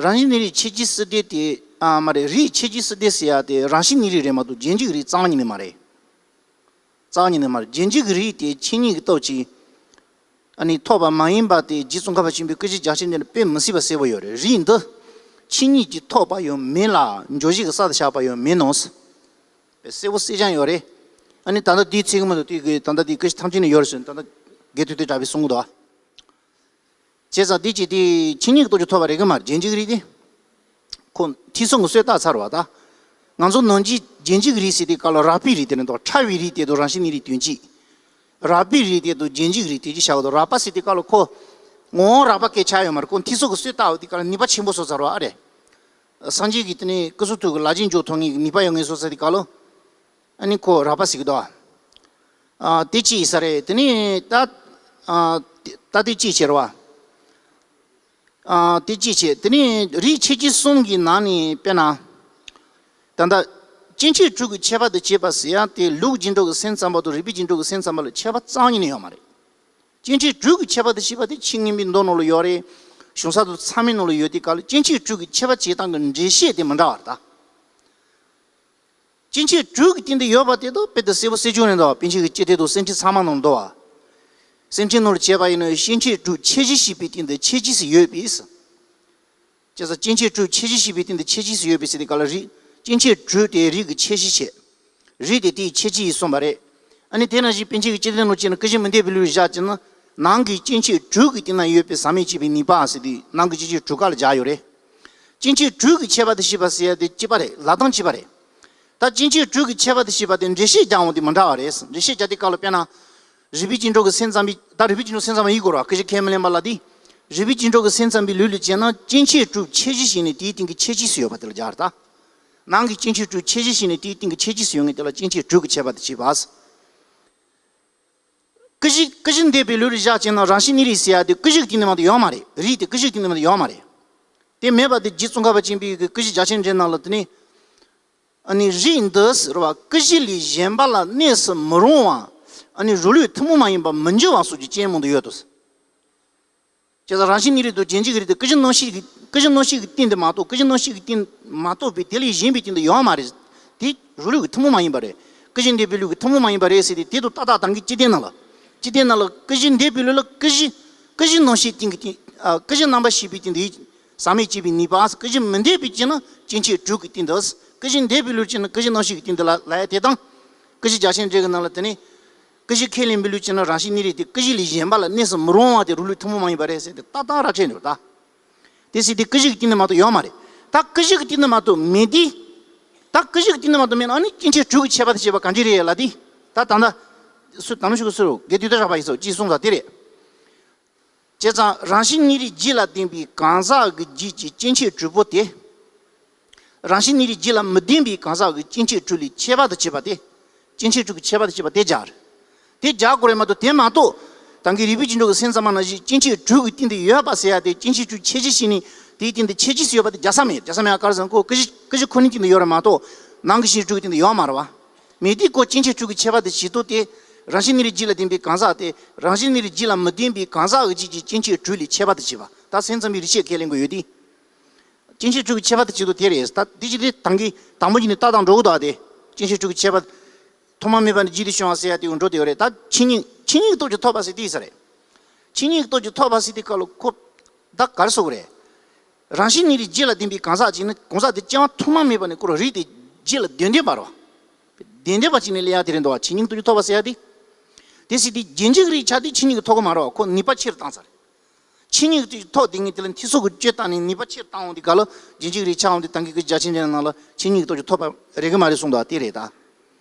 རང་བཞིན་གནས་རིགས་ཁྱད་ཆོས་སུ་བསྡུས་དེ། ཨ། མ་རེད། རིགས་ཁྱད་ཆོས་སུ་བསྡུས་ཟེར་ཡ་དེ་རང་བཞིན་གནས་རིགས་རེད་མ་གཏོགས་རྗེས་འཇུག་རིགས་རྩ་བ་ཉིད་ནས་མ་རེད། རྩ་བ་ཉིད་ནས་མ་རེད། རྗེས་འཇུག་རིགས་དེ་ཆོས་ཉིད་ཀྱི་སྟོབས་ཀྱིས། ཨ་ནི་ཐོབ་པ་མ་ཡིན་པ་དེ་རྗེ་ཙོང་ཁ་པ་ཆེན་པོའི་ཀུན་གཞི་རྒྱ་ཆེར་འགྲེལ་ནས་དཔེ་མི་སྲིད་པ་གསལ་པོ་ཡོད་རེད། རིགས་འདི་ཆོས་ཉིད་ཀྱིས་ཐོབ་པ་ཡང་མིན་ལ་འཇོག་བྱེད་ཀྱིས་གསར་དུ་བཞག་པ་ཡང་མིན་ནོ། དཔེ་གསལ་པོ་གསལ་རྐྱང་ཡོད་རེད། ཨ་ནི་ད་ལྟ་འདིའི་ཚིག་མ་གཏོགས་དེ་གི་ད་ལྟ་འདི་ཀུན་གཞི་ཐམས་ཅད་ནས་ཡོད་རེད་ཟེར་ནས་ད་ལྟ་དགེ་ཐོས་སྟོན་གྲགས་པས་གསུང་གི་འདུག་ཨ། བྱས་ཙང་འདི་ཅིག་དེ་ཆོས་ཉིད་ཀྱི་སྟོབས་ཀྱིས་ཐོབ་པ་རེད་གི་མ་རེད། རྗེས་འཇུག་རིགས་དེ། ཁོ་ཐོས་བསམ་གྱི་སྲོལ་བཏགས་ཚར་བ་ད། ང་ཚོ་ནམ་རྒྱུན་རྗེས་འཇུག་རིགས་ཟེར་དུས་སྐབས་ལ་རགས་པའི་རིགས་དེ་ནི་འདུག་ཕྲ་བའི་རིགས་དེ་དང་རང་བཞིན་གནས་རིགས་དོན་གཅིག་རགས་པའི་རིགས་དེ་དང་རྗེས་འཇུག་རིགས་དེ་གཅིག་བྱ་བ་དང་། རགས་པ་ཟེར་དུས་སྐབས་ལ་ཁོ་ངོ་བོ་རགས་པ་སྐད་ཆ་ཡོད་མ་རེད། ཁོ་ཐོས་བསམ་གྱི་སྲོལ་བཏགས་པ་དེ་སྐབས་ལ་ནུས་པ་ཆེན་པོ་བཟོས་ཚར་བ་ཨ་རེད། སངས་རྒྱས་ཀྱི་དེ་ནི་སྐུ་གསུང་ཐུགས་ཀྱི་ལག་ལེན་འཇོག་ཐུབ་མཁན་གྱི་ནུས་པ་ཡོད་མཁན་བཟོས་ཚར་དུས་སྐབས་ལ། ཨ་ནི་ཁོ་རགས་པ་ཟེར་གྱི་འདུག་ཨ། དེ་གཅིག་ཡིན་ས་རེད། དེ་ནས་ད། ཨ། ད་དེ་གཅིག་བྱས་རེད་བ། ཨ། དེ་གཅིག་བྱས། དེ་ནས་རིགས་ཁྱད་ཆོས་གསུམ་གྱི་ནང་ནས་དཔེར་ན། ད་ལྟ་སྐྱེ་མཆེད་དྲུག་གི་ཁྱད་པར་དུ་བྱས་པ་ཟེར་ཡ་དེ་ལུགས་རྗེས་འགྲོ་གི་སེམས་ཙམ་པ་དང་རིགས་པའི་རྗེས་འགྲོ་གི་སེམས་ཙམ་པ་ལ་ཁྱད་པར་རྩ་བ་ཉིད་ནས་ཡོད་མ་རེད། སྐྱེ་མཆེད་དྲུག་གི་ཁྱད་པར་དུ་བྱས་པ་དེ་ཆོས་མངོན་པའི་མདོ་ནང་ལ་ཡོད་རེད། གཞུང་ས་དང་ཚད་མའི་ནང་ལ་ཡོད་དུས་སྐབས་ལ་སྐྱེ་མཆེད་དྲུག་གི་ཁྱད་པར་བྱེད་སྟངས་ཀྱི་འགྲེལ་བཤད་དེ་མི་འདྲ་བ་རེད་ད། སྐྱེ་མཆེད་དྲུག་གི་སྟེང་དུ་ཡོད་པ་དེ་དག་དཔེ་དེ་གསལ་པོ་གསལ་རྐྱང་རེད་འདུག་པཎ་ཆེན་གྱི་སྤྱི་དོན་དང་སེམས་ཁྲིད་ཚང་མ་ནང་འདུག་བ། སེམས་ཁྲིད་ནང་ལ་བྱས་པ་ཡིན་ན་སྐྱེ་མཆེད་དྲུག་ཁྱད་གཞི་ཞེས་པའི་སྟེང་དུ་ཁྱད་ཆོས་སུ་ཡོད་པས། བྱས་ཙང་སྐྱེ་མཆེད་དྲུག་ཁྱད་གཞི་ཞེས་པའི་སྟེང་དུ་ཁྱད་ཆོས་སུ་ཡོད་པས་ཟེར་དུས་སྐབས་ལ་རིགས། སྐྱེ་མཆེད་དྲུག་དེ་རིགས་ཀྱི་ཁྱད་གཞི་བྱས། རིགས་དེ་དེའི་ཁྱད་ཆོས་ཡིན་གསུངས་པ་རེད། ཨ་ནི་དེ་ནང་བཞིན་པཎ་ཆེན་གྱི་སྤྱི་དོན་ནང་བྱས་ན་ཀུན་གཞི་མི་འཐད་པའི་ལུགས་བཞག་བྱས་ན། ནང་གི་སྐྱེ་མཆེད་དྲུག་གི་སྟེང་ན་ཡོད་པའི་ཟག་མེད་སྐྱེས་པའི་ནུས་པ་ཟེར་དུས་ནང་གི་སྐྱེ་མཆེད་དྲུག་ཀ་ལ་སྦྱར་ཡོད་རེད། སྐྱེ་མཆེད་དྲུག་གི་ཁྱད་པར་དུ་བྱས་པ་ཟེར་ཡ་དེ་གཅིག་པ་རེད། ལབ་སྟངས་གཅིག་པ་རེད། ད་སྐྱེ་མཆེད་དྲུག་གི་ཁྱད་པར་དུ་བྱས་པ་དེ་འགྲེལ་བཤད་རྒྱག་འོང་དུས་མི་འདྲ་བ་རེད། འགྲེལ་བཤད་རྒྱག་དུས་སྐབས་ལ་དཔེར་ན། རིགས་པའི་རྗེས་འགྲོ་གི་སེམས་ཙམ་པའི། ད་རིགས་པའི་རྗེས་འགྲོ་སེམས་ཙམ་པ་ཡིན་དགོས་ར། ཀུན་གཞི་ཁས་མི་ལེན་པ་ལ་དེ། རིགས་པའི་རྗེས་འགྲོ་གི་སེམས་ཙམ་པའི་ལུགས་ལ་བྱས་ན་སྐྱེ་མཆེད་དྲུག་ཁྱད་གཞི་བྱས་ནས་དེའི་སྟེང་གི་ཁྱད་ཆོས་སུ་ཡོད་པ་དེ་ལ་སྦྱར་ད། ནང་གི་སྐྱེ་མཆེད་དྲུག་ཁྱད་གཞི་བྱས་ནས་དེའི་སྟེང་གི་ཁྱད་ཆོས་སུ་ཡོད་མཁན་དེ་ལ་སྐྱེ་མཆེད་དྲུག་གི་ཁྱད་པར་དུ་བྱས་པ། ཀུན་གཞི་ཀུན་གཞི་འདས་པའི་ལུགས་ལ་བཞག་བྱས་ན་རང་བཞིན་གནས་རིགས་ཟེར་ཡ་དེ་ཀུན་གཞི་གི་སྟེང་ནས་མ་གཏོགས་ཡོད་མ་རེད། རིགས་དེ་ཀུན་གཞི་གི་སྟེང་ནས་མ་གཏོགས་ཡོད་མ་རེད། དེ་མེད་པ་དེ་རྗེ་ཙོང་ཁ་པ་ཆེན་པོའི་གི་ཀུན་གཞི་རྒྱ་ཆེར་འགྲེལ་ནང་ལ་དེ་ནི། ཨ་ནི་རིགས་འདི་ཟེར་བ་ཀུན་གཞི་ལས་གཞན་པ་ལ་གནས་སུ་མི་རུང་བ། ཨ་ནི་རང་ལུགས་ཐུན་མོང་མ་ཡིན་པ་མི་འགྱུར་བ་སོགས་ཀྱི་རྐྱེན་མང་དུ་ཡོད་དོ། བྱས་ཙང་རང་བཞིན་གནས་རིགས་དང་རྗེན་གཅིག་གི་རིགས་དེ་ཀུན་གཞི་རྣམ་ཤེས་ཀྱི་ཀུན་གཞི་རྣམ་ཤེས་ཀྱི་སྟེང་དུ་མ་གཏོགས། ཀུན་གཞི་རྣམ་ཤེས་ཀྱི་སྟེང་མ་གཏོགས་པའི་དེ་ལས་གཞན་པའི་སྟེང་དུ་ཡོད་མ་རེད། དེ་རང་ལུགས་ཀྱི་ཐུན་མོང་མ་ཡིན་པ་རེད། ཀུན་གཞི་འདས་པའི་ལུགས་ཀྱི་ཐུན་མོང་མ་ཡིན་པ་རེད་ཟེར་ཏེ། དེ་དང་ཏག་ཏག་ད་གིན་སྤྱི་དོན་ནང་ལ། སྤྱི་དོན་ནང་ལ་ཀུན་གཞི་འདས་པའི་ལུགས་ལ་ཀུན་གཞི། ཀུན་གཞི་རྣམ་ཤེས་སྟེང་གི་སྟེང་། ཨ། ཀུན་གཞི་རྣམ་པར་ཤེས་པའི་སྟེང་དུ་ཡིད་ཟག་མེད་སྐྱེས་པའི་ནུས་པ། ཀུན་གཞི་མི་འདས་པའི་སྤྱི་ནི་སྐྱེ་མཆེད་དྲུག་གི་སྟེང་དུ། ཀུན་གཞི་འདས་པའི་ལུགས་སྤྱི་ནི་ཀུན་གཞི་རྣམ་ཤེས་ཀྱི་སྟེང་དུ་ལ་ལ་ཡ་དེ་དང་། ཀུན་གཞི་རྒྱ་ཆེར་འགྲེལ་གྱི་ནང་ལ་དེ་ནི། ཀུན་གཞི་ཁས་ལེན་པའི་ལུགས་ཀྱི་ནི་རང་བཞིན་གནས་རིགས་དེ་ཀུན་གཞི་ལས་གཞན་པ་ལ་གནས་སུ་མི་རུང་བ་དེ་རང་ལུགས་ཐུན་མོང་མ་ཡིན་པ་རེད་ཟེར་ཏེ་ཏག་ཏག་ར་ཁྲིད་འདུག་ད། དེ་སྲིད་དེ་ཀུན་གཞི་གི་སྟེང་ནས་མ་གཏོགས་ཡོད་མ་རེད། ད་ཀུན་གཞི་གི་སྟེང་ནས་མ་གཏོགས་མེད་དེ། ད་ཀུན་གཞི་གི་སྟེང་ནས་མ་གཏོགས་མེད་ན་ཨ་ནི་སྐྱེ་མཆེད་དྲུག་གི་ཁྱད་པར་དུ་བྱས་པ་གང་ཅི་རེད་ལ་དེ། ད་ད་ལྟ། སུ་དང་ལུ་ཞུ་གི་སུ་རུ་དགེ་དུས་ད་རག་པ་ཡིན་སོགས་ཅེས་གསུངས་ས་དེ་རེད། བྱས་ཙང་རང་བཞིན་གནས་རིགས་རྒྱུད་ལ་ལྡན་པའི་གང་ཟག་གི་རྒྱུད་ཀྱི་སྐྱེ་མཆེད་དྲུག་པོ་དེ། རང་བཞིན་གནས་རིགས་རྒྱུད་ལ་མི་ལྡན་པའི་གང་ཟག་གི་སྐྱེ་མཆེད་དྲུག་ལས་ཁྱད་པར་དུ་བྱས་པ་དེ། སྐྱེ་མཆེད་དྲུག་གི་ཁྱད་པར་དུ་བྱས་པ་དེ་སྦྱར། དེ་སྦྱར་དགོས་རེད་མ་གཏོགས་དེ་མ་གཏོགས། ད་གིན་རིགས་པའི་རྒྱུད་འགྲོ་གི་སེམས་ཙམ་པ་ནང་བཞིན་སྐྱེ་མཆེད་དྲུག་གི་སྟེང་དུ་ཡོད་པ་ཟེར་ཡ་དེ་སྐྱེ་མཆེད་དྲུག་ཁྱད་ཆོས་ཤེས་ནས་དེའི་སྟེང་དུ་ཁྱད་ཆོས་སུ་ཡོད་པ་དེ་རྒྱལ་ས་མེད། རྒྱལ་ས་མེད་ཨ་ག་རེ་ཟེར་ན་ཁོ་ཀུན་གཞི་ཀུན་གཞི་ཁོ་ནའི་སྟེང་དུ་ཡོད་རེད་མ་གཏོགས་ནང་གི་སྐྱེ་མཆེད་དྲུག་གི་སྟེང་དུ་ཡོད་མ་རེད་བ། མེད་དུས་ཁོ་སྐྱེ་མཆེད་དྲུག་གི་ཁྱད་པར་དུ་བྱེད་དོ་དེ། རང་བཞིན་གནས་རིགས་རྒྱུད་ལ་ལྡན་པའི་གང་ཟག་དེ་རང་བཞིན་གནས་རིགས་རྒྱུད་ལ་མི་ལྡན་པའི་གང་ཟག་གི་རྒྱུད་ཀྱི་སྐྱེ་མཆེད་དྲུག་ལས་ཁྱད་པར་དུ་བྱེད་པ་ད་སེམས་ཙམ་པའི་རིགས་ཆད་ཁས་ལེན་དགོས་ཡོད་དེ། སྐྱེ་མཆེད་དྲུག་གི་ཁྱད་པར་དུ་བྱེད་དོ་དེ་རེད། ད་དེ་ཅི་སྟེ་ད་གིན་དང་པོ་ཉིད་ནས་ཏག་ཏག་འགྲོ་གི་འདུག་ཨ། དེ་སྐྱེ་མཆེད་དྲུག་གི་ཁྱད་པར། ཐོག་མ་མེད་པ་ནས་རྒྱུད་དུ་བྱུང་བ་ཟེར་ཡ་དེ་འགྲོ་དེ་ཡོད་རེད། ད་ཆོས་ཉིད་ཆོས་ཉིད་ཀྱི་སྟོབས་ཀྱིས་ཐོབ་པ་ཟེར་དེ་ཡིན་ས་རེད། ཆོས་ཉིད་ཀྱི་སྟོབས་ཀྱིས་ཐོབ་པ་ཟེར་དེ་སྐབས་ལ་ཁོ། ད་ག་རེ་ཟེར་དགོས་རེད། རང་བཞིན་གནས་རིགས་རྒྱུད་ལ་ལྡན་པའི་གང་ཟག་ཅིག་ནི་གང་ཟག་དེ་སྐྱེ་བ་ཐོག་མ་མེད་པ་ནས་ཁོ་རང་རིགས་དེ་རྒྱུད་ལ་ལྡན་ལྡན་པ་རེད་བ། ལྡན་ལྡན་པ་ཅིག་ནས་སླེབས་ཡ་དེ་རེད་འདུག་བ། ཆོས་ཉིད་ཀྱི་སྟོབས་ཀྱིས་ཐོབ་པ་ཟེར་ཡ་དེ། དེ་སྲིད་དེ་རྗེན་གཅིག་རིགས་ཆགས་དུས་ཆོས་ཉིད་ཀྱིས་ཐོབ་ཀྱི་མ་རེད་བ། ཁོ་ནུས་པ་ཆེ་རུ་བཏང་ས་རེད། ཆོས་ཉིད་ཀྱིས་ཐོབ་དེ་ངས་དེ་ལ་འཐད་སོགས་ཀྱི་བཅོས་བཏང་ནས་ནུས་པ་ཆེ་རུ་བཏང་འོང་དུས་ག་ལ་རྗེན་གཅིག་རིགས་ཆགས་འོང་དུས་ད་གིན་ཀུན་གཞི་རྒྱ་ཆེར་འགྲེལ་ནང་ལ་ཆོས་ཉིད་ཀྱི་སྟོབས་ཀྱིས་ཐོབ་པ་རེད་གི་མ་རེད་གསུངས་འདུག་བ། དེ་རེད་ད།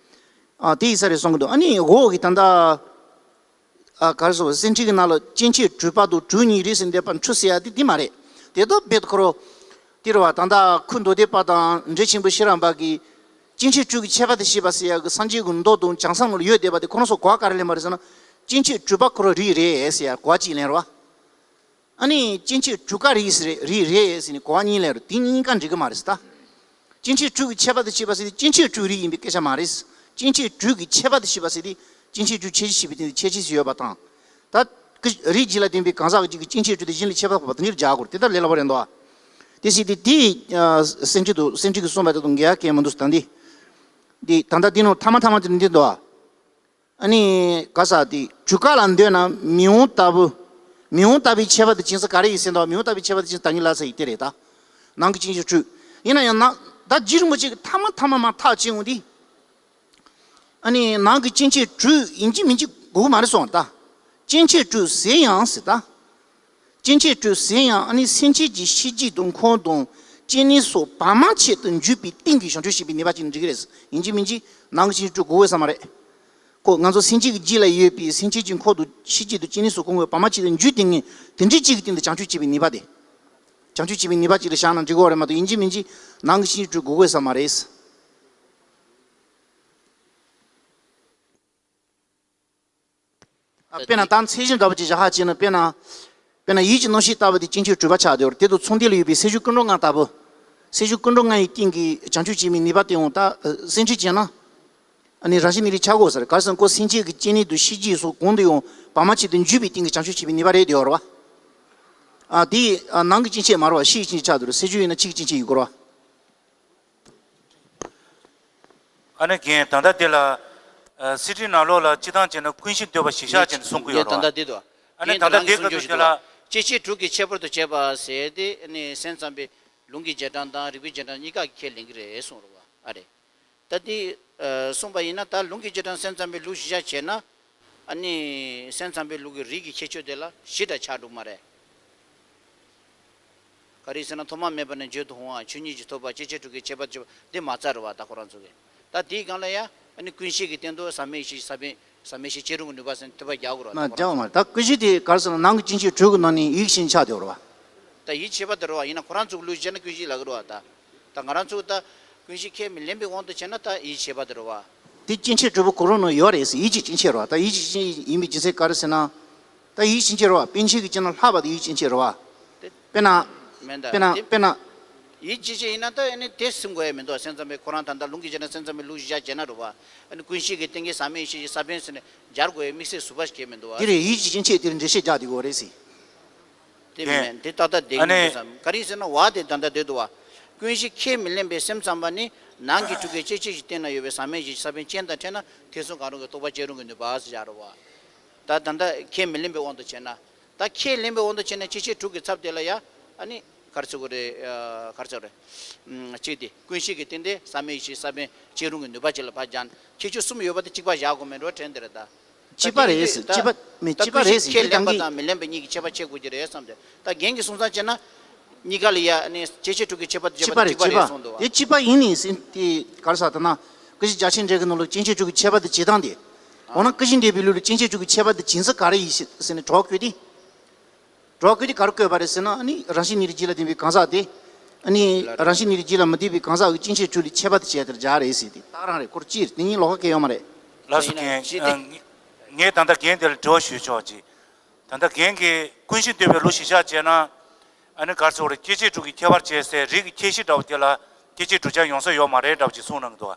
ཨ། དེ་ཡིན་ས་རེད་གསུང་གི་འདུག་ཨ་ནི་འོག་གི་ད་ལྟ། ཨ། ག་རེ་ཟེར་བ། སེམས་ཁྲིད་ཀྱི་ནང་ལ་སྐྱེ་མཆེད་དྲུག་པ་དང་དྲུག་གཉིས་རིགས་སུ་འདས་པ་འཁྲུལ་ཟེར་ཡ་དེ་དེ་མ་རེད། དེ་ལྟར་རྦད་དེ་ཁོ་རང་། དེ་རེད་བ། ད་ལྟ་ཁུ་མདོ་སྡེ་པ་དང་འགྲེལ་ཆེན་པོ་ཤེས་རབ་འབར་གྱིས། སྐྱེ་མཆེད་དྲུག་གི་ཁྱད་པར་དུ་བྱས་པ་ཟེར་ཡ་གི་སངས་རྒྱས་ཀྱི་མདོ་དང་བྱང་སེམས་ལ་ཡོད་བསྡད་པ་དེ་ཁོ་རང་ཚོ་གོ་བ་ག་རེ་ལེན་པ་རེད་ཟེར་ན། སྐྱེ་མཆེད་དྲུག་པ་ཁོ་རང་རིགས་རེད་ཟེར་ཡ་གོ་བ་གཅིག་ལེན་རེད་བ། ཨ་ནི་སྐྱེ་མཆེད་དྲུག་པ་རིགས་རེད་རིགས་རེད་ཟེར་ནས་གོ་བ་གཉིས་ལེན་རེད། དེ་གཉིས་ཀ་འགྲིག་གི་མ་རེད་ཟེར་ད། སྐྱེ་མཆེད་དྲུག་གི་ཁྱད་པར་དུ་བྱས་པ་ཟེར་དེ་སྐྱེ་མཆེད་དྲུག་རིགས་ཡིན་པའི་སྐད་ཆ་མ་རེད། སྐྱེ་མཆེད་དྲུག་གི་ཁྱད་པར་དུ་བྱས་པ་ཟེར་དེ་སྐྱེ་མཆེད་དྲུག་ཁྱད་ཆོས་ཤེས་པའི་སྟེང་དུ་ཁྱད་ཆོས་སུ་ཡོད་པ་དང་། ད་ཀུན་རིགས་རྒྱུད་ལ་ལྡན་པའི་གང་ཟག་གི་རྒྱུད་ཀྱི་སྐྱེ་མཆེད་དྲུག་དེ་གཞན་ལས་ཁྱད་པར་འཕགས་པ་དང་ཉིད་སྦྱར་དགོས་རེད། དེ་ལྟར་ལས་སླ་པོ་རེད་འདུག་བ། དེ་སྲིད་དེ་དེ་སེམས་ཁྲིད་དུ་སེམས་ཁྲིད་ཀྱིས་གསུངས་པ་དེ་དང་འགལ་ཡ་གང་ཡང་མི་འདུག་ཟེར་ད་འདི། འདི་ད་ལྟ་འདི་ནང་ཐ་མ་ཐ་མ་དེ་འདི་འདུག་བ། ཨ་ནི་ག་ས་དེ་གྲུ་ཁ་ལ་འདོད་ན་མི་འོང་ལྟ་བུ། མི་འོང་ལྟ་བུའི་ཁྱད་པར་དུ་བྱིན་ས་ག་རེ་ཡིན་ཟེར་འདུག་མི་འོང་ལྟ་བུའི་ཁྱད་པར་དུ་བྱིན་ས་ད་ངས་ལབ་ས་ཡིན་དེ་རེད་ད། ནང་གི་སྐྱེ་མཆེད་དྲུག་ཡིན་ན་ཡང་ན་ད་རྗེ་རིན་པོ་ཆེ་གིས་ཐ་མ་ཐ་མ་མར་ཐག་བཅད་འོང་དེ། ཨ་ནི་ནང་གི་སྐྱེ་མཆེད་དྲུག་ཡིན་གཅིག་མིན་གཅིག་དགོས་ཀྱི་མ་རེད་གསུངས་ད། སྐྱེ་མཆེད་དྲུག་ཟེར་ཡང་ཟེར་ད། སྐྱེ་མཆེད་དྲུག་ཟེར་ཡང་ཨ་ནི་སེམས་ཅན་གྱི་ཤེས་རྒྱུད་དང་ཁམས་དང་སྐྱེ་གནས་སོགས་བར་མ་ཆད་དུ་འཇུག་པའི་སྟེང་གི་བྱང་ཆུབ་ཤེས་པའི་ནུས་པ་ཅིག་འགྲིག་གི་རེད། ཡིན་གཅིག་མིན་གཅིག་ནང་གི་སྐྱེ་མཆེད་དྲུག་དགོས་ཀྱི་ས་མ་རེད། ཁོ་ང་ཚོ་སེམས་ཅན་གྱི་རྒྱུད་ལ་ཡོད་པའི་སེམས་ཅན་གྱི་ཁམས་དང་ཤེས་རྒྱུད་དང་སྐྱེ་གནས་སོགས་ཁོ་བོས་བར་མ་ཆད་དུ་འཇུག་དེ་ངས་དེ་འདྲའི་གཅིག་གི་སྟེང་དུ་བྱང་ཆུབ་ཤེས་པའི་ནུས་པ་དེ། བྱང་ཆུབ་ཤེས་པའི་ནུས་པ་གཅིག་ལ་བཞག་ན་འགྲིག་གི་རེད་མ་གཏོགས་ཡིན་གཅིག་མིན་གཅིག་ནང་གི་སྐྱེ་མཆེད་དྲུག་དགོས་ཀྱི་ས་མ་རེད། ཨ། དཔེར་ན་ད་ཚད་གཞི་འདྲ་པོ་ཅིག་བཞག་ཧ་བྱས་ན། དཔེར་ན། དཔེར་ན་ཡིད་ཀྱི་རྣམ་ཤེས་ལྟ་བུ་དེ་སྐྱེ་མཆེད་དྲུག་པ་ཆགས་བསྡད་ཡོད་རེད། དེ་དང་ཚོགས་སྡེ་ལ་ཡོད་པའི་སེམས་བྱུང་ཀུན་འགྲོ་ལྔ་ལྟ་བུ། སེམས་བྱུང་ཀུན་འགྲོ་ལྔ་ཡི་སྟེང་གི་བྱང་ཆུབ་ཤེས་པའི་ནུས་པ་དེ་ཡང་ད་སེམས་ཁྲིད་བྱས་ན། ཨ་ནི་རང་བཞིན་གནས་རིགས་ཆགས་དགོས་ས་རེད། ག་རེ་ཟེར་ན་ཁོ་སེམས་ཅན་གྱི་སྐྱེ་གནས་དང་ཤེས་རྒྱུད་སོགས་གང་དུ་ཡང་བར་མ་ཆད་དུ་འཇུག་པའི་སྟེང་གི་བྱང་ཆུབ་ཤེས་པའི་ནུས་པ་རེད་བསྡད་ཡོད་རེད་བ། ཨ། དེ་ནང་གི་སྐྱེ་མཆེད་མ་རེད་བ། ཕྱིའི་སྐྱེ་མཆེད་ཆགས་བསྡད་རེད། སེམས་བྱུང་ཡིན་ན་ཕྱིའི་སྐྱེ་མཆེད་ཡིན་དགོས་རེད་བ། ཨ་ནི་རྒན་ད་ལྟ་འདི་ལ། ཨ། སེམས་ཁྲིད་ནང་ལོགས་ལ་སྤྱིར་བཏང་བྱས་ན་ཀུན་གཞི་འདོད་པ་གཞིར་བཞག་བྱས་ནས་གསུང་གི་ཡོད་རེད་བ། ད་ལྟ་འདི་དོ། ཨ་ནི་ད་ལྟ་འདི་ག་དུས་དེ་ལ། སྐྱེ་མཆེད་དྲུག་གི་ཁྱད་པར་དུ་བྱས་པ་ཟེར་ཏེ་ཨ་ནི་སེམས་ཙམ་པའི་ལུང་གི་རྗེས་འབྲང་དང་རིགས་པའི་རྗེས་འབྲང་གཉིས་ཀ་གིས་ཁས་ལེན་གྱི་རེད་གསུངས་རེད་བ། ཨ་རེད། ད་འདི། ཨ། གསུངས་པ་ཡིན་ན་ད་ལུང་གི་རྗེས་འབྲང་སེམས་ཙམ་པའི་ལུགས་གཞིར་བཞག་བྱས་ན། ཨ་ནི་སེམས་ཙམ་པའི་ལུགས་ཀྱི་རིགས་ཀྱི་ཁྱད་ཆོས་དེ་ལ་གཞི་འདྲ་ཆགས་འགྲོ་གི་མ་རེད། ག་རེ་ཟེར་ན་ཐོག་མ་མེད་པ་ནས་བརྗོད་དུ་འོང་བ་ཆོས་ཉིད་ཀྱིས་ཐོབ་པ་སྐྱེ་མཆེད་དྲུག་གི་ཁྱད་པར་ཆེ་བ་འདི་མ་རྩ་རེད་བ། ད་ཁོ་རང་ཚོ་གིས་ད་དེའི་སྒང་ལ་ཡང་ཨ་ནི་ཀུན་གཞི་གི་སྟེང་དུ་ཟག་མེད་ཤེས་ཟག་མེད་ཟག་མེད་ཤེས་བྱེད་རུང་གི་ནུས་པ་ཟེར་ཐོབ་པ་རྒྱག་དགོས་རེད་བ། མ་ད་ཁོ་རང་རྒྱག་པ་མ་རེད། ད་ཀུན་གཞི་དེ་ག་རེ་ཟེར་ན་ནང་གི་སྐྱེ་མཆེད་དྲུག་གི་ནང་ནས་ཡིད་ཀྱི་སྐྱེ་མཆེད་ཆགས་བསྡད་ཡོད་རེད་བ། ད་ཡིད་ཀྱི་ཁྱད་པར་དེ་རེད་བ། ཡིན་ན་ཁོ་རང་ཚོ་གི་ལུགས་བྱས་ན་ཀུན་གཞི་ལབ་ཀྱི་རེད་བ། ད་ད་ང་རང་ཚོ་ད་ཀུན་གཞི་ཁས་མི་ལེན་པའི་དབང་དུ་བྱས་ན་ད་ཡིད་ཀྱི་ཁྱད་པར་དེ་རེད་བ། དེ་སྐྱེ་མཆེད་དྲུག་པོ་གང་རུང་ན་ཡོད་རེད་ཟེར། ཡིད་ཀྱི་སྐྱེ་མཆེད་རེད་བ། ད་ཡིད་ཀྱི་སྐྱེ་མཆེད་ཡིན་པའི་རྒྱུ་མཚན་ག་རེ་ཟེར་ན། ད་ཡིད་སྐྱེ་མཆེད་རེད་བ། པཎ་ཆེན་གྱི་སྤྱི་ནང་ལྷག་པ་དེ་ཡིད་སྐྱེ་མཆེད་རེད་བ། དཔེར་ན། མེད་ད་དཔེར་ན་དེ། དཔེར་ན། ཡིད་སྐྱེ་མཆེད་ཡིན་ན་ད་ཨ་ནི་དེ་ཟིན་དགོས་ཡ་མི་འདུག་སེམས་ཙམ་པས་ཁོ་རང་ད་ལྟ་ལུང་གིས་བྱས་ན་སེམས་ཙམ་པའི་ལུགས་གཞི་བཞག་བྱས་ན་རེད་བ། ཨ་ནི་ཀུན་ཤེས་ཀྱི་སྟེང་གི་ཟག་མེད་ཡེ་ཤེས་ཀྱི་ས་བོན་ཟེར་ནས་སྦྱར་དགོས་ཡ་དམིགས་བསལ་ཟུར་པ་ཞིག་གས་མི་འདུག་བ། དེ་རེད། ཡིད་ཀྱི་སྐྱེ་མཆེད་དེར་འགྲེལ་བཤད་རྒྱག་དེ་དགོས་རེད་ཟེར། དེ་མིན་དེ་ཏག་ཏག་བསྡད་ཀྱི་མི་འདུག་བསམ། ག་རེ་ཟེར་ན་བ་དེ་ད་ལྟ་བསྡད་འདུག་བ། ཀུན་གཞི་ཁས་མི་ལེན་པའི་སེམས་ཙམ་པ་ནི་ནང་གི་དྲུག་གི་སྐྱེ་མཆེད་ཀྱི་སྟེང་ན་ཡོད་པའི་ཟག་མེད་ཀྱི་ས་བོན་ཅན་དང་ཕྲད་ན་ཐེ་ཚོམ་གང་རུང་གི་རྟོག་པ་སྐྱེ་རུང་གི་ནུས་པ་ཟེར་བཞག་རེད་བ། ད་ད་ལྟ་ཁས་མི་ལེན་པའི་དབང་དུ་བྱས་ན། ད་ཁས་ལེན་པའི་དབང་དུ་བྱས་ན་སྐྱེ་མཆེད་དྲུག་གི་ཚབ་དེ་ལ་ཡ་ཨ་ནི་ག་རེ་ཟེར་དགོས་རེད། ག་རེ་ཟེར་དགོས་རེད། གཅིག་དེ་ཀུན་གཞི་གི་སྟེང་དེ་ཟག་མེད་ཡེ་ཤེས་ས་བོན་སྐྱེ་རུང་གི་ནུས་པ་ཅིག་ལ་ཕར་སྦྱར། ཁྱད་ཆོས་གསུམ་ཡོད་པ་དེ་གཅིག་པ་བཞག་དགོས་མེད་འགྲོ་དྲན་དེ་རེད་ད། གཅིག་པ་རེད་ཟེར། གཅིག་པ་མེད། གཅིག་པ་རེད་ཟེར། ཁས་ལེན་པ་དང་མི་ལེན་པའི་གཉིས་ཀྱི་ཁྱད་པར་ཕྱེ་དགོས་ཀྱི་རེད་བསམ་སྟེ། ད་རྒན་གྱིས་གསུང་སྟངས་བྱས་ན། གཉིས་ཀ་ལ་ཡ་ནི་སྐྱེ་མཆེད་དྲུག་གི་ཁྱད་པར་དུ་བྱས་པ་དེ་གཅིག་པ་རེད་གསུངས་འདུག་བ། དེ་གཅིག་པ་ཡིན་ནི་ཟེར་དེ་ག་རེ་ཟེར་ད་ན། ཀུན་གཞི་རྒྱ་ཆེར་འགྲེལ་གྱི་ནང་ལ་སྐྱེ་མཆེད་དྲུག་གི་ཁྱད་པར་དུ་བྱེད་སྟངས་དེ། འོ་ན་ཀུན་གཞི་འགྲེལ་པའི་ལུགས་ལ་སྐྱེ་མཆེད་དྲུག་གི་ཁྱད་པར་དུ་བྱེད་ཚུལ་ག་རེ་ཡིན་ཟེར་ནས་གྲོགས་བཀོད་དེ། གྲོགས་བཀོད་དེ་ག་རེ་བཀོད་པ་རེད་ཟེར་ན་ཨ་ནི་རང་བཞིན་གནས་རིགས་རྒྱུད་ལ་ལྡན་པའི་གང་ཟག་དེ། ཨ་ནི་རང་བཞིན་གནས་རིགས་རྒྱུད་ལ་མི་ལྡན་པའི་གང་ཟག་གི་སྐྱེ་མཆེད་དྲུག་ལ་ཁྱད་པར་དུ་བྱས་དེར་སྦྱར་རེད་ཟེར་ཏེ་རྟགས་རང་རེད། ཁོ་ཅི་རེད། དེ་གཉིས་ལོགས་ཀ་གལ་ཡོད་མ་རེད། ལགས་སོ་རྒན། ངས་ད་ལྟ་རྒན་དེ་ལ་དྲི་བ་ཞུ་ཆོག་ཅིག་ད་ལྟ་རྒན་གྱིས་ཀུན་གཞི་འདོད་པའི་ལུགས་གཞི་བཞག་བྱས་ན། ཨ་ནི་ག་རེ་ཟེར་དགོས་རེད། སྐྱེ་མཆེད་དྲུག་གི་ཁྱད་པར་བྱས་སའི་རིགས་ཀྱི་ཁྱད་གཞི་འདྲ་བོ་དེ་ལ་སྐྱེ་མཆེད་དྲུག་ཆ་ཡོང་ས་ཡོད་མ་རེད་འདྲ་བོ་ཅིག་གསུངས་གནང་གི་འདུག་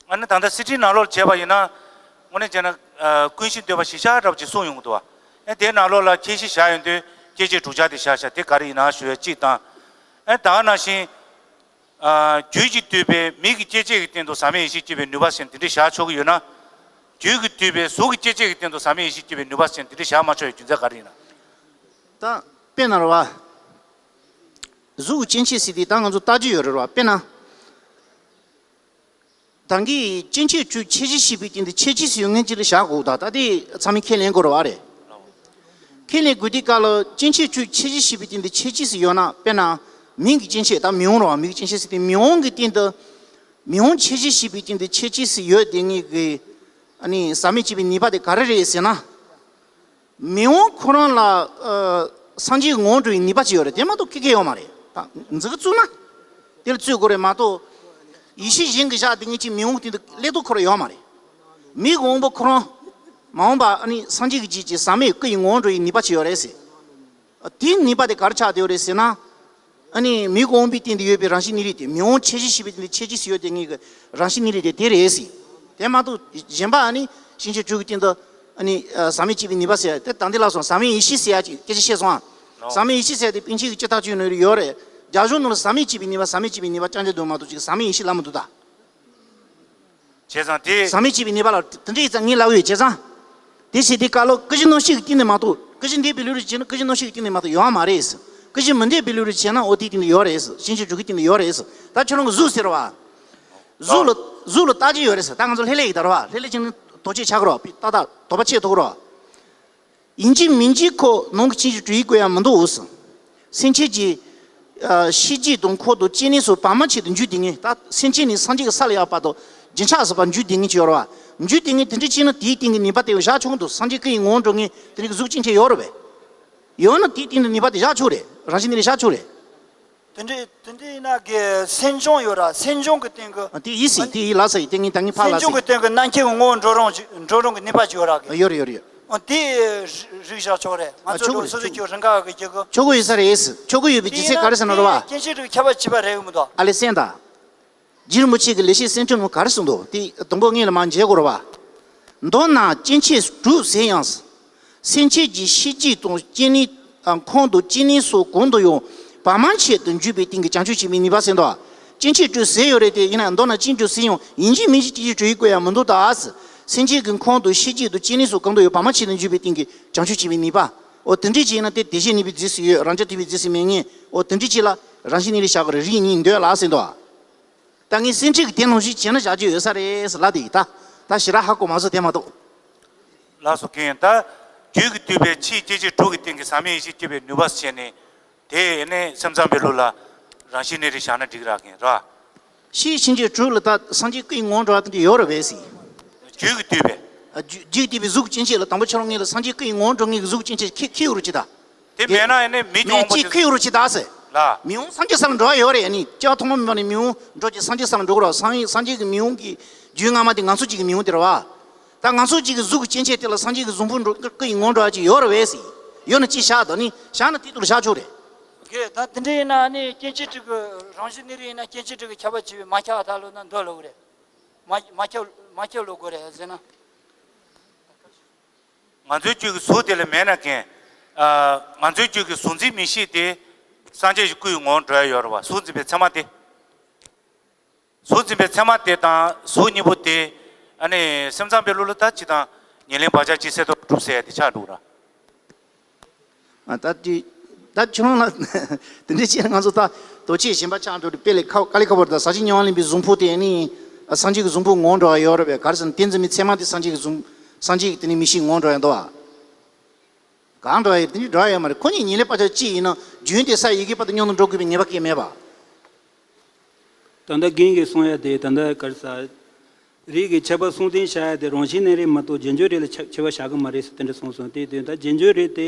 ཨ་ནི་ད་ལྟ་གསེར་ཁྲིའི་ནང་ལོགས་ལ་བྱས་པ་ཡིན་ན། དངོས་གནས་བྱས་ན། ཀུན་གཞི་འདོད་པ་གཞི་བཞག་འདྲ་བོ་ཅིག་གསུངས་ཡོང་གི་འདུག་ཨ་ནི་དེའི་ནང་ལོགས་ལ་ཁྱད་གཞི་བཞག་ཡོང་དུས་སྐྱེ་མཆེད་དྲུག་ཆ་དེ་བཞག་བཞག་དེ་ག་རེ་ཡིན་ན་ཞུ་ཡ་གཅིག་དང་། ཨ་ནི་ད་ག་ནང་བཞིན། རྒྱུད་ཀྱིས་བསྡུས་པའི་མིག་གི་སྐྱེ་མཆེད་ཀྱི་སྟེང་དུ་ཟག་མེད་ཡེ་ཤེས་སྐྱེ་བའི་ནུས་པ་ཟེར་ནས་དེ་འདྲ་བཞག་ཆོག་གི་ཡོད་ན། རྒྱུད་ཀྱིས་བསྡུས་པའི་གཟུགས་ཀྱི་སྐྱེ་མཆེད་ཀྱི་སྟེང་དུ་ཟག་མེད་ཡེ་ཤེས་སྐྱེ་བའི་ནུས་པ་ཟེར་ནས་དེ་འདྲ་བཞག་མ་ཆོག་ཡའི་རྒྱུ་མཚན་ག་རེ་ཡིན་ན། ད་དཔེར་ན་རེད་བ། གཟུགས་ཀྱི་སྐྱེ་མཆེད་ཟེར་དུས་ད་ང་ཚོ་ལྟ་རྒྱུ་ཡོད་རེད་བ། དཔེར་ན། ད་གིན་སྐྱེ་མཆེད་དྲུག་ཁྱད་གཞི་ཞེས་པའི་སྟེང་དུ་ཁྱད་གཞི་ཟེར་ཡོད་མཁན་ཅིག་ལ་བཞག་དགོས། ད་ད་དེ་ཚང་མས་ཁས་ལེན་དགོས་རེད་བ་རེད། ཁས་ལེན་དགོས་དུས་སྐབས་ལ་སྐྱེ་མཆེད་དྲུག་ཁྱད་གཞི་ཞེས་པའི་སྟེང་དུ་ཁྱད་གཞི་ཟེར་ཡོད་ན། དཔེར་ན། མིང་གི་སྐྱེ་མཆེད་ད་མིང་རེད་བ། མིང་གི་སྐྱེ་མཆེད་ཟེར་དུས་མིང་གི་སྟེང་དུ། མིང་ཁྱད་གཞི་ཞེས་པའི་སྟེང་དུ་ཁྱད་གཞི་ཟེར་ཡོད་དེ་ངེས་ཀྱི། ཨ་ནི་ཟག་མེད་སྐྱེ་བའི་ནུས་པ་དེ་ག་རེ་རེད་ཟེར་ན། མིང་ཁོ་རང་ལ། ཨ། སངས་རྒྱས་ཀྱི་ངོ་བོར་འགྲོ་བའི་ནུས་པ་ཅིག་ཡོད་རེད། དེ་མ་གཏོགས་ཁེ་ཁེ་ཡོད་མ་རེད། ད་འཛིན་གྱི་བཙུགས་ན། དེ་ལ་བཙུགས་དགོས་རེད་མ་གཏོགས། ཡེ་ཤེས་གཞན་གྱི་ཞག་དེ་ངེས་ཀྱི་མིང་དེ་འདུག་ལས་དོན་ཁོ་རང་ཡོད་མ་རེད། མིང་གི་དབང་པོ་ཁོ་རང་། མ་འོངས་པ་ཨ་ནི་སངས་རྒྱས་ཀྱི་རྗེས་ཀྱི་ཟག་མེད་སྐུ་ཡི་ངོ་བོར་འགྲོ་བའི་ནུས་པ་ཅིག་ཡོད་རེད་ཟེར། དེའི་ནུས་པ་དེ་ག་རེ་ཆགས་བསྡད་ཡོད་རེད་ཟེར་ན། ཨ་ནི་མིང་གི་དབང་པོའི་སྟེང་དུ་ཡོད་པའི་རང་བཞིན་གནས་རིགས་དེ། མིང་དབང་ཁྱད་གཞི་ཞེས་པའི་སྟེང་དུ་ཁྱད་གཞི་ཟེར་ཡོད་དེ་ངེས་ཀྱི་རང་བཞིན་གནས་རིགས་དེ་དེ་རེད་ཟེར། དེ་མ་གཏོགས་གཞན་པ་ཨ་ནི་སྐྱེ་མཆེད་དྲུག་གི་སྟེང་དུ། ཨ་ནི་ཟག་མེད་སྐྱེ་བའི་ནུས་པ་ཟེར་ཡ་དེ་ད་འདི་ལ་སོང་ཟག་མེད་ཡེ་ཤེས་ཟེར་ཡ་ཅིག་སྐད་ཆ་བཤད་སོང་ཨ། ཟག་མེད་ཡེ་ཤེས་ཟེར་ཡ་དེ་པཎ་ཆེན་གྱི་སྤྱི་བཏགས་ཅིག་ནང་ཡོད་རེད། རྒྱ་གཞུང་ནང་ལ་ཟག་མེད་སྐྱེ་བའི་ནུས་པ་ཟག་མེད་སྐྱེ་བའི་ནུས་པ་རྐྱང་རྐྱང་འདུག་མ་གཏོགས་ཅིག་ཟག་མེད་ཡེ་ཤེས་ལབ་མི་འདུག་ད། བྱས་ཙང་དེ། ཟག་མེད་སྐྱེ་བའི་ནུས་པ་ལ་དེ་འདྲ་ཡིན་ཙང་ངས་ལབ་ཡོད་བྱས་ཙང་། དེ་བྱས་དུས་སྐབས་ལ་ཀུན་གཞི་རྣམ་ཤེས་ཀྱི་སྟེང་ནས་མ་གཏོགས། ཀུན་གཞི་འདོད་པའི་ལུགས་ལ་བྱས་ན་ཀུན་གཞི་རྣམ་ཤེས་ཀྱི་སྟེང་ནས་མ་གཏོགས་ཡོད་མ་རེད། ཀུན་གཞི་མི་འདོད་པའི་ལུགས་ལ་བྱས་ན་འོ་དེའི་སྟེང་དུ་ཡོད་རེད། སྐྱེ་མཆེད་དྲུག་གི་སྟེང་དུ་ཡོད་རེད། ད་ཁྱོད་རང་གི་གཟུགས་ཟེར་བ། གཟུགས་ལ་གཟུགས་ལ་རྟག་གཅིག་ཡོད་རེད་ཟེར། ད་ང་ཚོ་ལྷད་ལྷད་ཡིན་ད་རེད་བ། ལྷད་ལྷད་བྱས་ན་དོགས་གཅོད་ཆགས་ཀྱི་རེད་བ། ཏག་ཏག་དོགས་པ་ཕྱེ་ཐུབ་ཀྱི་རེད་བ། ཡིན་གཅིག་མིན་གཅིག་ཁོ་ནང་གི་སྐྱེ་མཆེད་དྲུག་ཡིན་དགོས་ཡ་མི་འདུག་ཟེར། སེམས་ཅན་གྱི། ཨ། ཤེས་བྱེད་དང་འཁོར་དང་སྐྱེ་གནས་སོགས་བར་མ་ཆད་དུ་འཇུག་བསྡད་མཁན། ད་སེམས་ཅན་ནས་སངས་རྒྱས་ཀྱི་ས་ལ་ཡར་བར་དུ་རྒྱུན་ཆགས་སུ་བར་འཇུག་བསྡད་མཁན་ཅིག་ཡོད་རེད་བ། འཇུག་བསྡད་མཁན་དེ་འདྲ་བྱས་ན་དེའི་སྟེང་གི་ནུས་པ་དེ་བཞག་ཆོག་གི་འདུག་སངས་རྒྱས་སྐུ་ཡི་ངོ་བོར་འགྲོ་མཁན་དེ་འདྲ་གི་གཟུགས་ཅན་ཅིག་ཡོད་རེད་པས། ཡོད་ན་དེའི་སྟེང་དུ་ནུས་པ་དེ་བཞག་ཆོག་རེད། རང་བཞིན་གནས་རིགས་བཞག་ཆོག་རེད། དེ་འདྲའི་དེ་འདྲའི་ཡིན་ན་གི་སེམས་བྱུང་ཡོད་ར། སེམས་བྱུང་གི་སྟེང་གི། ཨ། དེ་ཡིན་སྲིད། དེ་ཡིན་ལ་ས་ཡིན། དེ་ངས་ད་ངས་ཕར་ལ་སེམས་བྱུང་གི་སྟེང་གི་རྣམ་མཁྱེན་གྱི་ངོ་བོ་འགྲོ་རུང་འགྲོ་རུང་གི་ནུས་པ་ཅིག་ཡོད་ར་གི། ཡོད་རེད་ཡོད་རེད་ཡོད། ཨ། དེ་རིགས་བཞག་ཆོག་རེད། ང་ཚོ་ཆོག་གི་འགྲོ་སོ་སོ་རེད། ཁྱོད་རང་ག་གི་རྒྱུ་གི། ཆོག་གི་ཡོད་ས་རེད། ཆོག་གི་ཡོད་པའི་རྒྱུ་མཚན་ག་རེ་ཟེར་ན་རེད་བ། སྐྱེ་མཆེད་དྲུག་ཁྱད་པར་ཕྱེ་བ་རེད་གི་མི་འདུག་ཨ་ལེ་སེང་ད། རྗེ་རིན་པོ་ཆེ་གི་ལེགས་བཤད་སེམས་འགྲེལ་ནང་ག་རེ་གསུངས་འདུག་དེ་དང་པོ་ངས་ལ་མར་མཇལ་དགོས་རེད་བ། མདོར་ན་སྐྱེ་མཆེད་དྲུག་ཟེར་ཡང་། སེམས་ཅན་གྱི་ཤེས་བྱེད་དང་སྐྱེ་གནས། ཨ། ཁམས་དང་སྐྱེ་གནས་སོགས་གང་དུ་ཡང་བར་མ་ཆད་དུ་འཇུག་པའི་སྟེང་གི་བྱང་ཆུབ་སྐྱེ་བའི་ནུས་པ་ཟེར་འདུག་སྐྱེ་མཆེད་དྲུག་ཟེར་ཡོད་རེད་དེ། ཡིན་ན་མདོར་ན་སྐྱེ་མཆེད་དྲུག་ཟེར་ཡང་ཡིན་གཅིག་མིན་གཅིག་སྐྱེ་མཆེད་དྲུག་ཡིན་དགོས་ཡ་མི་འདུག་ད་ཟེར། སེམས་ཅན་གྱི་ཁམས་དང་ཤེས་བྱེད་དང་སྐྱེ་གནས་སོགས་གང་དུ་ཡང་བར་མ་ཆད་དུ་འཇུག་པའི་སྟེང་གི་བྱང་ཆུབ་སྐྱེ་བའི་ནུས་པ། འོ་དེ་འདྲ་ཅིག་ཡིན་ན་དེ་དེ་བཞིན་གནས་པའི་རྫས་སུ་ཡོད། རང་རྐྱ་ཐུབ་པའི་རྫས་སུ་མེད་ངེས། འོ་དེ་འདྲ་ཅིག་ལ་རང་བཞིན་གནས་རིགས་བཞག་དགོས་རེད། རིགས་གཉིས་འདོད་ལ་ཟེར་འདུག་ད་ངས་སེམས་ཁྲིད་ཀྱི་དེ་ནང་བཞིན་བྱས་ན་བཞག་རྒྱུ་ཡོད་ས་རེད་ཟེར་ལབ་དེ་ཡིན། ད་ད་ཞེ་དྲག་ཧ་གོ་མ་སོང་། དེ་མ་གཏོགས། ལགས་སོ་རྒན། ད་རྒྱུད་ཀྱིས་བསྡུས་པའི་ཕྱིའི་སྐྱེ་མཆེད་དྲུག་གི་སྟེང་གི་ཟག་མེད་ཡེ་ཤེས་སྐྱེ་བའི་ནུས་པ་ཟེར་ནས། དེ་ནས་སེམས་ཙམ་པའི་ལུགས་ལ་རང་བཞིན་གནས་རིགས་བཞག་ན་འགྲིག་ར་རྒན་ར། ཕྱིའི་སྐྱེ་མཆེད་དྲུག་ལ་ད་སངས་རྒྱས་སྐུ་ཡི་ངོ་བོ་འགྲོ་བ་དེ་འདྲ་ཡོད་རེད་པས་ཟེར། རྒྱུད་ཀྱིས་བསྡུས་པའི། ཨ། རྒྱུད་རྒྱུད་བསྡུས་པའི་གཟུགས་སྐྱེ་མཆེད་ལ་དང་པོ་ཁྱེད་རང་ངོས་ལ་སངས་རྒྱས་སྐུ་ཡི་ངོ་བོ་འགྲོ་མཁན་གྱི་གཟུགས་སྐྱེ་མཆེད་ཁེ་ཁེ་ཡོད་རེད་ཅི་ད། དེ་མེད་ན་ཡང་ནི་མི་གྱི་དབང་པོ་ཅིག་ཁེ་ཡོད་རེད་ཅི་ད་ཟེར། ལ། མི་དབང་སངས་རྒྱས་ས་ལ་འགྲོ་བ་ཡོད་རེད། ཡ་ནི་སྐྱེ་བ་ཐོག་མ་མེད་པ་ནས་མི་དབང་འགྲོ་ཅིག་སངས་རྒྱས་ས་ལ་འགྲོ་དགོས་ར། སངས་སངས་རྒྱས་ཀྱི་མི་དབང་གི་ རྒྱུ་སྔ་མ་དེ་ང་ཚོ་གཅིག་གི་མི་འོང་དེ་རེད་བ། ད་ང་ཚོ་གཅིག་གི་གཟུགས་ཀྱི་སྐྱེ་མཆེད་དེ་ལ་སངས་རྒྱས་ཀྱི་གཟུགས་ཕུང་འགྲོ་ཀི་ཡི་ངོ་འགྲོ་ཡ་ཅིག་ཡོད་རེད་བས་སི། ཡོད་ན་ཅིག་བཞག་དང་ནི་བཞག་ན་དེ་དུ་བཞག་ཆོག་རེད། གལ་ད་དེ་འདྲ་ཡིན་ན་ནི་སྐྱེ་མཆེད་དྲུག་གི་རང་བཞིན་གནས་རིགས་ཡིན་ན་སྐྱེ་མཆེད་དྲུག་གི་ཁྱབ་པ་བྱས་པའི་མ་ཁྱབ་པ་ད་ལོ་ན་འདོད་ལོ་གི་རེད། མ་མ་ཁྱབ་མ་ཁྱབ་ལོ་གོ་རེད་ཟེར་ན། ང་ཚོའི་རྒྱུད་ཀྱི་གཟུགས་དེ་ལ་མེད་ན་མཁན། ཨ། ང་ཚོའི་རྒྱུད་ཀྱི་གཟུགས་འཛིན་མིག་ཤེས་དེ་སངས་རྒྱས་ཀྱི་སྐུའི་ངོ་བོར་འགྲོ་ཡ་ཡོད་རེད་བ། གཟུགས་འཛིན་པའི་ཚད་མ་དེ། གཟུགས་འཛིན་པའི་ཚད་མ་དེ་དང་གཟུགས་གཉིས་པོ་དེ། ཨ་ནི་སེམས་ཙམ་པའི་ལུགས་ལ་ད་ཅི་དང་ཉེར་ལེན་བག་ཆགས་ཅིག་སེལ་ཐོག་གྲུབ་ཟེར་ཡ་དེ་ཆགས་འགྲོ་ར། ཨ། ད་དེ་ད་ཁྱོད་རང་ལ་དེ་འདྲའི་བྱས་ན་ང་ཚོ་ད་དོ་ཆེ་གཞན་པ་ཆགས་འགྲོ་དུས་དཔེ་ལས་ཁ་དཀའ་ལས་ཁག་པོ་རེད། ད་ཟག་བཅས་ཉེ་བར་ལེན་པའི་གཟུགས་ཕུང་དེ་ནི་སངས་རྒྱས་ཀྱི་གཟུགས་ཕུང་ངོ་འགྲོ་བ་ཡོད་རེད་པས། ག་རེ་ཟེར་ན་དེ་འཛིན་མའི་ཚད་མ་དེ་སངས་རྒྱས་ཀྱི་གཟུགས་སངས་རྒྱས་ཀྱི་དེ་ནི་མིག་ཤེས་ངོ་འགྲོ་ཡ་འདུག་ཨ། གང་འགྲོ་ཡ་དེ་འདྲ་འགྲོ་ཡ་ཡོད་མ་རེད། ཁོ་གཉིས་ཉེར་ལེན་བག་ཆགས་གཅིག་ཡིན་ན་རྒྱུན་དེ་ས་ཡི་གེ་བར་དུ་མཉམ་དུ་འགྲོ་དགོས་པའི་ངེས་པ་གང་ཡང་མེད་པ། ད་ལྟ་རྒན་གྱིས་གསུང་ཡ་དེ་ད་ལྟ་ག་རེ་ཟེར། རིགས་ཀྱི་ཁྱད་པར་གསུམ་ལྡན་བྱ་ཡ་དེ་རང་བཞིན་གནས་རིགས་མ་གཏོགས་རྗེས་འཇུག་རིགས་ལ་ཁྱད་ཁྱད་པར་བྱ་གི་མ་རེད་ཟེར་དེ་འདྲ་གསུངས་སོང་། དེ་དོན་ད་རྗེས་འཇུག་རིགས་དེ་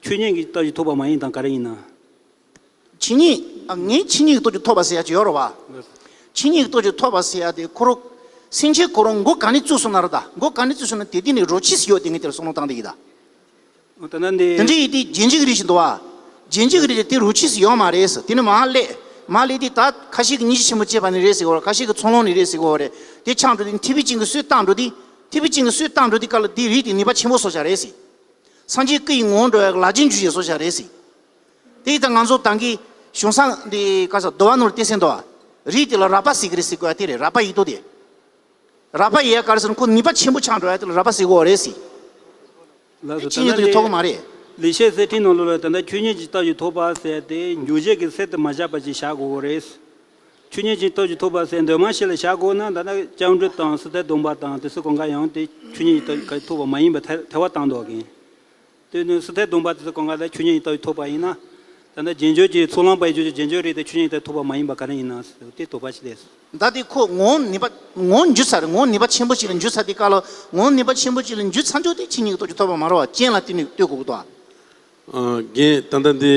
ཆོས་ཉིད་ཀྱི་སྟོབས་ཀྱིས་ཐོབ་པ་མ་ཡིན་དང་ག་རེ་ཡིན་ན། ཆོས་ཉིད། ཨ། ངས་ཆོས་ཉིད་ཀྱི་སྟོབས་ཀྱིས་ཐོབ་པ་ཟེར་ཡ་ཅིག་ཡོད་རེད་བ། ཆོས་ཉིད་ཀྱི་སྟོབས་ཀྱིས་ཐོབ་པ་ཟེར་ཡ་དེ་ཁོ་རང་སེམས་ཅན་ཁོ་རང་མགོ་ག་ནས་བཙུགས་སོང་ན་ར། ད་མགོ་ག་ནས་བཙུགས་སོང་ན་དེ་དུས་ནས་རོ་ཁྱི་ཟིག་ཡོད་དེ་ངས་དེར་བསམ་བློ་བཏང་བསྡད་ཡིན་ད། ད་ནི་འདི། དེ་འདྲ་ཡིན་དུས་རྗེས་འཇུག་རིགས་ཤིག་འདུག་བ། རྗེས་འཇུག་རིགས་དེ་རོ་ཁྱི་ཟིག་ཡོད་མ་རེད་ཟེར། དེ་ནི་མར་སླེབས། མར་སླེབས་དུས་ད་ཁ་ཤས་ཀྱིས་སྙིང་རྗེ་ཆེན་པོ་སྐྱེས་པ་ནས་རེད་ཟེར་གོ་རེད། ཁ་ཤས་ཀྱིས་ཚོགས་ལམ་ནས་རེད་ཟེར་གོ་རེད། དེ་ཆགས་འགྲོ་དུས་ཐེ་བའི་ཅན་གྱིས་སུས་བཏང་འགྲོ་དུས། ཐེ་བའི་ཅན་གྱིས་སུས་བཏང་འགྲོ་དུས་སྐབས་ལ་དེའི་རིགས་དེ་ནུས་པ་ཆེན་པོ་བཟོ་བཞག་རེད་ཟེར། སངས་རྒྱས་སྐུ་ཡི་ངོ་བོར་འགྲོ་བའི་ལག་རྗེས་འཇུག་བྱེད་བཟོ་བཞག་རེད་ཟེར། དེ་ཡིས་ད་ང་ཚོ་ད་གིན་གཞུང་སྲང་འདི་ག་ས་འདུལ་བ་ནོར་གཏད་སེམས་འདུག་བ། རིགས་དེ་ལ་རགས་པ་ཟེར་གི་རེད་ཟེར་དགོས་པ་དེ་རེད། རགས་པ་ཡིན་དོ་དེ། རགས་པ་ཡིན་ཡ་ག་རེ་ཟེར་ན་ཁོ་ནུས་པ་ཆེན་པོ་ཆགས་འགྲོ་ཡ་དེ་ལ་རགས་པ་ཟེར་གོ་རེད་ཟེར། ལགས་སོ། ཆོས་ཉིད་ད་ལྟ་ཐོག་མ་རེད། ལེགས་བཤད་གསེར་ཕྲེང་ནང་ལོགས་ལ་ད་ལྟ་ཆོས་ཉིད་ཀྱི་སྟོབས་ཀྱིས་ཐོབ་པ་ཟེར་དེ་འཇུག་བྱེད་ཀྱི་ཚད་དུ་མ་བཞག་པ་ཅིག་བཞག་དགོས་གོ་རེད། ཆོས་ཉིད་ཀྱི་སྟོབས་ཀྱིས་ཐོབ་པ་ཟེར་འདོད་མ་ཤེས་ལ་བཞག་དགོས་ན། ད་ལྟ་སྐྱབས་འགྲོ་དང་སི་ཏཱའི་སྡོམ་པ་དང་དེ་ཚོ་གང་ག་ཡང་དེ་ཆོས་ཉིད་ཀྱི་སྟོབས་ཀྱིས་ཐོབ་པ་མ་ཡིན་པ་ཐལ་ཐལ་བ་བཏང་འདུག་གིན། དེ་ནི་སི་ཏཱའི་སྡོམ་པ་དེ་ཚོ་གང་ག་ལ་ཆོས་ཉིད་ཀྱི་སྟོབས་ཀྱིས་ཐོབ་པ་ཡིན་ན། ད་ལྟ་རྗེས་འཇུག་གི་ཚོགས་ལམ་པ་ཡི་རྗེས་འཇུག་རིགས་དེ་ཆོས་ཉིད་ཀྱིས་ཐོབ་པ་མ་ཡིན་པ་ག་རེ་ཡིན་ན་ཟེར་དེ་དོགས་པ་ཞིག་སླེབས་སོང་། ད་དེ་ཁོ་ངོ་བོ་ནུས་པ་ངོ་བོ་འཇུ་ཚར། ངོ་བོ་ནུས་པ་ཆེན་པོ་ཞིག་ལ་འཇུ་ཚར་དེ་ག་ལ་ངོ་བོ་ནུས་པ་ཆེན་པོ་ཞིག་ལ་འཇུ་ཚར་འཇུག་དེ་ཆོས་ཉིད་ཀྱི་སྟོབས་ཀྱིས་ཐོབ་པ་མ་རེད་བ། རྐྱེན་ལ་བརྟེན་ནས་ལྟོས་དགོས་ཀྱི་འདུག་ཨ། ཨ། རྒན་ད་ལྟ་འདི།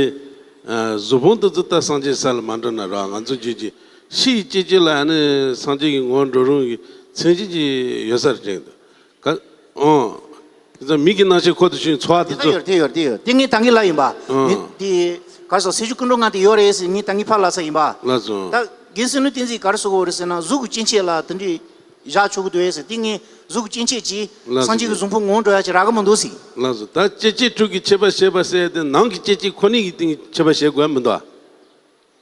ཨ། གཟུགས་ཕུང་དེ་ཚོ་ད་སངས་རྒྱས་ས་ལ་མ་འགྲོ་ན་ར། ང་ཚོ་རྒྱུད་ཀྱི་ཕྱི་ཡི་སྐྱེ་མཆེད་ལ་ཨ་ནི་སངས་རྒྱས་ཀྱི་ངོ་བོར་འགྲོ་རུང་གི་མཚན་གཞི་ཅིག་ཡོད་ས་རེད་དྲན་འདུག་ག་ཨོ། དེ་ཚོ་མིག་གི་སྣང་ཤེས་ཁོ་ཐག་ཆོད་ཚོར་བ་དེ་དེ་ཚོ། ཡོད་དེ་ཡོད་དེ་ཡོད་དེ་ངས་ད་གིན་ལབ་ཡིན་པ། ཨོ། མི་དེ་ག་རེ་ཟེར། སེམས་བསྐྱེད་ཀུན་འགྲོ་ལྔ་དེ་ཡོད་རེད་ཟེར་ངས་ད་གིན་ཕར་ལབ་ཚར་ཡིན་པ། ལགས་སོ། ད་རྒན་བསམ་གྲུབ་བསྟན་འཛིན་ག་རེ་ཟེར་གོ་རེད་ཟེར་ན། གཟུགས་ཀྱི་སྐྱེ་མཆེད་ལ་དེ་འདྲའི་བཞག་ཆོག་གི་འདུག་ཟེར། དེ་ངས་གཟུགས་ཀྱི་སྐྱེ་མཆེད་ཀྱིས། ལགས་སོ། སངས་རྒྱས་ཀྱི་གཟུགས་ཕུང་ངོ་བོར་འགྲོ་ཡ་ཅིག་རག་གི་མི་འདུག་ཟེར། ལགས་སོ། ད་སྐྱེ་མཆེད་དྲུག་གི་ཁྱད་པར་བཤད་པ་ཟེར་དེ་ནང་གི་སྐྱེ་མཆེད་ཁོ་ནའི་གི་སྟེང་གི་ཁྱད་པར་བཤད་དགོས་མི་འདུག་ཨ།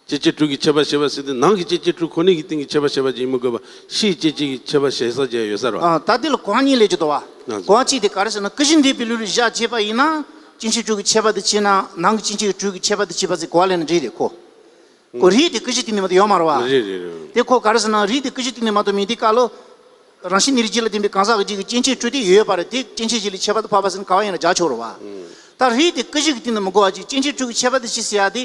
སྐྱེ་མཆེད་དྲུག་གི་ཁྱད་པར་བཤད་པ་ཟེར་དེ་ནང་གི་སྐྱེ་མཆེད་དྲུག་ཁོ་ནའི་གི་སྟེང་གི་ཁྱད་པར་བཤད་པ་ཅིག་ཡིན་མི་དགོས་པ། ཕྱིའི་སྐྱེ་མཆེད་ཀྱི་ཁྱད་པར་བཤད་ས་ཅིག་ཡོད་ས་རེད་བ། ཨ། ད་དེ་ལ་གོ་བ་གཉིས་སླེབས་ཀྱི་འདུག་བ། ལགས་སོ། གོ་བ་གཅིག་དེ་ག་རེ་ཟེར་ན། ཀུན་གཞི་འདུས་པའི་ལུགས་ལ་བཞག་བྱས་པ་ཡིན་ན་སྐྱེ་མཆེད་དྲུག་གི་ཁྱད་པར་དེ་བྱས་ན། ནང་གི་སྐྱེ་མཆེད་དྲུག་གི་ཁྱད་པར་དེ་བྱས་པ་ཟེར་གོ་བ་ལེན་ན་འགྲིག་རེད་ཁོ། ཁོ་རིགས་དེ་ཀུན་གཞིའི་སྟེང་ནས་མ་གཏོགས་ཡོད་མ་རེད་བ། རེད་རེད་རེད། དེ་ཁོ་ག་རེ་ཟེར་ན། རིགས་དེ་ཀུན་གཞིའི་སྟེང་ནས་མ་གཏོགས་མེད་དུས་སྐབས་ལ། རང་བཞིན་གནས་རིགས་གཅིག་ལ་བརྟེན་པའི་གང་ཟག་གི་རྒྱུད་ཀྱི་སྐྱེ་མཆེད་དྲུག་དེ་ཡོད་པ་རེད། དེ་སྐྱེ་མཆེད་གཅིག་ལ་ཁྱད་པར་དུ་འཕགས་པ་ཟེར་ན་ག་བ་ཡིན་ན་བཞག་ཆོག་རེད་བ། ཨང་། ད་རིགས་དེ་ཀུན་གཞི་གི་སྟེང་དུ་མི་གོ་བ་ཅིག་སྐྱེ་མཆེད་དྲུག་གི་ཁྱད་པར་དེ་ཅི་ཟེར་ཡ་དེ།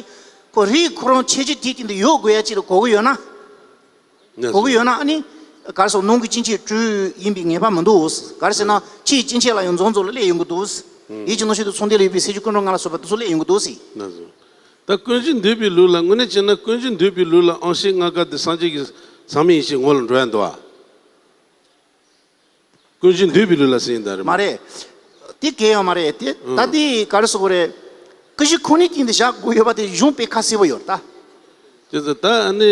ཁོ་རིགས་ཁོ་རང་ཁྱད་ཆོས་དེའི་སྟེང་དུ་ཡོད་དགོས་ཡ་ཅིག་ལ་གོ་གི་ཡོད་ན། ལགས་སོ། གོ་གི་ཡོད་ན་ཨ་ནི། ག་རེ་ཟེར། ནང་གི་སྐྱེ་མཆེད་དྲུག་ཡིན་པའི་ངེས་པ་མི་འདུག་ག་རེ་ཟེར་ན། ཕྱིའི་སྐྱེ་མཆེད་ལ་ཡང་འཛོམས་འཛོམས་ལ་སླེབས་ཡོང་གི་འདུག་ཨང་། ཡིད་ཀྱི་རྣམ་ཤེས་དང་མཚུངས་ལྡན་ལ་ཡོད་པའི་སེམས་བསྐྱེད་ཀུན་འགྲོ་ལྔ་ལ་སོགས་པ་དེ་ཚོ་སླེབས་ཡོང་གི་འདུག་ཟེར། ལགས་སོ། ད་ཀུན་གཞི་འདུས་པའི་ལུགས་ལ། དངོས་གནས་བྱས་ན་ཀུན་གཞི་འདུས་པའི་ལུགས་ལ་དབང་ཤེས་ལྔ་ཀ་དེ་སངས་རྒྱས་ཀྱི་ཟག་མེད་ཡེ་ཤེས་ངོ་ལ་འགྲོ་ཡ་འདུག་ཨ། ཀུན་གཞི་འདུས་པའི་ལུགས་ལ་ཟེར་ཡིན་ད་རེད་མ་རེད། དེ་གལ་ཡོད་མ་རེད་དེ། ཨང་། ད་དེ་ག་རེ་ཟེར་དགོས་རེད། ཀུན་གཞི་ཁོ་ནའི་སྟེང་དུ་བཞག་དགོས་ཡོད་པ་དེ་གཞུང་དཔེ་ཁ་གསལ་པོ་ཡོད་རེད་ད། དེ་ཚོ་ད་ཨ་ནི།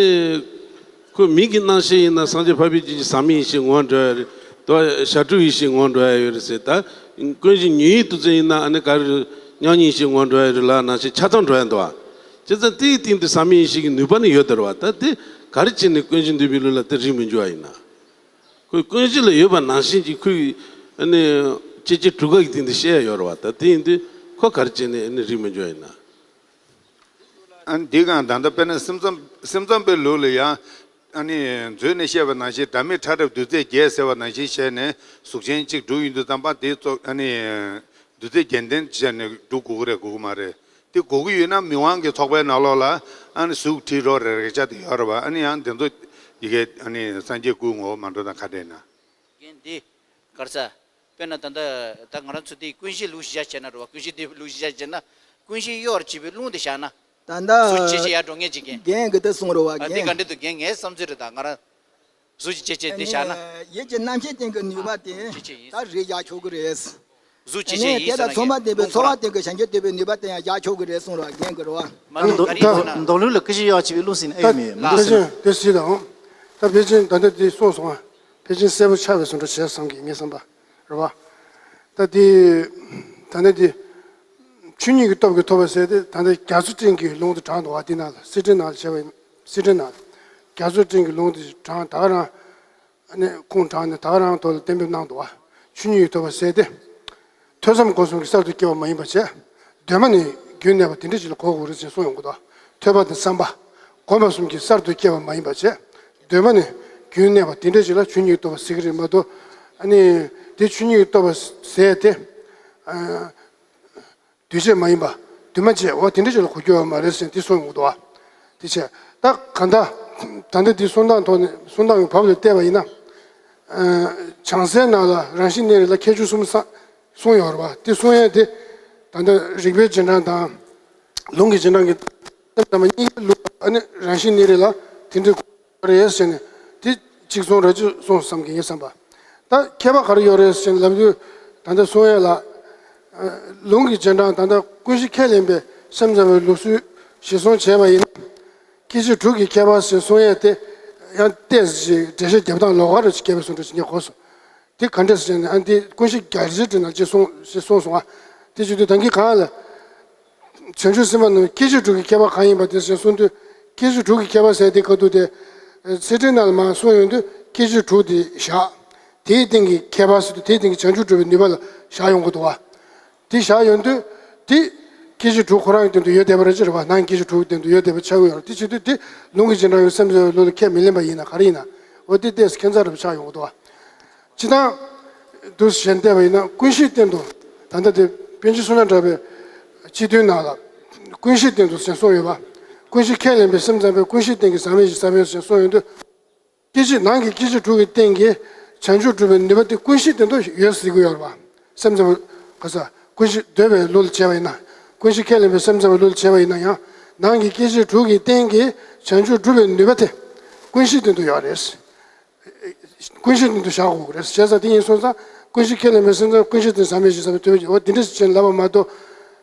ཁོ་མིག་གི་རྣམ་ཤེས་ཡིན་ན་སངས་རྒྱས་འཕགས་པའི་རྒྱུད་ཀྱི་ཟག་མེད་ཡེ་ཤེས་ངོ་འགྲོ་ཡ་རེད། དོ་ཞབས་དྲུང་ཡེ་ཤེས་ངོ་འགྲོ་ཡ་ཡོད་རེད་ཟེར་ད། ཀུན་གཞི་ཉོན་ཡིད་དུ་བྱས་ཡིན་ན་ཨ་ནི་ག་རེ་མྱ་ངན་ཡེ་ཤེས་ངོ་འགྲོ་ཡ་རེད་ལ་ནང་བཞིན་ཆ་ཚང་འགྲོ་ཡ་འདུག་ཨ། བྱས་ཙང་དེའི་སྟེང་དུ་ཟག་མེད་ཡེ་ཤེས་ཀྱི་ནུས་པ་ནི་ཡོད་དེ་རེད་བ། ད་དེ་ག་རེ་བྱས་ནས་ཀུན་གཞི་འདུས་པའི་ལུགས་ལ་དེ་རིགས་མི་འགྱུར་བ་ཡིན་ན། ཁོའི་ཀུན་གཞི་ལ་ཡོད་པ་ནང་བཞིན་གྱི་ཁོའི་ཨ་ནི་སྐྱེ་མཆེད་དྲུག་ཀ་གི་སྟེང་དུ་བཤད་ཡ་ཡོད་རེད་བ། ད་དེ་ཡིན་དུས་ཁོ་ག་རེ་བྱས་ནས་ཨ་ནི་རིགས་མི་འགྱུར་བ་ཡིན་ན། ཨ་ནི་འདི་གང་ད་ལྟ་དཔེར་ན་སེམས་ཙམ་སེམས་ཙམ་པའི་ལུགས་ལ་ཡང་། ཨ་ནི་མཛོད་ནས་བཤད་པ་ནང་བཞིན་སྒྲ་མེད་ཕྲ་རབ་རྡུལ་རྫས་བརྒྱད་ཟེར་བ་ནང་བཞིན་བྱས་ནས་གཟུགས་ཅན་གཅིག་གྲུབ་ཡིན་དུས་ཙམ་པ་དེའི་ཚོགས་ཨ་ནི་རྡུལ་རྫས་བརྒྱད་ལྡན་བྱས་ནས་གྲུབ་དགོས་ཀྱི་རེད་དགོས་ཀྱི་མ་རེད། དེ་དགོས་ཀྱི་ཡོད་ན་མི་དབང་གི་ཚོགས་པའི་ནང་ལོགས་ལ་ཨ་ནི་གཟུགས་བྲིས་རོགས་རེ་རེ་ཆ་དེ་ཡོད་རེད་བ། ཨ་ནི་ཡང་དེ་ཚོ་ཡི་གེ་ཨ་ནི་སངས་རྒྱས་སྐུའི་ངོ་བོ་མ་འགྲོ་ན་ག་འདྲ་ན། རྒན་འདི། ག་རེ་ཟེར། དཔེར་ན་ད་ལྟ་ད་ང་རང་ཚོ་འདི་ཀུན་གཞི་ལུགས་གཞི་བཞག་བྱས་ན་རེད་བ། ཀུན་གཞི་འདི་ལུགས་གཞི་བཞག་བྱས་ན། ཀུན་གཞི་གཡོ་བར་བྱེད་པའི་རླུང་དེ་བཞག་ན། ད་ལྟ་སུ་ཆེ་ཆེ་ཡར་འགྲོ་ངེས་ཅིག་རྒན། རྒན་གི་ད་གསུང་རེད་བ། ཨ་འདི་རྒན། ག་འདྲ་འདུག་རྒན། ངའི་བསམ་ཚུལ་རེད་ད་ང་རང་། གཟུགས་ཀྱི་སྐྱེ་མཆེད་དེ་བཞག་ན། ཡིད་ཀྱི་རྣམ་ཤེས་སྟེང་གི་ནུས་པ་དེ་ད་རེད་བཞག་ཆོག་གི་རེད། གཟུགས་སྐྱེ་མཆེད་ཡིན་ཟེར་ན་ངས་ཚོར་བ་ལྡན་པའི་ཚོར་བ་སྟེང་གི་བྱང་ཆུབ་སྟོན་པའི་ནུས་པ་དེ་ཡང་བཞག་ཆོག་གི་རེད་གསུངས་རོགས་རྒན་གི་རེད་བ། མདོ་ལུགས་ལ་ཀུན་གཞི་གཡོ་བྱེད་པའི་བློ་ཟིན་ཨེ་ཡོད་མེད་མི་འདུག་ཟེར་ན། དེ་སྲིད་དང་། ད་ཕལ་ཆེར་ད་ལྟ་འདི་གསུངས་སོང་བ། ཕལ་ཆེར་གསལ་པོ་ཆགས་པའི་བཟོ་འདྲ་བྱས་བསམ་གི་ངས་བསམ་པ་རེད་བ། ད་འདི་ད་ལྟ་འདི་ཆོས་ཉིད་ཀྱི་སྟོབས་ཀྱིས་ཐོབ་པ་ཟེར་ཏེ་ད་ལྟ་རྒྱ་མཚོ་སྤྲིན་གྱི་ལུང་དུ་དྲངས་འདུག་བ། འདི་ནང་ལ་སི་ཁྲོན་ནང་ལ་བྱས་པ་ཡིན། སི་ཁྲོན་ནང་ལ་རྒྱ་མཚོ་སྤྲིན་གྱི་ལུང་དུ་དྲངས། ད་ག་རང་ཨ་ནི་ཁུངས་དྲངས་ནས་ད་ག་རང་ཐོག་ལ་གཏན་འབེབས་གནང་འདུག་བ། ཆོས་ཉིད་ཀྱིས་ཐོབ་པ་ཟེར་ཏེ། ཐོས་བསམ་སྒོམ་གསུམ་གྱི་གསར་དུ་སྐྱེ་བ་མ་ཡིན་པ་བྱས། གདོད་མ་ནས་རྒྱུན་གནས་པ་དེ་འདྲ་ཞིག་ལ་གོ་དགོས་རེད་ཅེས་གསུངས་ཡོང་གི་འདུག་ཐོས་པ་དང་བསམ་པ། སྒོམ་པ་གསུམ་གྱི་གསར་དུ་སྐྱེ་བ་མ་ཡིན་པ་བྱས། གདོད་མ་ནས་རྒྱུན་གནས་པ་དེ་འདྲ་ཞིག་ལ་ཆོས་ཉིད་ཀྱིས་ཐོབ་པ་ཟེར་གྱི་རེད་མ་གཏོགས། ཨ་ནི་དེ་ཆོས་ཉིད་ཀྱིས་ཐོབ་པ་ཟེར་ཏེ། ཨ། འདུས་བྱས་མ་ཡིན་པ། འདུས་མ་བྱས། འོ་དེ་འདྲ་ཞིག་ལ་གོ་རྒྱུ་ཡོད་མ་རེད་ཟེར་འདི་གསུངས་ཡོང་གི་འདུག་བ། དེ་བྱས། ད་གང་ལྟར། ད་ལྟ་འདི་གསུང་སྟངས་ཐོག་ནས་གསུང་སྟངས་ཀྱི་བབ་ལ་བལྟས་པ་ཡིན་ན། ཨ། བྱང་སའི་ནང་ལ་རང་བཞིན་གནས་རིགས་ལ་ཁྱད་ཆོས་གསུམ་ས་གསུངས་ཡོད་རེད་བ། དེ་གསུང་ཡས་དེ་ད་ལྟ་རིགས་པའི་རྗེས་འབྲང་དང་། ལུང་གི་རྗེས་འབྲང་གི་སེམས་ཙམ་པ་གཉིས་ཀའི་ལུགས་ཨ་ནི་རང་བཞིན་གནས་རིགས་ལ་དེ་འདྲའི་གོ་རེད་ཟེར་ནས་དེ་གཅིག་གསུང་ར་གཅིག་གསུང་བསམ་གྱི་ཡིན་བསམ་པ། ད་ཁྱད་པར་ག་རེ་ཡོད་རེད་ཟེར་ནས་ལབ་དུས། ད་ལྟ་གསུང་ཡས་ལ། ཨ། ལུང་གི་རྗེས་འབྲང་ད་ལྟ་ཀུན་གཞི་ཁས་ལེན་པའི་སེམས་ཙམ་པའི་ལུགས་སྲོལ་གཞིར་བཟུང་བྱས་པ་ཡིན་ན། སྐྱེ་མཆེད་དྲུག་གི་ཁྱད་པར་ཟེར་གསུང་ཡས་དེ་ཡང་ཏོག་ཙམ་ཅིག་འགྲེལ་བཤད་རྒྱབ་སྟངས་ལོགས་ཀ་རེ་ཅིག་བརྒྱབ་པའི་བཟོ་འདྲ་ཅིག་ངས་གོ་སོང་། དེ་ག་འདྲས་ཟེར་ནས་ཨ་འདི་ཀུན་གཞི་རྒྱ་ཆེར་འགྲེལ་ནང་ཅིག་གསུངས་ཞེས་གསུངས་སོང་ཨ། དེ་བྱེད་དུས་ད་གིན་གང་ལ། བྱང་ཆུབ་སེམས་དཔའ་རྣམས་སྐྱེ་མཆེད་དྲུག་གི་ཁྱད་པར་གང་ཡིན་པ་དེ་ཞེས་གསུངས་དུས། སྐྱེ་མཆེད་དྲུག་གི་ཁྱད་པར་ཟེར་དེ་ག་དུས་དེ། ཚིག་ཕྲད་ནང་ལ་མར་གསུངས་ཡོང་དུས་སྐྱེ་མཆེད་དྲུག་དེ་བཞག་དེའི་སྟེང་གི་ཁྱད་པར་ཟེར་དུས་དེའི་སྟེང་གི་བྱང་ཆུབ་སྒྲུབ་པའི་ནུས་པ་ལ་བཞག་ཡོང་གི་འདུག་བ། དེ་བཞག་ཡོང་དུས་དེ། སྐྱེ་མཆེད་དྲུག་ཁོ་རང་གི་སྟེང་དུ་ཡོད་བསྡད་པ་རེད་ཅེས་རེད་བ། ནང་སྐྱེ་མཆེད་དྲུག་གི་སྟེང་དུ་ཡོད་བསྡད་པ་ཆགས་ཀྱི་ཡོད་རེད། དེ་བྱེད་དུས་དེ་ལུང་གི་རྗེས་འབྲང་ཡང་སེམས་ཙམ་པའི་ལུགས་ལ་ཁས་མི་ལེན་པ་ཡིན་ན་ག་རེ་ཡིན་ན། འོ་དེ་ཏོག་ཙམ་ཁྱད་མཚར་རེ་ཆགས་ཡོང་གི་འདུག་བ། སྤྱིར་བཏང་། འདུག་ཞེས་བལྟས་པ་ཡིན་ན་ཀུན་གཞིའི་སྟེང་དུ། ད་ལྟ་དེ་པཎ་ཆེན་བསོད་ནམས་གྲགས་པའི་སྤྱི་དོན་ནང་ལ། ཀུན་གཞིའི་སྟེང་དུ་ཞེས་གསུངས་ཡོད་པ། ཀུན་གཞི་ཁས་ལེན་པའི་སེམས་ཙམ་པས་ཀུན་གཞིའི་སྟེང་གི་ཟག་མེད་ཀྱི་ས་བོན་ཞེས་གསུངས་ཡོང་དུས། སྐྱེ་མཆེད་ནང་གི་སྐྱེ་མཆེད་དྲུག་གི་སྟེང་གི་བྱང་ཆུབ་སྒྲུབ་པའི་ནུས་པ་དེ་ཀུན་གཞིའི་སྟེང་དུ་ཡོད་ཟེར་གྱི་ཡོད་རེད་བ། སེམས་ཙམ་པ་ག་ས་ཀུན་གཞི་འདོད་པའི་ལུགས་ལ་བྱས་པ་ཡིན་ན། ཀུན་གཞི་ཁས་ལེན་པའི་སེམས་ཙམ་པའི་ལུགས་ལ་བྱས་པ་ཡིན་ན་ཡང་། ནང་གི་སྐྱེ་མཆེད་དྲུག་གི་སྟེང་གི་བྱང་ཆུབ་སྒྲུབ་པའི་ནུས་པ་དེ་ཀུན་གཞིའི་སྟེང་དུ་ཡོད་རེད། ཀུན་གཞི་སྟེང་དུ་བཞག་དགོས་ཀྱི་རེད། བྱས་ཙང་དེ་ཡིན་སོང་ཙང་ཀུན་གཞི་ཁས་ལེན་པའི་སེམས་ཙམ་ཀུན་གཞི་སྟེང་ཟག་མེད་ཀྱི་ས་བོན་དོན་འོ་འདི་འདྲ་ཞིག་བྱས་ནས་ལབ་པ་མ་གཏོགས།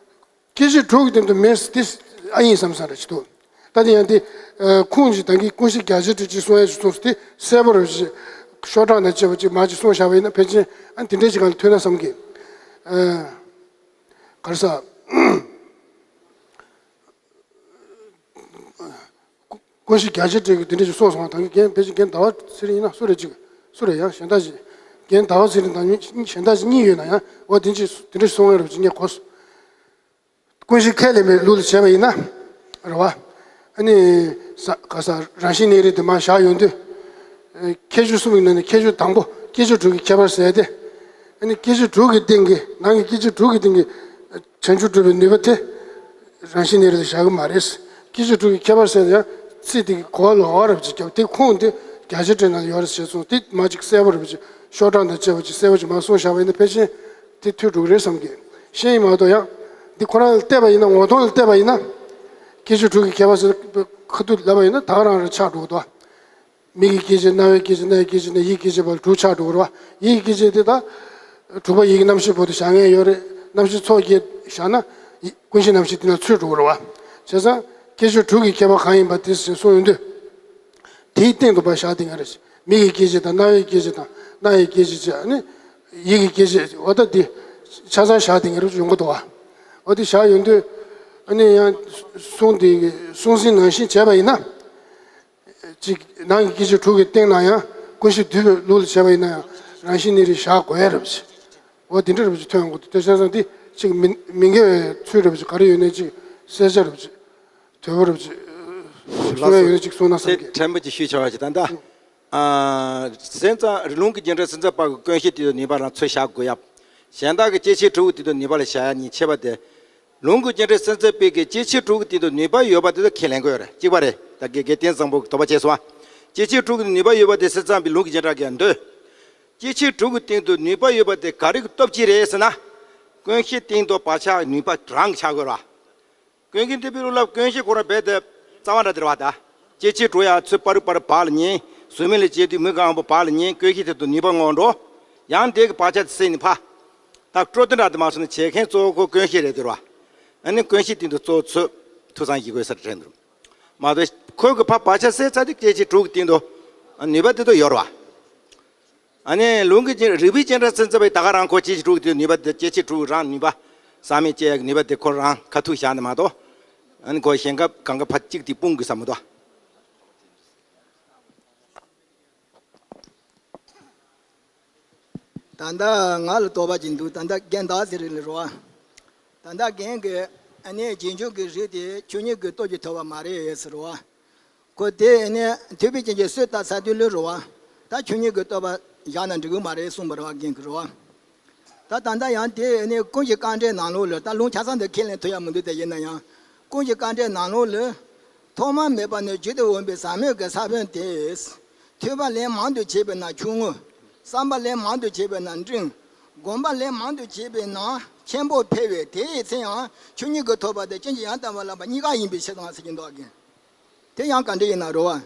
སྐྱེ་མཆེད་དྲུག་གི་སྟེང་དུ་མེད་ཟེར་དེ་ཨ་ཡིན་བསམ་བསམ་རེ་ཞིག་འདུག་ད་དེ་ཡང་དེ། ཁུངས་ཀྱི་ད་གིན་ཀུན་གཞི་རྒྱ་ཆེར་འགྲེལ་ཅིག་གསུང་ཡ་ཞིག་གསུངས་སོང་དེ་གསལ་པོ་རེ་ཞིག་ཤོག་གྲངས་དང་བཅས་པ་ཅིག་མར་ཅིག་གསུངས་བཞག་པ་ཡིན་ན་ཕལ་ཆེར་ཨ་འདི་འདྲ་ཞིག་གང་ལ་ཐོན་ན་བསམ་གི། ག་རེ་ཟ། ཀུན་གཞི་རྒྱ་ཆེར་འགྲེལ་གྱི་དེ་འདྲ་ཞིག་གསུངས་སོང་བ། ད་གིན་རྒན་ཕལ་ཆེར་རྒན་ཟླ་བ་ཚེ་རིང་ཡིན་ན་སུ་རེད་ཅིག་སུ་རེད་ཡང་གཞན་དག་ཅིག་རྒན་ཟླ་བ་ཚེ་རིང་དང་གཞན་དག་ཅིག་གཉིས་ཡོད་ན་ཡང་འོ་དེ་ཅིག་དེ་འདྲ་ཞིག་གསུང་ཡ་རེད་ཅིག་ངས་གོ་སོང་། ཀུན་གཞི་ཁས་ལེན་པའི་ལུགས་ལ་བྱས་པ་ཡིན་ན། རེད་བ། ཨ་ནི། ས་ག་ས་རང་བཞིན་གནས་རིགས་དེ་མར་བཞག་ཡོང་དུས། ཁྱད་ཆོས་གསུམ་གྱི་ནང་ནས་ཁྱད་ཆོས་དང་པོ་སྐྱེ་མཆེད་དྲུག་གི་ཁྱད་པར་ཟེར་ཏེ། ཨ་ནི་སྐྱེ་མཆེད་དྲུག་གི་སྟེང་གི་ནང་གི་སྐྱེ་མཆེད་དྲུག་གི་སྟེང་གི་བྱང་ཆུབ་སྒྲུབ་པའི་ནུས་པ་དེ། རང་བཞིན་གནས་རིགས་ལ་བཞག་གི་མ་རེད། སྐྱེ་མཆེད་དྲུག་གི་ཁྱད་པར་ཟེར་ཡང་ཚིག་དེ་གི་གོ་བ་ལོགས་ཀ་རབ་ཅིག་བརྒྱབ་དེ་ཁུངས་དེ་རྒྱ་ཆེར་འགྲེལ་ན་ཡོད་རེད་ཟེར་སོང་དེ་མ་ཅིག་གསལ་པོ་རབ་ཅིག་ཤོག་གྲངས་དང་བཅས་པ་ཅིག་གསལ་པོ་ཅིག་མ་གསུངས་བཞག་པ་ཡིན་ན་ཕལ་ཆེར། དེ་ཐོས་འགྲོ་གི་རེད་བསམ་གི། ཤེས་ཡིན་མ་གཏོགས་ཡང་། འདི་ཁོ་རང་ལ་བལྟས་པ་ཡིན་ན་ངོ་གདོང་ལ་བལྟས་པ་ཡིན་ན། སྐྱེ་མཆེད་དྲུག་གི་ཁྱད་པར་ཟེར་ཁ་ཐུག་ལབ་པ་ཡིན་ན་ད་ག་རང་རང་ཆགས་འགྲོ་གི་འདུག་མིག་གི་སྐྱེ་མཆེད་རྣ་བའི་སྐྱེ་མཆེད་སྣའི་སྐྱེ་མཆེད་ནས་ཡིད་ཀྱི་སྐྱེ་མཆེད་བར་དྲུག་ཆགས་འགྲོ་གི་རེད་བ། ཡིད་ཀྱི་སྐྱེ་མཆེད་དེ་དག་དྲུག་པ་ཡིད་ཀྱི་རྣམ་ཤེས་བར་དུ་བཞག་མཁན་ཡོད་རེད། རྣམ་ཤེས་ཚོགས་བརྒྱད་བཞག་ན། ཀུན་གཞི་རྣམ་ཤེས་དེ་ན་ཚུད་འགྲོ་གི་རེད་བ། བྱས་ཙང་སྐྱེ་མཆེད་དྲུག་གི་ཁྱད་པར་གང་ཡིན་པ་དེ་གསུངས་ཡོང་དུས། དེའི་སྟེང་དུ་ཕར་བཞག་བསྡད་མཁན་རེད། མིག་གི་སྐྱེ་མཆེད་དང་རྣ་བའི་སྐྱེ་མཆེད་དང་རྣ་ཡི་སྐྱེ་མཆེད་བྱས་ཨ་ནི། ཡིད་ཀྱི་སྐྱེ་མཆེད་འོ་ད་འདི། ཆ་ཚང་བཞག་བསྡད་མཁན་རེད་ཡོང་གི་འདུག་བ། འོ་དེ་བཞག་ཡོང་དུས། ཨ་ནི་ཡང་། གསུང་དེ་གསུང་ཟིན་ནང་བཞིན་བྱས་པ་ཡིན་ན། གཅིག་ནང་གི་སྐྱེ་མཆེད་དྲུག་གི་སྟེང་ན་ཡང་ཀུན་གཞི་འདུས་པའི་ལུགས་ལ་བྱས་པ་ཡིན་ན་ཡང་རང་བཞིན་གནས་རིགས་བཞག་དགོས་ཡ་རེད་བ། འོ་དེ་འདྲ་རེད་བ་ཐོན་ཡོང་གི་འདུག་དེ་བྱས་ཙང་འདི་གཅིག་མི་མི་འགལ་བའི་ཚུལ་རེད་བ་ག་རེ་ཡོད་ནའི་གཅིག་གསལ་ཆ་རེད་བ། དོད་པོ་རེད་བ། གསུང་ཡ་ཡོད་ན་གཅིག་གསུང་ན་བསམ་གི། དེ་ཕྲན་བུ་ཅིག་ཞུས་ཆོག་པ་ཅིག་ད་ལྟ། ཨ། སེམས་ཙམ་ལུང་གི་རྒྱུ་འབྲས་སེམས་ཙམ་པ་གི་ཀུན་གཞི་དེ་དུ་ནུས་པ་རང་ཚུར་བཞག་དགོས་ཡ། གཞན་དག་གི་སྐྱེ་མཆེད་དྲུག་དེ་དུ་ནུས་པ་ལ་བཞག་ཡ་གཉིས་ཕྱེ་བ་དེ། ལུང་གི་རྒྱུ་འབྲས་སེམས་ཙམ་པའི་གི་སྐྱེ་མཆེད་དྲུག་གི་སྟེང་དུ་ནུས་པ་ཡོད་པ་དེ་ཚོ་ཁས་ལེན་དགོས་རེད། གཅིག་པ་རེད། ད་དགེ་རྒན་བསྟན་བཟང་པོ་གི་དོགས་པ་བྱས་སོང་ཨ། སྐྱེ་མཆེད་དྲུག་གི་ནུས་པ་ཡོད་པ་དེ་སེམས་ཙམ་པའི་ལུང་གི་རྒྱུ་འབྲས་ཀྱང་འདོད། སྐྱེ་མཆེད་དྲུག་གི་སྟེང་དུ་ནུས་པ་ཡོད་པ་དེ་ག་རེ་གི་སྟོབས་ཀྱིས་རེད་ཟེར་ན། ཀུན་གཞིའི་སྟེང་དུ་བག་ཆགས་ནུས་པ་རང་གི་ཆགས་དགོས་རེད་བ། ཀུན་གཞི་འདུས་པའི་ལུགས་ལ་ཀུན་གཞི་ཁོ་རང་རྦད་དེ་རྩ་བ་འདྲ་དེ་རེད་བ་ད། སྐྱེ་མཆེད་དྲུག་ཡང་ཚུར་པ་རུ་པ་རུ་བག་ལ་ཉལ། ཟོལ་མེད་ལ་བྱེད་དུས་མི་གང་པོ་བག་ལ་ཉལ། ཀུན་ཤེས་དེ་དུ་ནུས་པ་སྔོག་འགྲོ། ཡང་དེ་གི་བག་ཆགས་དེ་སད་ནས་ཕར། ད་སྤྲོ་བསྟོད་འདྲ་དེ་མ་སོང་ན་བྱེད་མཁན་གཙོ་བོ་ཁོ་ཀུན་ཤེས་རེད་དེ་ར། ཨ་ནི་ཀུན་ཤེས་དེ་དུ་གཙོ་བོ་ཚོས་ཐུགས་བསམ་བཞེས་དགོས་ས་དྲན་འདུག་མ་གཏོགས་ཁོ་གི་ཕར་བག་ཆགས་སད་ཚར་དུས་སྐྱེ་མཆེད་དྲུག་གི་སྟེང་དུ་ནུས་པ་དེ་དུ་ཡོད་ར། ཨ་ནི་ལུང་གི་རིགས་པའི་སྤྱན་རས་གཟིགས་མཛད་པའི་ད་ག་རང་ཁོ་སྐྱེ་མཆེད་དྲུག་དེ་ནུས་པ་དེ་སྐྱེ་མཆེད་དྲུག་རང་ནུས་པ་བསམ་མེད་སྐྱེ་ཡག་གི་ནུས་པ་དེ་ཁོ་རང་ཁ་ཐུག་བཞག་ནས་མ་གཏོགས། ཨ་ནི་ཁོ་གཞན་སྐབས་གང་ག་ཕར་གཅིག་དེ་སྤུངས་དགོས་ས་མི་འདུག་ད་ལྟ་ང་ལ་དོགས་པ་ཅིག་འདུག་ད་ལྟ་རྒན་བདག་ཟེར་རེད་ལ་རོ། ད་ལྟ་རྒན་གྱིས་ཨ་ནི་རྗེས་འཇུག་གི་རིགས་དེ་ཆོས་ཉིད་ཀྱི་སྟོབས་ཀྱིས་ཐོབ་པ་མ་རེད་ཟེར་རོ། ཁོ་དེ་ནི་ཐོས་པའི་རྐྱེན་གྱིས་སོས་ལྟ་ས་དུས་ལུས་རུ་བ། ད་ཆོས་ཉིད་ཀྱི་སྟོབས་པ་བཞག་ན་འགྲིག་གི་མ་རེད་གསུངས་པ་རེད་བ་རྒན་གྱིས་རེད་བ། ད་ད་ལྟ་ཡང་དེ་ནི་ཀུན་གཞི་དཀའ་འགྲེལ་ནང་ལོགས་ལ་ད་ལུང་ཆ་ཚང་འདི་ཁས་ལེན་ཐུབ་ཡ་མི་འདུག་དེ་ཡིན་ན་ཡང་། ཀུན་གཞི་དཀའ་འགྲེལ་ནང་ལོགས་ལ། ཐོག་མ་མེད་པ་ནས་བརྗོད་དུ་འོང་བའི་ཟབ་མོ་གི་ས་བོན་དེ། ཐོས་པ་ལན་མང་དུ་བྱས་པས་ན་ཆུང་ངུ། བསམ་པ་ལན་མང་དུ་བྱས་པས་ན་འབྲིང་། སྒོམ་པ་ལན་མང་དུ་བྱས་པས་ན་ཆེན་པོ་འཕེལ་བས་དེའི་ཚེ་ཡང་ཆོས་ཉིད་ཀྱི་ཐོབ་པ་དེ་ཅན་གྱི་ཡང་དག་པར་ལམ་པ་གཉིས་ཀ་ཡིན་པའི་ཕྱིར་དང་ཟེར་གྱི་འདུག་གི། དེ་ཡང་ག་འདྲ་ཡིན་ན་རོ་བ།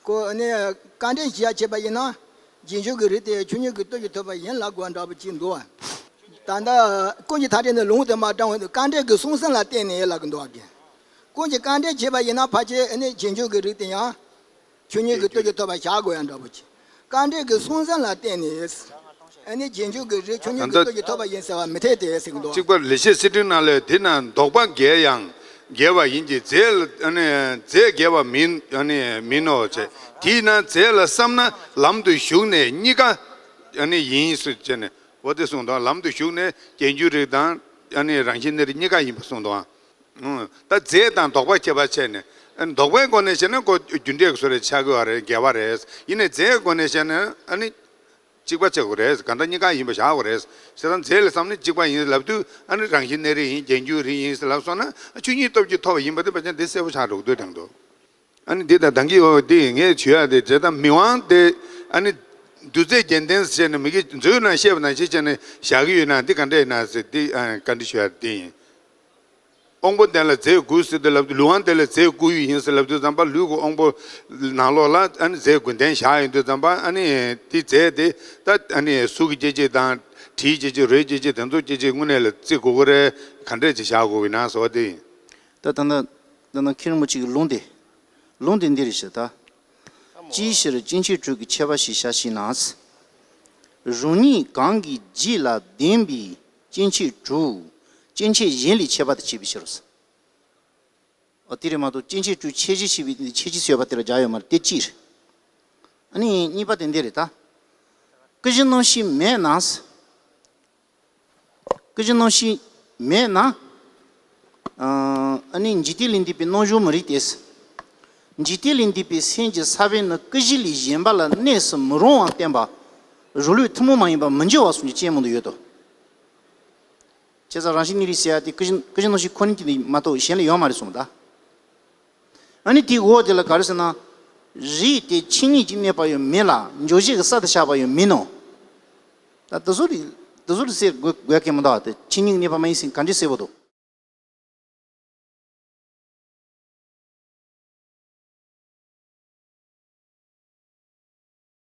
ཁོ་ནི་དཀའ་འགྲེལ་བྱེད་ཡ་བྱེད་པ་ཡིན་ན། རྗེས་འཇུག་གི་རིགས་དེ་ཆོས་ཉིད་ཀྱི་སྟོབས་ཀྱིས་ཐོབ་པ་ཡིན་ལབ་དགོས་འདྲ་པོ་ཅིག་འདུག་བ། ད་ལྟ་ཀུན་གྱི་མཐའ་བྲལ་ནས་ལུང་དུ་མ་དྲངས་པའི་དཀའ་འགྲེལ་གྱི་གསུང་ཟིན་ལ་བརྟེན་ནས་ལབ་ཀྱི་འདུག་བ། ཀུན་གྱི་དཀའ་འགྲེལ་བྱེད་པ་ཡིན་ན་ཕལ་ཆེར་ནི་རྗེས་འཇུག་གི་རིགས་དེ་ཡང་། ཆོས་ཉིད་ཀྱི་སྟོབས་ཀྱིས་ཐོབ་པ་བཞག་དགོས་ཡ་འདྲ་པོ་ཅིག་དཀའ་འགྲེལ་གྱི་གསུང་ཟིན་ལ་བརྟེན་ནས། ཨ་ནི་རྗེས་འཇུག་གི་རིགས་ཆོས་ཉིད་ཀྱི་ད་ལྟ་སྟོབས་ཀྱིས་ཐོབ་པ་ཡིན་ཟེར་བ་མི་འཐད་དེ་ཟེར་གྱི་འདུག་གཅིག་པ་ལེགས་བཤད་སི་ཁྲོན་ནང་ལས་དེ་ན་དོགས་པ་འགལ་ཡང་འགལ་བ་ཡིན་གྱི་རྫས་ལ་ཨ་ནི་རྫས་འགལ་བ་མིན་ཨ་ནི་མིན་ནོ་ཅེས་དེས་ན་རྫས་ལ་བསམ་ན་ལམ་དུ་ཞུགས་ནས་གཉིས་ཀ་ཨ་ནི་ཡིན་སྲིད་ཅེས་ནས་འོ་དེ་གསུངས་དང་ལམ་དུ་ཞུགས་ནས་རྗེས་འཇུག་རིགས་དང་ཨ་ནི་རང་བཞིན་གནས་རིགས་གཉིས་ཀ་ཡིན་པ་གསུངས་དང་། ད་རྫས་དང་དོགས་པ་ཁྱད་པར་ཕྱེ་ནས། དོགས་པའི་སྒོ་ནས་བཤད་ན་ཁོ་རྒྱུ་འབྲས་ཀྱི་བཟོ་འདྲ་ཆགས་ཀྱི་ཡོད་རེད། འགལ་བ་རེད། ཡིན་ནའི་རྫས་སྒོ་ནས་བཤད་ན་ཨ་ནི་གཅིག་པ་ཆགས་དགོས་རེད། གང་ལྟར་གཉིས་ཀ་ཡིན་པ་བཞག་དགོས་རེད། བྱས་ཙང་རྫས་ལ་བསམ་ན་གཅིག་པ་ཡིན་ལབ་དུས་ཨ་ནི་རང་བཞིན་གནས་རིགས་ཡིན། རྗེས་འཇུག་རིགས་ཡིན་ལབ་སོང་ན་ཆོས་ཉིད་སྟོབས་ཀྱིས་ཐོབ་པ་ཡིན་པ་དེ་ཕལ་ཆེར་འདི་གསལ་པོ་ཆགས་འགྲོ་གི་འདུག་དྲན་འདུག་ཨ་ནི་འདི་དང་ད་གིན་འོ་འདི་ངས་བྱོས་ཡ་དེ་རྫས་དང་མི་དབང་དེ་ཨ་ནི་རྡུལ་རྫས་བརྒྱད་ལྡན་ཟེར་ནས་མི་གི་མཛོད་ནང་བཤད་པ་ནང་བཞིན་བྱས་ནས་བཞག་གི་ཡོད་ན་འདི་ག་འདྲ་ཡིན་ན་ཟེར་འདི་ཨ་བཀའ་འདྲི་ཞུ་ཡ་དེ་ཡིན། དབང་པོ་ལྡན་ལ་རྫས་དགུ་ཟེར་དུས་ལབ་དུས་ལུས་དབང་ལྡན་ལ་རྫས་དགུ་ཡོད་ཡིན་ཟེར་ལབ་དུས་ཙམ་པ་ལུས་ཀྱི་དབང་པོ་ནང་ལོགས་ལ་ཨ་ནི་རྫས་དགུ་ལྡན་བཞག་ཡོང་དུས་ཙམ་པ་ཨ་ནི་དེ་རྫས་དེ་ད་ཨ་ནི་གཟུགས་ཀྱི་སྐྱེ་མཆེད་དང་དྲིའི་སྐྱེ་མཆེད་རོའི་སྐྱེ་མཆེད་དེ་ཚོ་སྐྱེ་མཆེད་དངོས་གནས་ལ་བརྩི་དགོས་ཀྱི་རེད། ག་འདྲས་ཅིག་བཞག་དགོས་ཀྱི་ན་ཟེར་བ་དེ་ཡིན། ད་ད་ལྟ་ད་ལྟ་མཁན་རིན་པོ་ཆེ་གི་ལུང་དེ་ལུང་དེ་འདི་རེད་ཤག་ད། ཅིའི་ཕྱིར་སྐྱེ་མཆེད་དྲུག་གི་ཁྱད་པར་ཞེས་བྱ་ཞེ་ན། རང་ཉིད་གང་གི་རྒྱུད་ལ་ལྡན་པའི་སྐྱེ་མཆེད་དྲུག་སྐྱེ་མཆེད་གཞན་ལས་ཁྱད་པར་དུ་བྱས་པའི་ཕྱིར་རོ། འོ་དེ་རེད་མ་གཏོགས་སྐྱེ་མཆེད་དྲུག་ཁྱད་གཞི་ཞེས་པའི་ཁྱད་གཞི་ཟེར་བ་དེ་ལ་སྦྱར་ཡོད་མ་རེད་དེ་གཅིག་རེད། ཨ་ནི་གཉིས་པ་དེ་འདི་རེད་ད། ཀུན་གཞི་རྣམ་ཤེས་མེད་ན། ཀུན་གཞི་རྣམ་ཤེས་མེད་ན། ཨ་ནི་འཇིག་རྟེན་ལས་འདས་པའི་རྣམ་གཞག་མི་རིགས་ཏེ། འཇིག་རྟེན་ལས་འདས་པའི་སེམས་ཀྱི་ས་བོན་ནི་ཀུན་གཞི་ལས་གཞན་པ་ལ་གནས་སུ་མི་རུང་བར་བསྟན་པ། རང་ལུགས་ཐུན་མོང་མ་ཡིན་པར་མི་འགྱུར་བ་གསུམ་གྱི་སྤྱན་མང་དུ་ཡོད་དོ། བྱས་ཙང་རང་བཞིན་གནས་རིགས་ཟེར་ཡ་དེ་ཀུན་གཞི་ཀུན་གཞི་རྣམ་ཤེས་ཁོ་ན་གཅིག་ལས་མ་གཏོགས་གཞན་ལ་ཡོད་མ་རེད་གསུངས་ད། ཨ་ནི་དེའི་འོག་དེ་ལ་ག་རེ་ཟེར་ན། རིགས་དེ་ཆོས་ཉིད་ཀྱིས་གནས་པ་ཡང་མིན་ལ་འཇོག་བྱེད་ཀྱི་ས་དེ་བཞག་པ་ཡང་མིན་ནོ། ད་དེ་ཚོ་རེད། དེ་ཚོ་རེད་ཟེར་དགོས་དགོས་མཁན་མི་འདུག་བ། དེ་ཆོས་ཉིད་གནས་པ་མ་ཡིན་ཟེར་ག་འདྲས་ཟེར་བ་འདུག